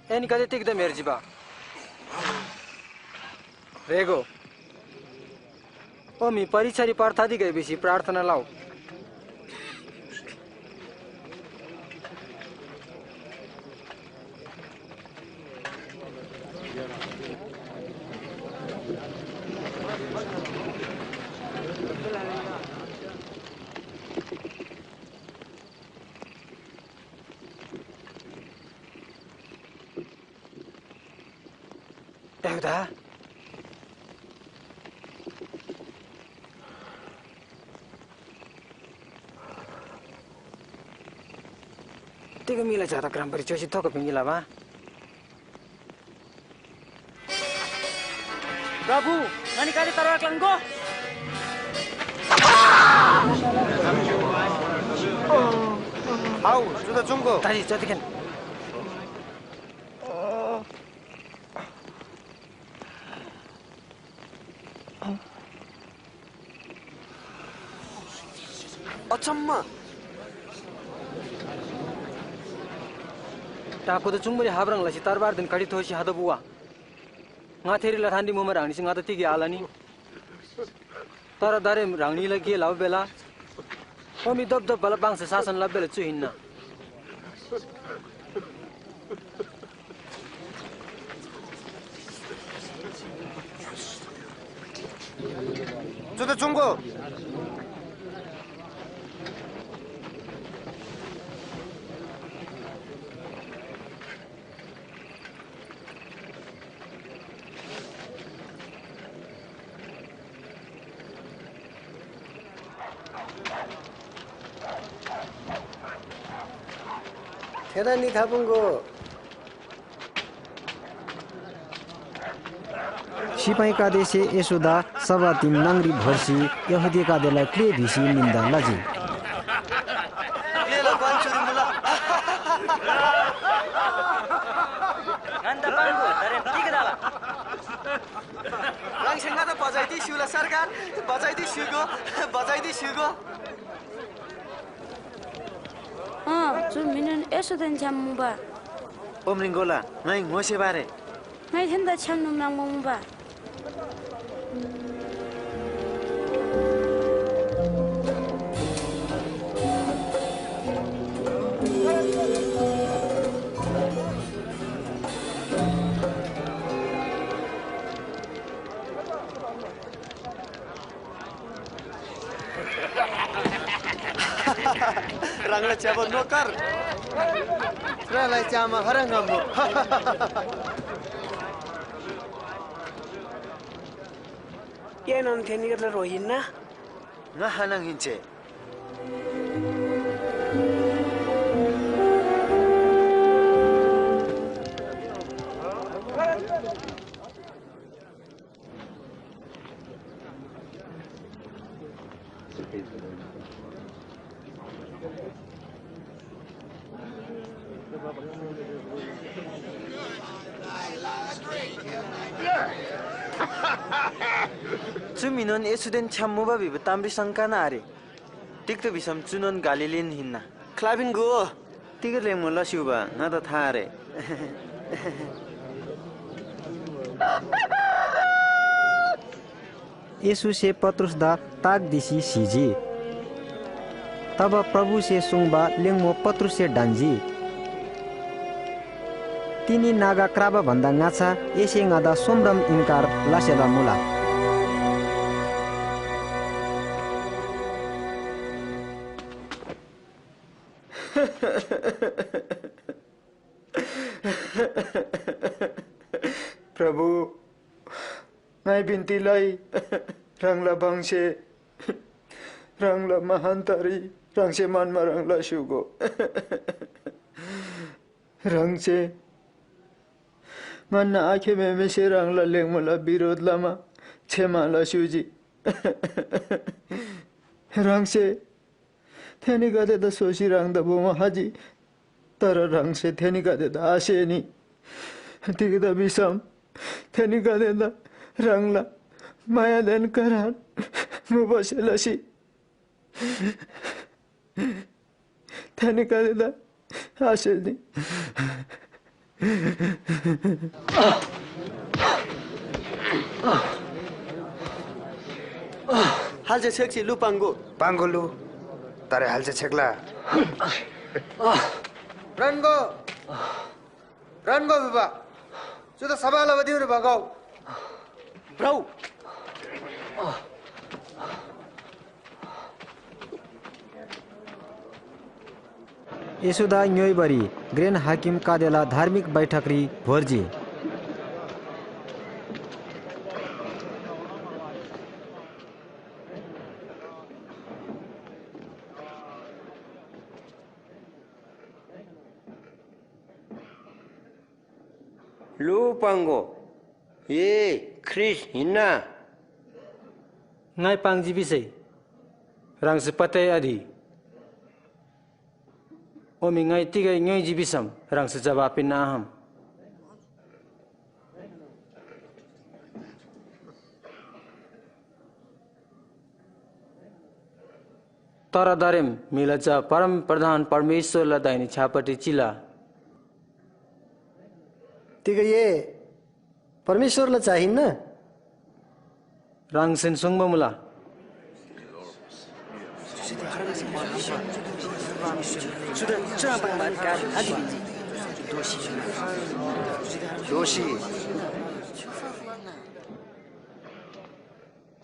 एनीगदे तिग्‍दा म्‍हेर्जीबा? रेगो। ओ म्‍हि परीक्षारी पर्थादी गै भिसी प्रार्थना लउ। यहूदा, तिग म्‍हिला झादा क्राम्‍बारी च्‍योसी थोक पिङगीला बा? प्रभु, ङनी गाडी तरवार क्‍लाङ्‍गो। हाउ, चुदा चुङ्‍गो। दादी, जतिखेन। अचम्म। टाँगोदा चुङ्बारी हाब्राङ लसी तरबारदेन घडी थोसी हादबु वा। ङा थेरी लथानरी मुमा ह्राङनीसे ङादा तिग आलनी। तर दारे ह्राङनीला गे लबा बेला ओमी धोपधोपला पाङ्से शासन लबा बेला चु हिन्‍ना। चुदा चुङ्‍गो। थेदा निथापुङ्‍गो। सिपाहीगदेसे येशूदा सभा दिम न्‍हङरी भोर्सी यहूदीगदेला ग्‍ले भिसी निन्‍दा लजी। ग्‍लेला ग्‍वान चुरी मुला। ङन्‍दा पाङ्‍गो, तर तिगेन बजाइदी स्‍युला सरकार, बजाइदी स्‍युगो, बजाइदी स्‍युगो। अँ, चु म्‍हिनोन येशूदेन छ्‌याम मुबा। ओ म्रिङकोला, ङाइ ङोसेबा आरे। ङाइ थेन्‍दा छ्‌यामनोन म्राङ्बा मुबा। ह्राङला ज्‍यबा नोकर। ह्राङलाई च्‍यामा हर ङाम्‍बो। एनोन थेनीगदेला ह्रो हिन्‍ना? ङा हानाङ हिन्‍से। चु म्‍हिनोन येशूदेन छ्‌याम मुबा भिबा तामरी शङ्का ना आरे। तिग्‍दा भिसम चुनोन गालीलरीन हिन्‍ना। ख्‍लापिन्‍गो। तिग ह्रेङ्‌बा लस्‍युबा ङादा था आरे। येशूसे पत्रुसदा ताग दिसी स्‍हीजी। तब प्रभुसे सुङ्बा ल्‍याङ्‍मो पत्रुससे ढन्‍जी। तिनी नागा क्राबा भन्‍दा ङाच्‍छा एसे ङादा सोमरम इन्‍कार लसेला मुला। प्रभु, ङाइ बिन्‍ती लइ, ह्राङला भङसे ह्राङला महान तरी ह्राङसे म्‍हन्‍बा ह्रङ् लस्‍युगो। ह्राङसे म्‍हन्‍ना आखेम्‍यामेसे ह्राङला ल्‍याङ्‌मोला बिरोध लमा क्षमा लस्‍युजी। ह्राङसे थेनीगदेदा स्‍होसी ह्राङदा बोमो खजी, तर ह्राङसे थेनीगदेदा आसेनी। तिग्‍दा भिसम थेनीगदेदा ह्राङला मायादेन करार मुबासे लसी थेनीगदेदा आसेनी। हालसे छेक्‍सी लु पाङ्‍गो। पाङ्‍गो लु, तर हालसे छेक्‍ला। रन्‍गो, रन्‍गो भिबा, चुदा सभा लबा दिउरी भगौ। भ्रौ। येशूदा ङ्‌योइबारी घ्रेन हाकिम कादेला धार्मिक बैठकरी भोर्जी। लु पाङ्‍गो, ए ख्रीष्‍ट हिन्‍ना? ङाइ पाङ्जी भिसै ह्राङसे पत्‍याइ आढी। ओमी ङाइ तिगै ङ्‌योइजी भिसम ह्राङसे जवाब पिन्‍ना आखम। तर दारेम म्‍हिला झा परमप्रधान परमेश्‍वरला दाहिने छ्‌यापट्टि चिला। तिग ए परमेश्‍वरला झा हिन्‍ना? ह्राङसेन सुङ्बा मुला। दोषी।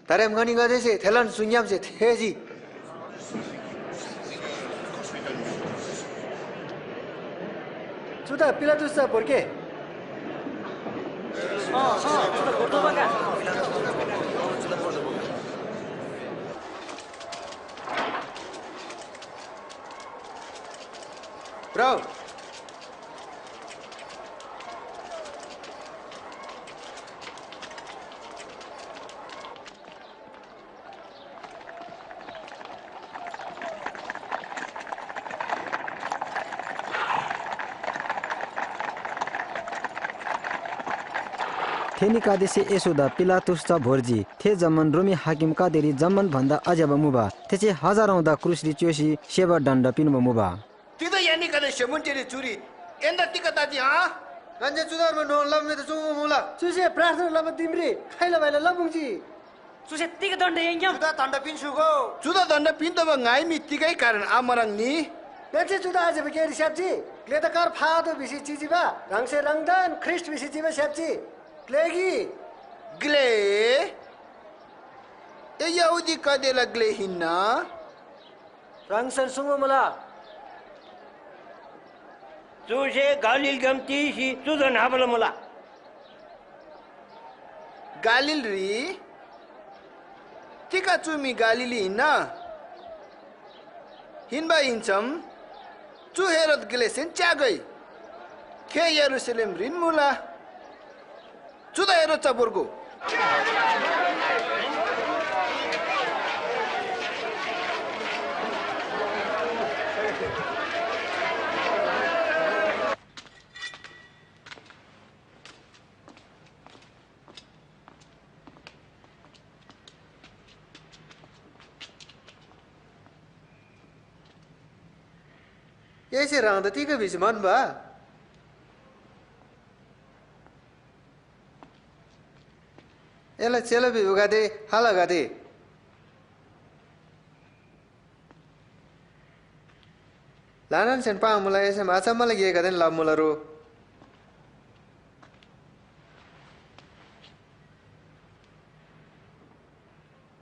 तर एम ङनीगदेसे थेलान सुङग्‍यामसे थेःजी। चुदा पिलातुसदा भोर्के। भ्रउ। थेनीगदेसे येशूदा पिलातुसदा भोर्जी। थे जम्‍मान रोमी हाकिम कादेरी जम्‍मान भन्‍दा आज्‍यबा मुबा। थेसे हजारौंदा क्रुसरी च्‍योसी सेबा दण्‍ड पिन्‍बा मुबा। तिग्‍दा एनीगदे स्‍य्‍हूम्‍बुन जेरी चुरी एन्‍दा तिग तजी, हाँ? ङन्‍से चुदर्बा न्‍होङ लबा म्‍हिदा चुङ्बा मुला। चुसे प्रार्थना लबा दिमरी खाइला भाइला लपुङ्जी। चुसे तिग दण्‍ड याङ्‌ग्‍याम? चुदा दण्‍ड पिन्‍स्‍युगो। चुदा दण्‍ड पिन्‍तोःबा ङाइ मी तिगै कारण आम्राङ्‌नी। ङन्‍से चुदा आज्‍यबा गेरी स्‍याप्‍जी। ग्‍लेदा कर फातो भिसी चिजीबा, ह्राङसे ह्राङदान ख्रीष्‍ट भिसी चिबा स्‍याप्‍जी। ग्‍लेगी। ग्‍ले? ए यहूदीगदेला ग्‍ले हिन्‍ना? ह्राङसेन सुङ्बा मुला, चुसे गालीलग्‍याम तिसी चुदा न्‍हबाला मुला। गालीलरी? तिग चु म्‍हि गालीली हिन्‍ना? हिन्‍बा हिन्‍सम चु हेरोद ग्‍लेसेन च्‍यागै। थे यरूशलेमरीन मुला। चुदा हेरोद चपुर्गो। एसे ह्राङदा तिग भिसी म्‍हन्‍बा? एला चेला भिबागदे, हालगदे, ल्‍हानानसेन पाङ्‌मुला, एसेम अचम्‍मला गेगदेन लमुला रो।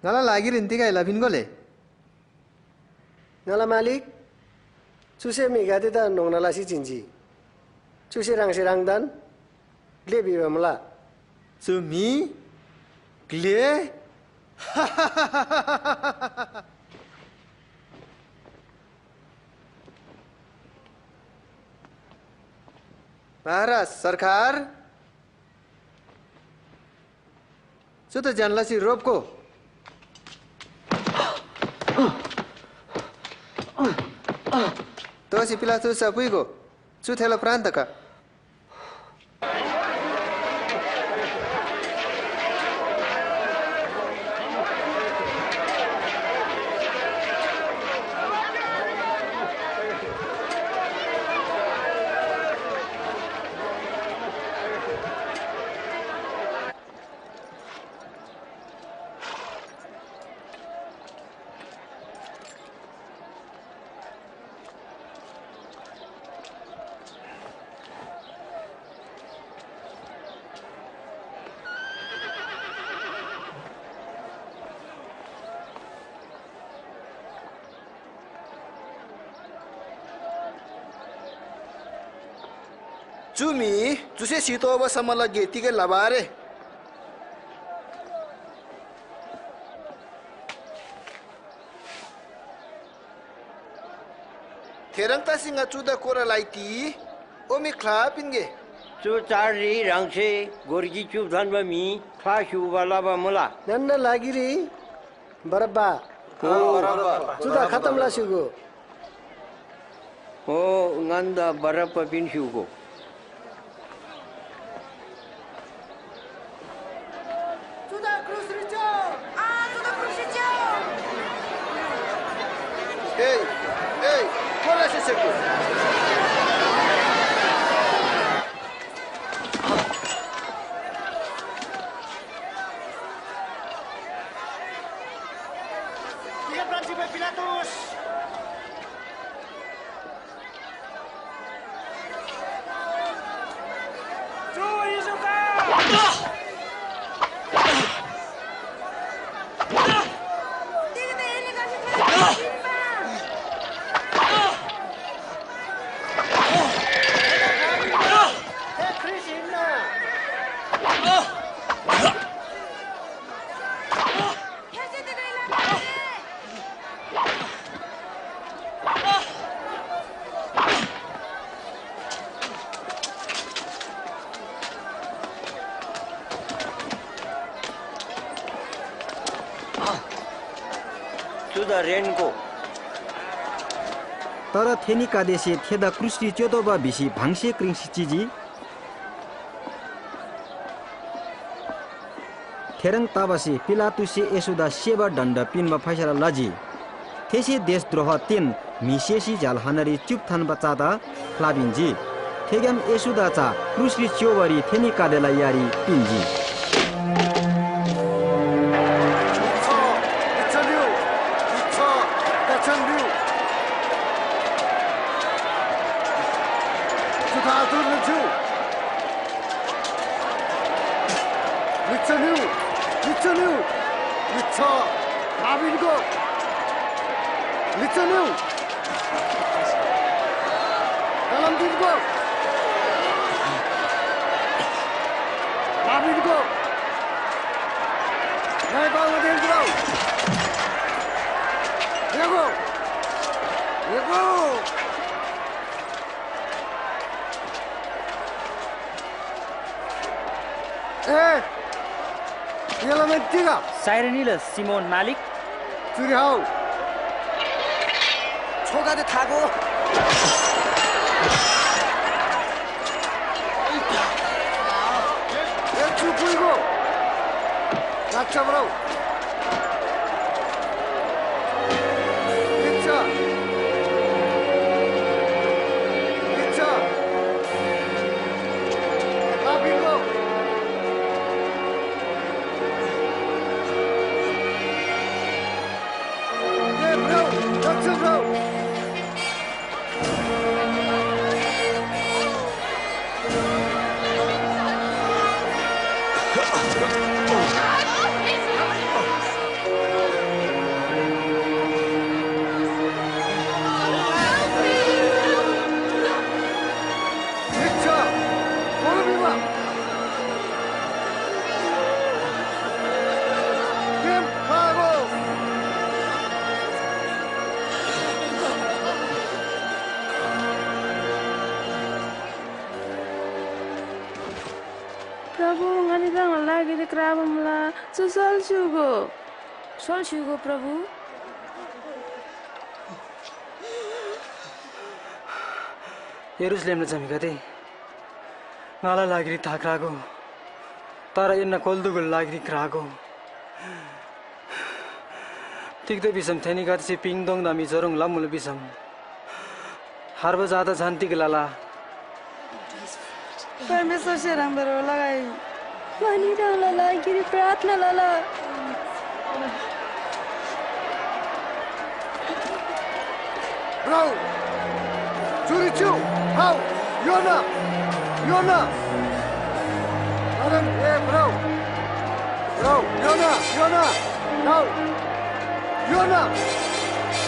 ङाला लागिरीन तिगै लपिन्‍गोले। ङाला मालिक, चुसे म्‍हिगदेदा न्‍होङ्ना लसी जिन्‍जी। चुसे ह्राङसे ह्राङदान ग्‍ले भिबा मुला। चु म्‍हि ग्‍ले? महाराज सरकार, चुदा ज्‍यन लसी रोप्‍गो। दोःसी पिलातसदा पुइगो, चु थेला प्राण तखा। चु म्‍हि चुसे सितोःबा सम्‍मला गे तिगै लबा आरे। थेह्रङ् तसी ङा चुदा कोरा लाइती, ओमी ख्‍ला पिन्‍गे। चु चाडरी ह्राङसे गोर गिक च्‍युप थान्‍बा म्‍हि ख्‍ला स्‍युबा लबा मुला। ङन्‍ना लागिरी बरब्‍बा। ओ, चुदा खतम लस्‍युगो। ओ, ङन्‍दा बरब्‍बा पिन्‍स्‍युगो। चुदा क्रुसरी च्‍यो। आ, चुदा क्रुसरी च्‍यो। ए, ए, कोलासे सेको। तिगै प्रान्‍तिबा पिलातुस। चु येशूदा। थे ख्रीष्‍ट हिन्‍ना। चुदा रेन्‍को। तर थेनीगदेसे थेदा क्रुसरी च्‍योतोःबा भिसी भाङसे क्रिङ्सी चिजी। थेह्रङ् तबासे पिलातससे येशूदा सेबा दण्‍ड पिन्‍बा फैसला लजी। थेसे देशद्रोहदेन म्‍हि सेसी झ्‍याल्‍खानरी च्‍युक थान्‍बा चदा फ्‍लापिन्‍जी। थेग्‍याम येशूदा चा क्रुसरी च्‍योबारी थेनीगदेला यारी पिन्‍जी। ए, एला तिग? साइरेनीला सिमोन मालिक। चुरी हौ। छोगादे थागो। ए, चु पुइगो। गाच्चा ब्रौ। प्रभु, ङनी ह्राङला लागिरी क्राबा मुला, चु सल्‍स्‍युगो। सल्‍स्‍युगो प्रभु। यरूशलेमला जम्‍मागदे, ङाला लागिरी थाक्रागो, तर एन्‍ना कोल्‍दुगुला लागिरी क्रागो। तिग्‍दा भिसम थेनीगदेसे पिङतोङदा मी जोह्रङ् लमुला भिसम, हार्बा झादा झन तिग लला? परमेश्‍वरसे ह्राङदा ह्रो लगाइ। ङनी ह्राङला लागिरी प्रार्थना लला। ब्रौ, चुरी चिउ, हौ, योना, योना। अरेन, ए, ब्रौ, ब्रौ, योना, योना, हौ, योना।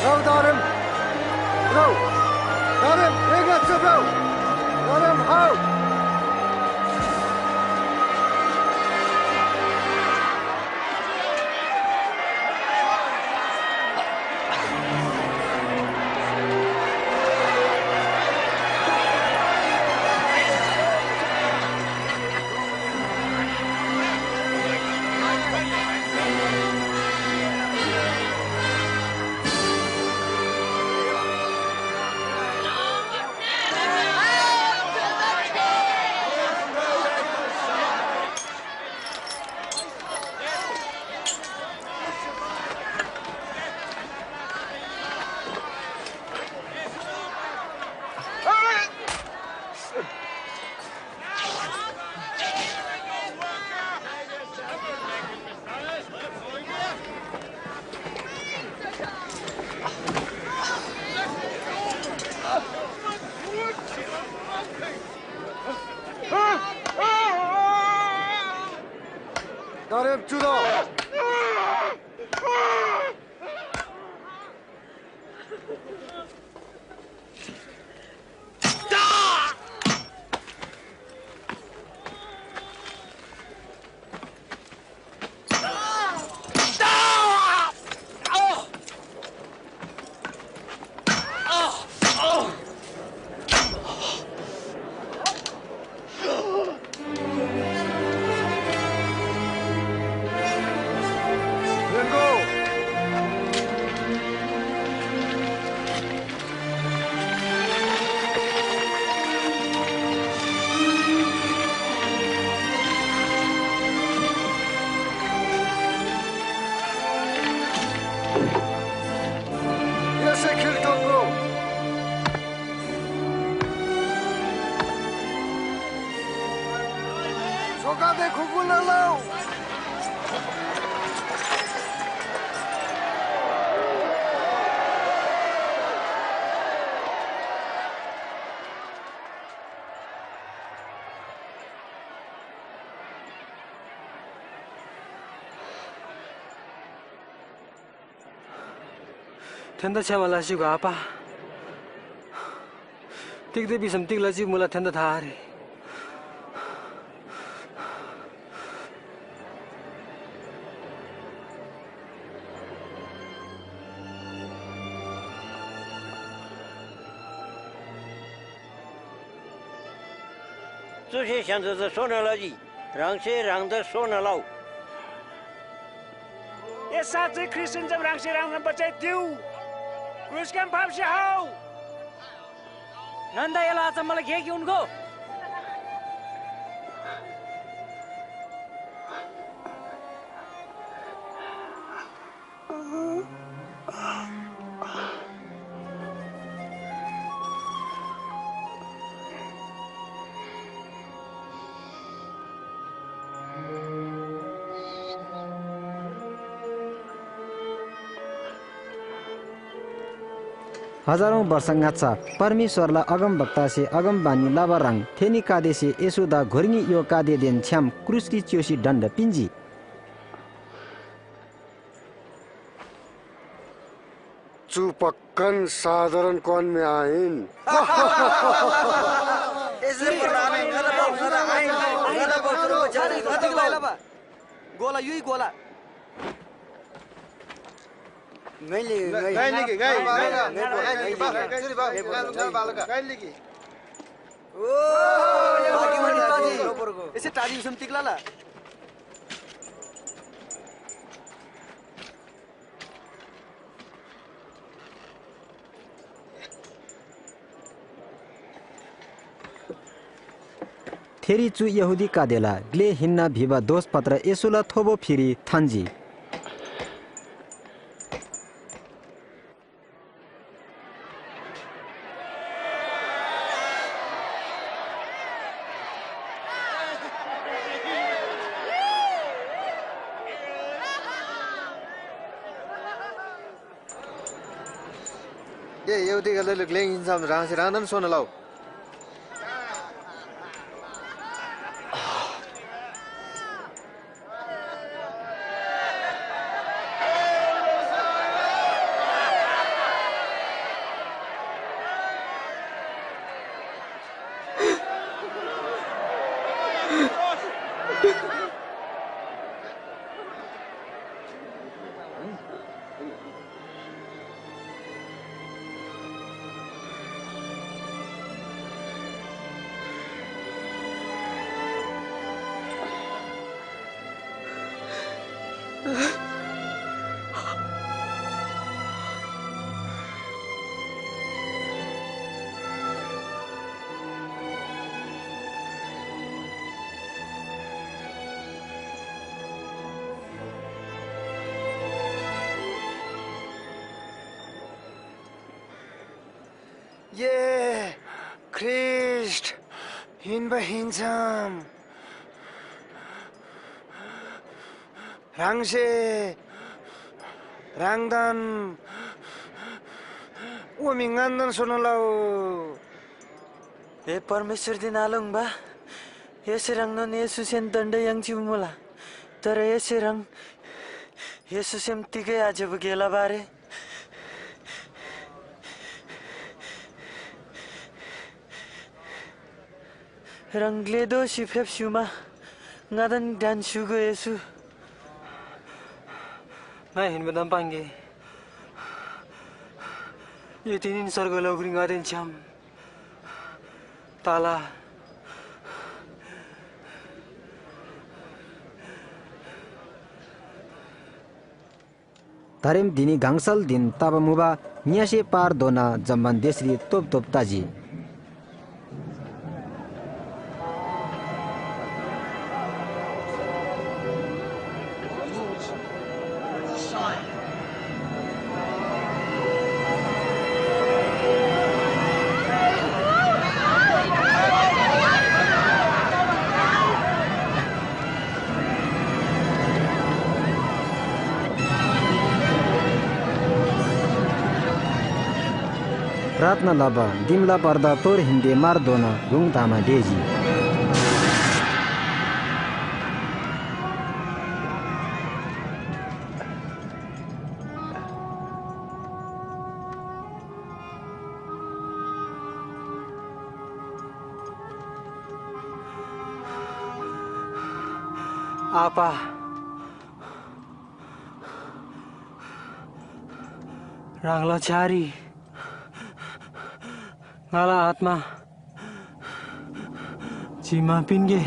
ब्रौ, दारेम, ब्रौ, दारेम, ए, ङाच्‍छा ब्रौ, दारेम, हौ। दारेम चुदा। गाते खुकुल लौ। थेन्‍दा क्षमा लसी घ आपा। तिग्‍दा भिसम तिग लजी मुला थेन्‍दा था आरे। चुसे स्‍य्‍हान्‍दोदा सोना लजी, ह्राङसे ह्राङदा सोना लउ। ए साँच्‍चै ख्रीष्‍ट हिन्‍सम ह्राङसे ह्राङदा बचाइ दिउ। क्रुसग्‍याम फाप्‍सी हउ। ङन्‍दा एला अचम्‍मला गे कि उन्‍गो? हजारौं वर्ष ङाच्‍छा परमेश्‍वरला अगमवक्तासे अगमवाणी लबा ह्रङ् थेनीगदेसे येशूदा घोर्ङी य्‍हो कादेदेन छ्‌याम क्रुसरी च्‍योसी ढन्‍डा पिन्‍जी। चु पक्‍कान साधारण क्‍वान म्‍हि आहिन। गोला युइ गोला। ङैले ङै ङैले ङै ङै ङै ङै बालका ङै बालका ङै लिकी। ओ बाकी मनी ताजी। एसे ताजी सुम तिक लाला। थेरी चु यहूदीगदेला ग्‍ले हिन्‍ना भिबा दोष पत्र येशूला थोबो फिरी थान्‍जी। ए यहूदीगदेला ग्‍ले हिन्‍सम ह्राङसे ह्राङदान सोना लउ। ए ख्रीष्‍ट हिन्‍बा हिन्‍सम ह्राङसे ह्राङदान ओमी ङन्‍दान सोना लउ। ए परमेश्‍वरदेन आलोङ्बा, एसे ह्राङनोन येशूसेन दण्‍ड याङ्सी मुला, तर एसे ह्राङ येशूसेम तिगै आज्‍यबा गे लबा आरे। ह्राङ ग्‍ले दोःसी फेप्‍स्‍युमा ङादान ध्‍यान स्‍युगो येशू। ङाइ हिन्‍बा ताम पाङ्गे। ए तिनीन स्‍वर्गला उघरी ङादेन छ्‌याम तला। दारेम धिनी गङसल धिन तबा मुबा, ङ्‍यसे पारधोना जम्‍मान देशरी तोपतोप तजी। लबा दिमला पर्दा तोर हिन्‍ते मारधोना गुङ तमा डेजी। आबा, ह्राङला छ्‌यारी ङाला आत्‍मा जिम्‍मा पिन्‍गे।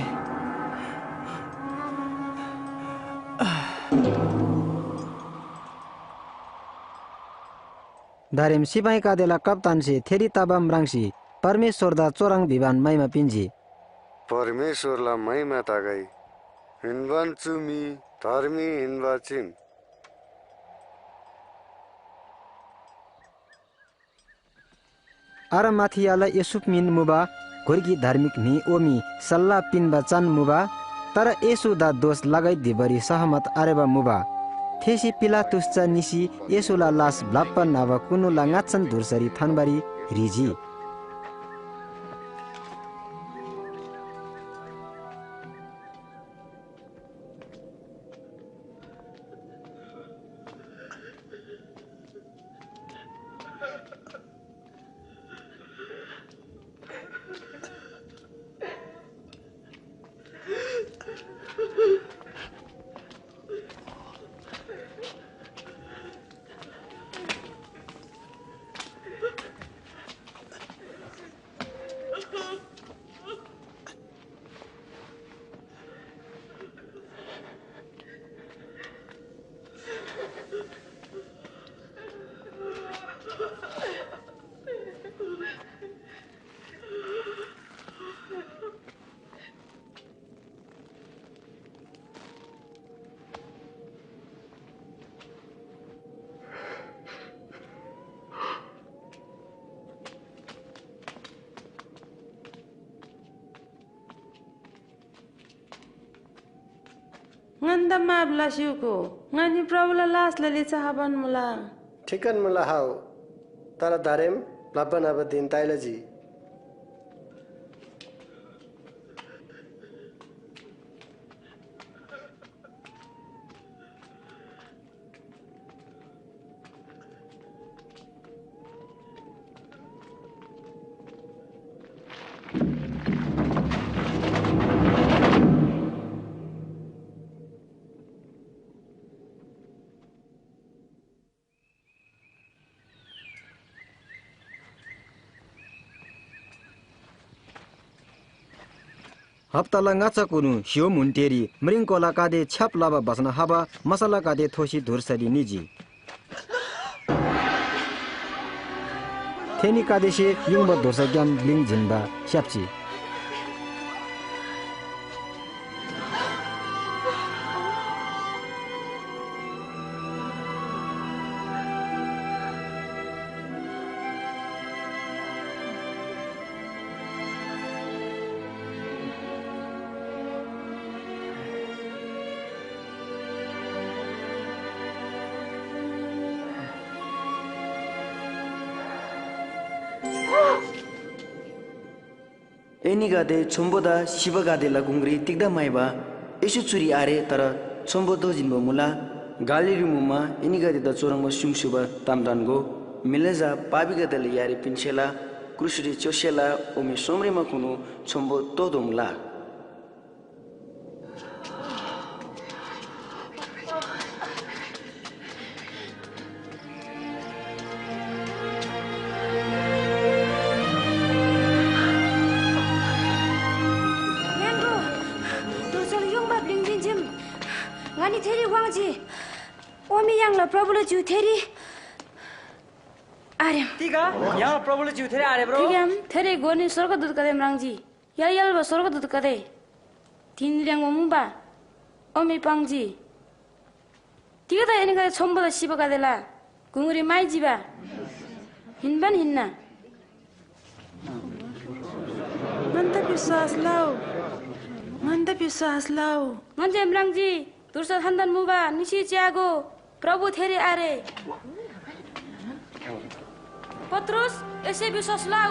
दारेम सिपाहीगदेला कप्‍तानसे थेरी तबा म्राङ्सी परमेश्‍वरदा चुह्रङ् भिबान महिमा पिन्‍जी, "परमेश्‍वरला महिमा तगै, हिन्‍बान चु म्‍हि धर्मी हिन्‍बा चीम।" अरमाथियाला युसुफ मिन मुबा, गुर्गी धार्मिक म्‍हि ओमी सल्‍लाह पिन्‍बा चान मुबा, तर येशूदा दोष लगै धिबारी सहमत आरेबा मुबा। थेसे पिलातुस चा निसी येशूला लास ब्‍लप्‍बा न्‍हबा कुनुला ङाच्‍छान धुर्सारी थान्‍बारी ह्रीजी। ङन्‍दा माफ लस्‍युगो, ङनी प्रभुला लासला लिच्‍छा खबान मुला। ठिक्‍कान मुला हाउ, तर दारेम ब्‍लप्‍बा न्‍हबा धिन ताइला जी। हप्‍ताला ङाच्‍छाकुनु स्‍य्‍हो म्‍हुन्‍टेरी म्रिङकोलागदे छ्‌याप लबा बस्‍ना खबा मसलागदे थोसी धुर्सारी निजी। थेनीगदेसे युङबा धुर्साग्‍याम ब्‍लिङ जिन्‍बा स्‍याप्‍जी। एनीगदे छोम्‍बोदा सिबागदेला गुङरी तिग्‍दा म्‍हाइबा? येशू चुरी आरे, तर छोम्‍बो दोजिन्‍बो मुला। गालीलरी मुमा एनीगदेदा चुह्रङ्बा स्‍युङस्‍युबा ताम ढन्‍गो, म्‍हिला झा पापीगदेला यारी पिन्‍सेला, क्रुसरी च्‍योसेला, ओमी सोमरेमाकुनु छोम्‍बो तोःतोःमुला। ङ्‌यान्‍गो, धुर्साला युङबा ब्‍लिङ जिन्‍जीम। ङनी थेरी वाङ्‌जी। ओमी य्‍हाङला प्रभुला ज्‍यु थेरी आरेम। तिग य्‍हाङला प्रभुला ज्‍यु थेरी आरेब्रो? तिग्‍याम थेरी गोनी स्‍वर्गदूतगदे म्राङ्जी। यलयलबा स्‍वर्गदूतगदे धिन ह्रेङ्बा मुबा, ओमी पाङ्जी। तिग्‍दा एनीगदे छोम्‍बोदा सिबागदेला गुङरी म्‍हाइजीबा? हिन्‍बान हिन्‍ना। ङन्‍दा विश्‍वास लउ, ङन्‍दा विश्‍वास लउ। ङन्‍से म्राङ्जी, धुर्सा थान्‍दन मुबा, निसी च्‍यागो, प्रभु थेरी आरे। पत्रुस, एसे विश्वास लउ।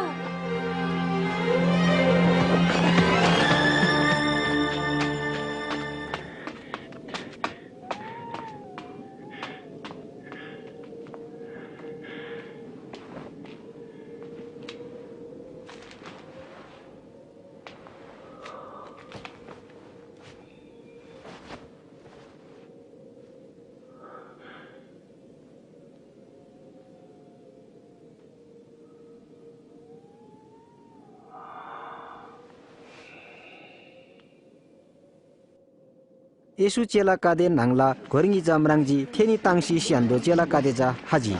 येशू चेलागदे न्‍हङला घोर ङिचा म्राङ्जी, थेनी ताङ्सी स्‍य्‍हान्‍दो चेलागदे चा खजी।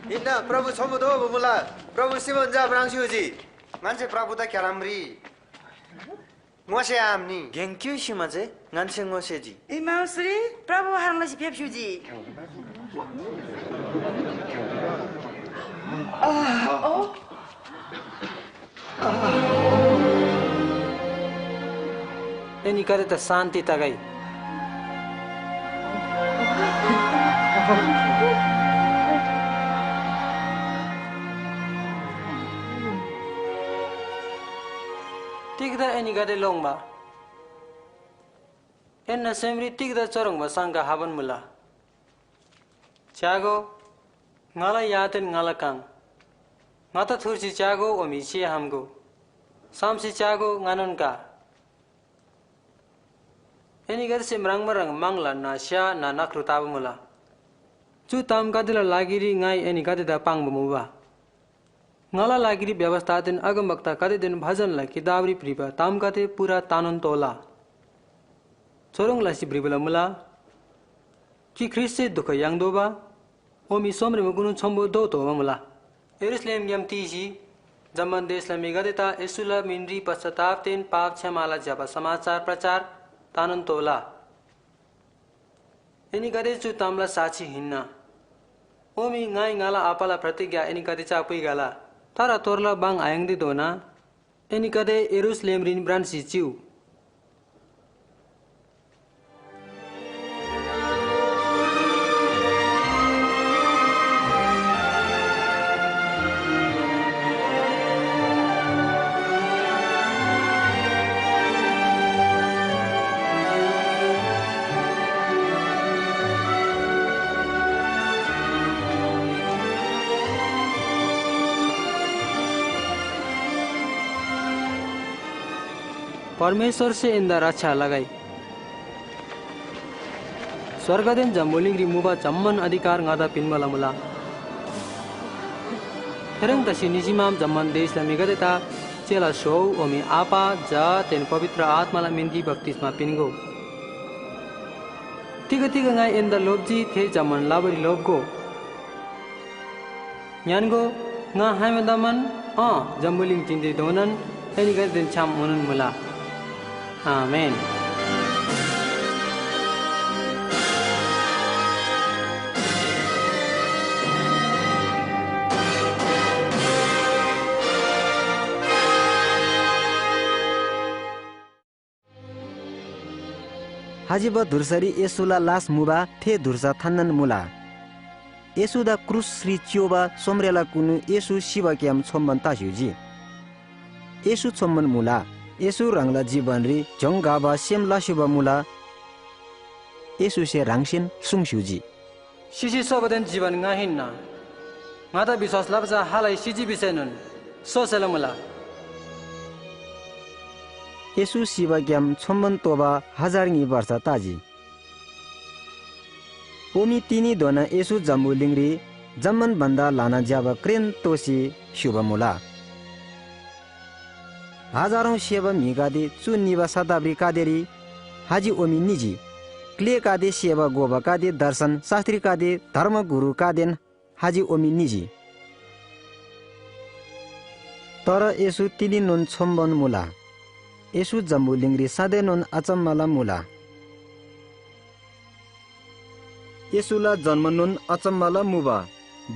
हिन्‍ना, प्रभु छोन्‍बो दोबा मुला। प्रभु सिमोन चा म्राङ्सी उजी। ङन्‍से प्रभुदा क्‍यालामरी ङोसे आम्‍नी। गेङ क्‍युइ सिमा जे ङन्‍से ङोसेजी। इमाउसरी प्रभु हरण लसी फेप्‍स्‍युजी। एनीगदेदा शान्‍ति तगै। तिग्‍दा एनीगदे लोङ्‌बा? एन्‍ना सेमरी तिग्‍दा चुह्रङ्बा शङ्का खबान मुला? च्‍यागो, ङाला यादेन ङाला काङ। ङादा थुर्सी च्‍यागो, ओमी चियाखम्‍गो। सामसे च्‍यागो, ङानोन का। एनीगदेसे म्राङ्बा ह्रङ् म्‍हङला न्‍ह स्‍या न्‍ह नख्रु तबा मुला। चु तामगदेला लागिरी ङाइ एनीगदेदा पाङ्बा मुबा। ङाला लागिरी व्यवस्थादेन अगमवक्तागदेदेन भजनला किताबरी भ्रिबा तामगदे पूरा तनोन तोःला। चुह्रङ् लसी भ्रिबाला मुला कि ख्रीष्‍टसे दुख याङ्तोःबा, ओमी सोमरेमाकुनु छोम्‍बो दोतोःबा मुला। यरूशलेमग्‍याम तीसी जम्‍मान देशला म्‍हिगदेदा येशूला मिनरी पश्‍चातापदेन पाप क्षमाला ज्‍यबा समाचार प्रचार तनोन तोःला। एनीगदे चु तामला साक्षी हिन्‍ना। ओमी ङाइ ङाला आबाला प्रतिज्ञा एनीगदे चा पुइखला। तर तोरला बाङ आयाङ्तेधोना एनीगदे यरूशलेमरीन भ्रान्‍सी चिउ। परमेश्‍वरसे एन्‍दा रक्षा लगै। स्‍वर्गदेन जम्‍बुलिङरी मुबा जम्‍मान अधिकार ङादा पिन्‍बाला मुला। थेह्रङ् तसी निसीमाम जम्‍मान देशला म्‍हिगदेदा चेला स्‍होउ, ओमी आबा, झादेन पवित्र आत्‍माला मिनरी बप्‍तिस्‍मा पिन्‍गो। तिग तिग ङाइ एन्‍दा लोप्‍जी, थे जम्‍मान लबारी लोप्‍गो। ङ्‌यान्‍गो, ङा खाइमादामान, अँ, जम्‍बुलिङ जिन्‍तेधोनान एनीगदेदेन छ्‌याम मुनोन मुला। आमेन। खजिबा धुर्सारी येशूला लास मुबा, थे धुर्सा थान्‍नान मुला। येशूदा क्रुसरी च्‍योबा सोमरेला कुनु येशू सिबाग्‍याम छोम्‍बान तस्‍युजी। येशू छोम्‍बान मुला। येशू ह्राङला जीवनरी ज्‍योङ्‍घाबा सेम लस्‍युबा मुला। येशूसे ह्राङसेन सुङ्स्‍युजी। सिसी सोबादेन जीवन ङा हिन्‍ना। ङादा विश्‍वास लबा चा खालै सिजी भिसैनोन सोसेला मुला। येशू सिबाग्‍याम छोम्‍बान तोःबा हजार न्‍ही वर्ष तजी। ओमी तिनीधोना येशू जम्‍बुलिङरी जम्‍मान भन्‍दा ल्‍हाना ज्‍यबा क्रेन तोसी स्‍युबा मुला। हजारौं सेबा म्‍हिगदे चु निबा शताब्‍दीगदेरी खजी ओमी निजी। ग्‍लेगदे सेबा घोबागदे दर्शन शास्‍त्रीगदे धर्मगुरुगदेन खजी ओमी निजी। तर येशू तिनीनोन छोम्‍बान मुला। येशू जम्‍बुलिङरी सधैँनोन अचम्‍मला मुला। येशूला जन्‍मनोन अचम्‍मला मुबा।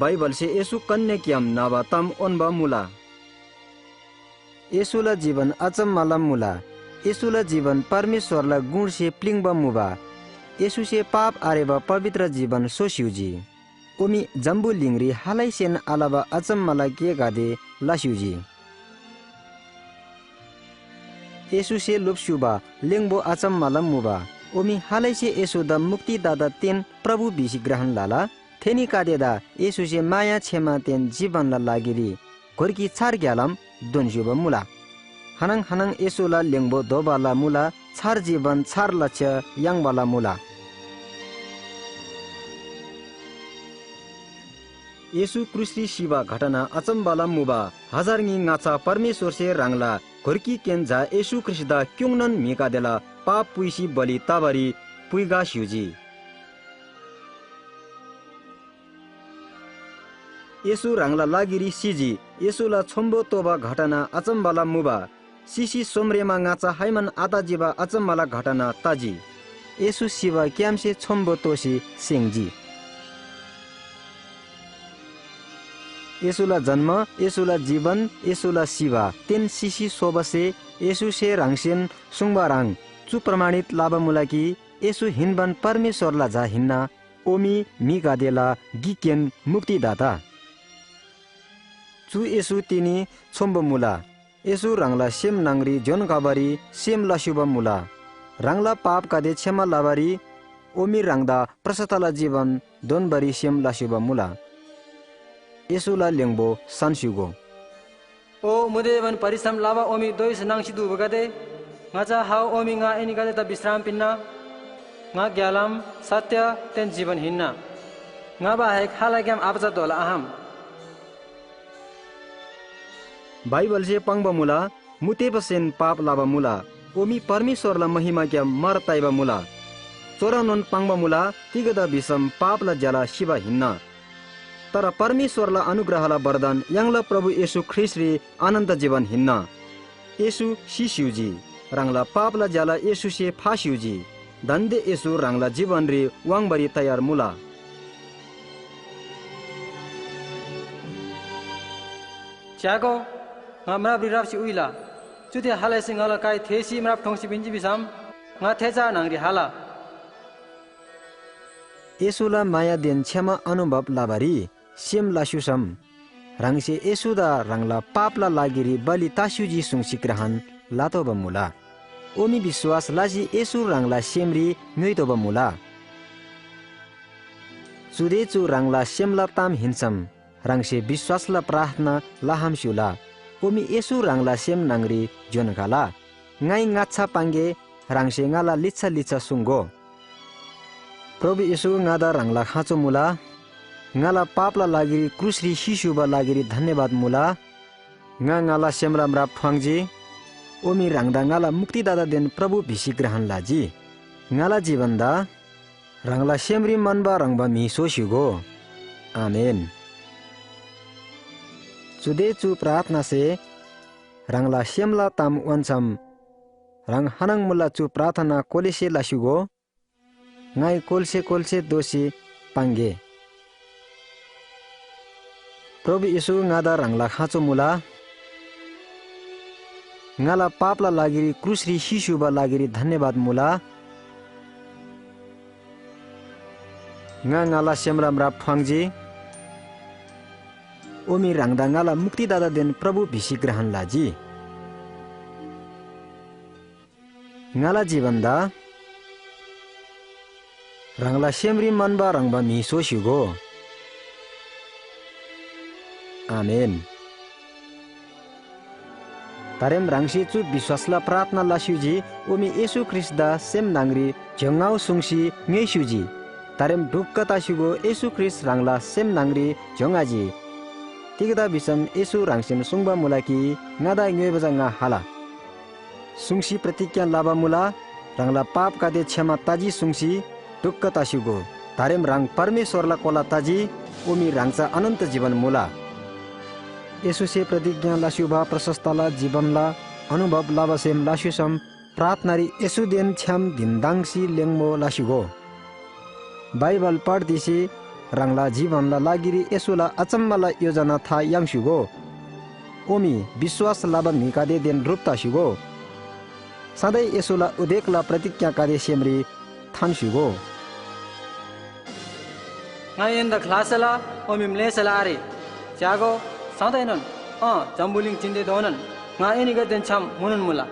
बाइबलसे येशू कन्‍याग्‍याम न्‍हबा ताम उन्‍बा मुला। येशूला जीवन अचम्‍मला मुला। येशूला जीवन परमेश्‍वरला गुणसे प्‍लिङ्बा मुबा। येशूसे पाप आरेबा पवित्र जीवन सोस्‍युजी। ओमी जम्‍बुलिङरी खालैसेन आलबा अचम्‍मला गेगदे लस्‍युजी। येशूसे लोप्‍स्‍युबा लेङबो अचम्‍मला मुबा। ओमी खालैसे येशूदा मुक्तिदातादेन प्रभु भिसी ग्रहण लला। थेनीगदेदा येशूसे माया क्षमादेन जीवनला लागिरी घोर्की छार ग्‍यालाम दोन्‍स्‍युबा मुला। खानङ खानङ येशूला लेङबो दोबाला मुला, छार जीवन छार लक्ष्य याङ्बाला मुला। येशू क्रुसरी सिबा घटना अचम्‍बाला मुबा। हजार ङी ङाच्‍छा परमेश्‍वरसे ह्राङला घोर्कीकेन झा येशू ख्रीष्‍टदा क्‍युङनन म्‍हिगदेला पाप पुइसी बलि तबारी पुइगा स्‍युजी। येशू ह्राङला लागिरी सिजी। येशूला छोम्‍बो तोबा घटना अचम्‍बाला मुबा। सिसी सोमरेमा ङाच्‍छा खाइमान आत जिबा अचम्‍बाला घटना तजी। येशू सिबा क्‍यामसे छोम्‍बो तोसी सेङ्जी। येशूला जन्‍म, येशूला जीवन, येशूला सिबा तेन सिसी सोबासे येशूसे ह्राङसेन सुङ्बा ह्रङ् चु प्रमाणित लबा मुला कि येशू हिन्‍बान परमेश्‍वरला झा हिन्‍ना, ओमी म्‍हिगदेला गिककेन मुक्तिदाता। चु येशू तिनी छोम्‍बो मुला। येशू ह्राङला सेम न्‍हङरी ज्‍योन खबारी सेम लस्‍युबा मुला। ह्राङला पापगदे क्षमा लबारी ओमी ह्राङदा प्रशस्तला जीवन दोन्‍बारी सेम लस्‍युबा मुला। येशूला ल्‍हेङ्बो सान्‍स्‍युगो। ओ मुदेबान परिश्रम लबा ओमी दोइस नाङ्सी दुबुगदे, ङाच्‍छा हाउ ओमी ङा एनीगदेदा विश्राम पिन्‍ना। ङा ग्‍यालाम, सत्‍यदेन जीवन हिन्‍ना। ङा बाहेक खालैग्‍याम आपजा दोला आखम। बाइबलसे पाङ्बा मुला, मुतेबासेन पाप लबा मुला, ओमी परमेश्‍वरला महिमाग्‍याम मार ताइबा मुला। चोरनोन पाङ्बा मुला, तिग्‍दा भिसम पापला ज्‍याला सिबा हिन्‍ना। तर परमेश्‍वरला अनुग्रहला वरदान य्‍हाङला प्रभु येशू ख्रीष्‍टरी अनन्‍त जीवन हिन्‍ना। येशू सिस्‍युजी, ह्राङला पापला ज्‍याला येशूसे फास्‍युजी। दान्‍दे येशू ह्राङला जीवनरी वाङ्बारी तयार मुला। च्‍यागो, ङा म्रापरी राप्‍सी उइला। चुदे खालैसे ङाला काइ थेःसी म्राप ठोङ्सी पिन्‍जी भिसम ङा थे चा न्‍हङरी हाला। येशूला मायादेन क्षमा अनुभव लबारी सेम लस्‍युसम, ह्राङसे येशूदा ह्राङला पापला लागिरी बलि तस्‍युजी सुङ्सी ग्रहण लतोःबा मुला। ओमी विश्‍वास लसी येशू ह्राङला सेमरी ङ्‌योइतोःबा मुला। चुदे चु ह्राङला सेमला ताम हिन्‍सम, ह्राङसे विश्‍वासला प्रार्थना लखम स्‍युला। ओमी येशू ह्राङला सेम न्‍हङरी ज्‍योन खला। ङाइ ङाच्‍छा पाङ्‌गे, ह्राङसे ङाला लिच्‍छा लिच्‍छा सुङ्‍गो। प्रभु येशू ङादा ह्राङला खाँचो मुला। ङाला पापला लागिरी क्रुसरी सिस्‍युबा लागिरी धन्‍यवाद मुला। ङा ङाला सेमला म्राप ठ्वाङ्‍जी। ओमी ह्राङदा ङाला मुक्तिदातादेन प्रभु भिसी ग्रहण लजी। ङाला जीवनदा ह्राङला सेमरी म्‍हन्‍बा ह्रङ्‌बा म्‍हि स्‍होस्‍य्‍हूगो। आमेन। चुदे चु प्रार्थनासे ह्राङला सेमला ताम ओन्‍छाम ह्राङ खानङ मुला चु प्रार्थना कोलेसे लस्‍युगो। ङाइ कोल्‍से कोल्‍से दोःसी पाङ्‌गे। प्रभु येशू ङादा ह्राङला खाँचो मुला। ङाला पापला लागिरी क्रुसरी सिस्‍युबा लागिरी धन्‍यवाद मुला। ङा ङाला सेमला म्राप ठ्वाङ्‌जी। ओमी ह्राङदा ङाला मुक्तिदातादेन प्रभु भिसी ग्रहण लजी। ङाला जीवनदा ह्राङला सेमरी म्‍हन्‍बा ह्रङ्‌बा म्‍हि स्‍होस्‍य्‍हूगो। आमेन। तारेम ह्राङसे चु विश्‍वासला प्रार्थना लस्‍युजी, ओमी येशू ख्रीष्‍टदा सेम न्‍हङरी ज्‍योङ्‌आउ सुङ्सी ङ्‌योइस्‍युजी। तारेम ढुक्‍क तस्‍युगो, येशू ख्रीष्‍ट ह्राङला सेम न्‍हङरी ज्‍योङ्‌आजी। तिग्‍दा भिसम येशू ह्राङसेन सुङ्बा मुला कि, ङादा ङ्‌योइबा चा ङा खाला। सुङ्सी प्रतिज्ञा लबा मुला, ह्राङला पापगदे क्षमा तजी सुङ्सी ढुक्‍क तस्‍युगो। तारेम ह्राङ परमेश्‍वरला कोला तजी, ओमी ह्राङ चा अनन्‍त जीवन मुला। येशूसे प्रतिज्ञा लस्‍युबा प्रशस्तला जीवनला अनुभव लबा सेम लस्‍युसम प्रार्थनारी येशूदेन छ्‌याम धिन दाङ्सी लेङ्‌मो लस्‍युगो। बाइबल पढ्दिसी ह्राङला जीवनला लागिरी येशूला अचम्‍मला योजना था याङ्स्‍युगो। ओमी विश्‍वास लबा म्‍हिगदेदेन ह्रुप तस्‍युगो। सधैँ येशूला उदेकला प्रतिज्ञागदे सेमरी थान्‍स्‍युगो। ङा एन्‍दा ख्‍लासैला ओमी म्‍लेःसैला आरे। च्‍यागो, सधैँनोन, अँ, जम्‍बुलिङ चिन्‍तेधोनान ङा एनीगदेदेन छ्‌याम मुनोन मुला।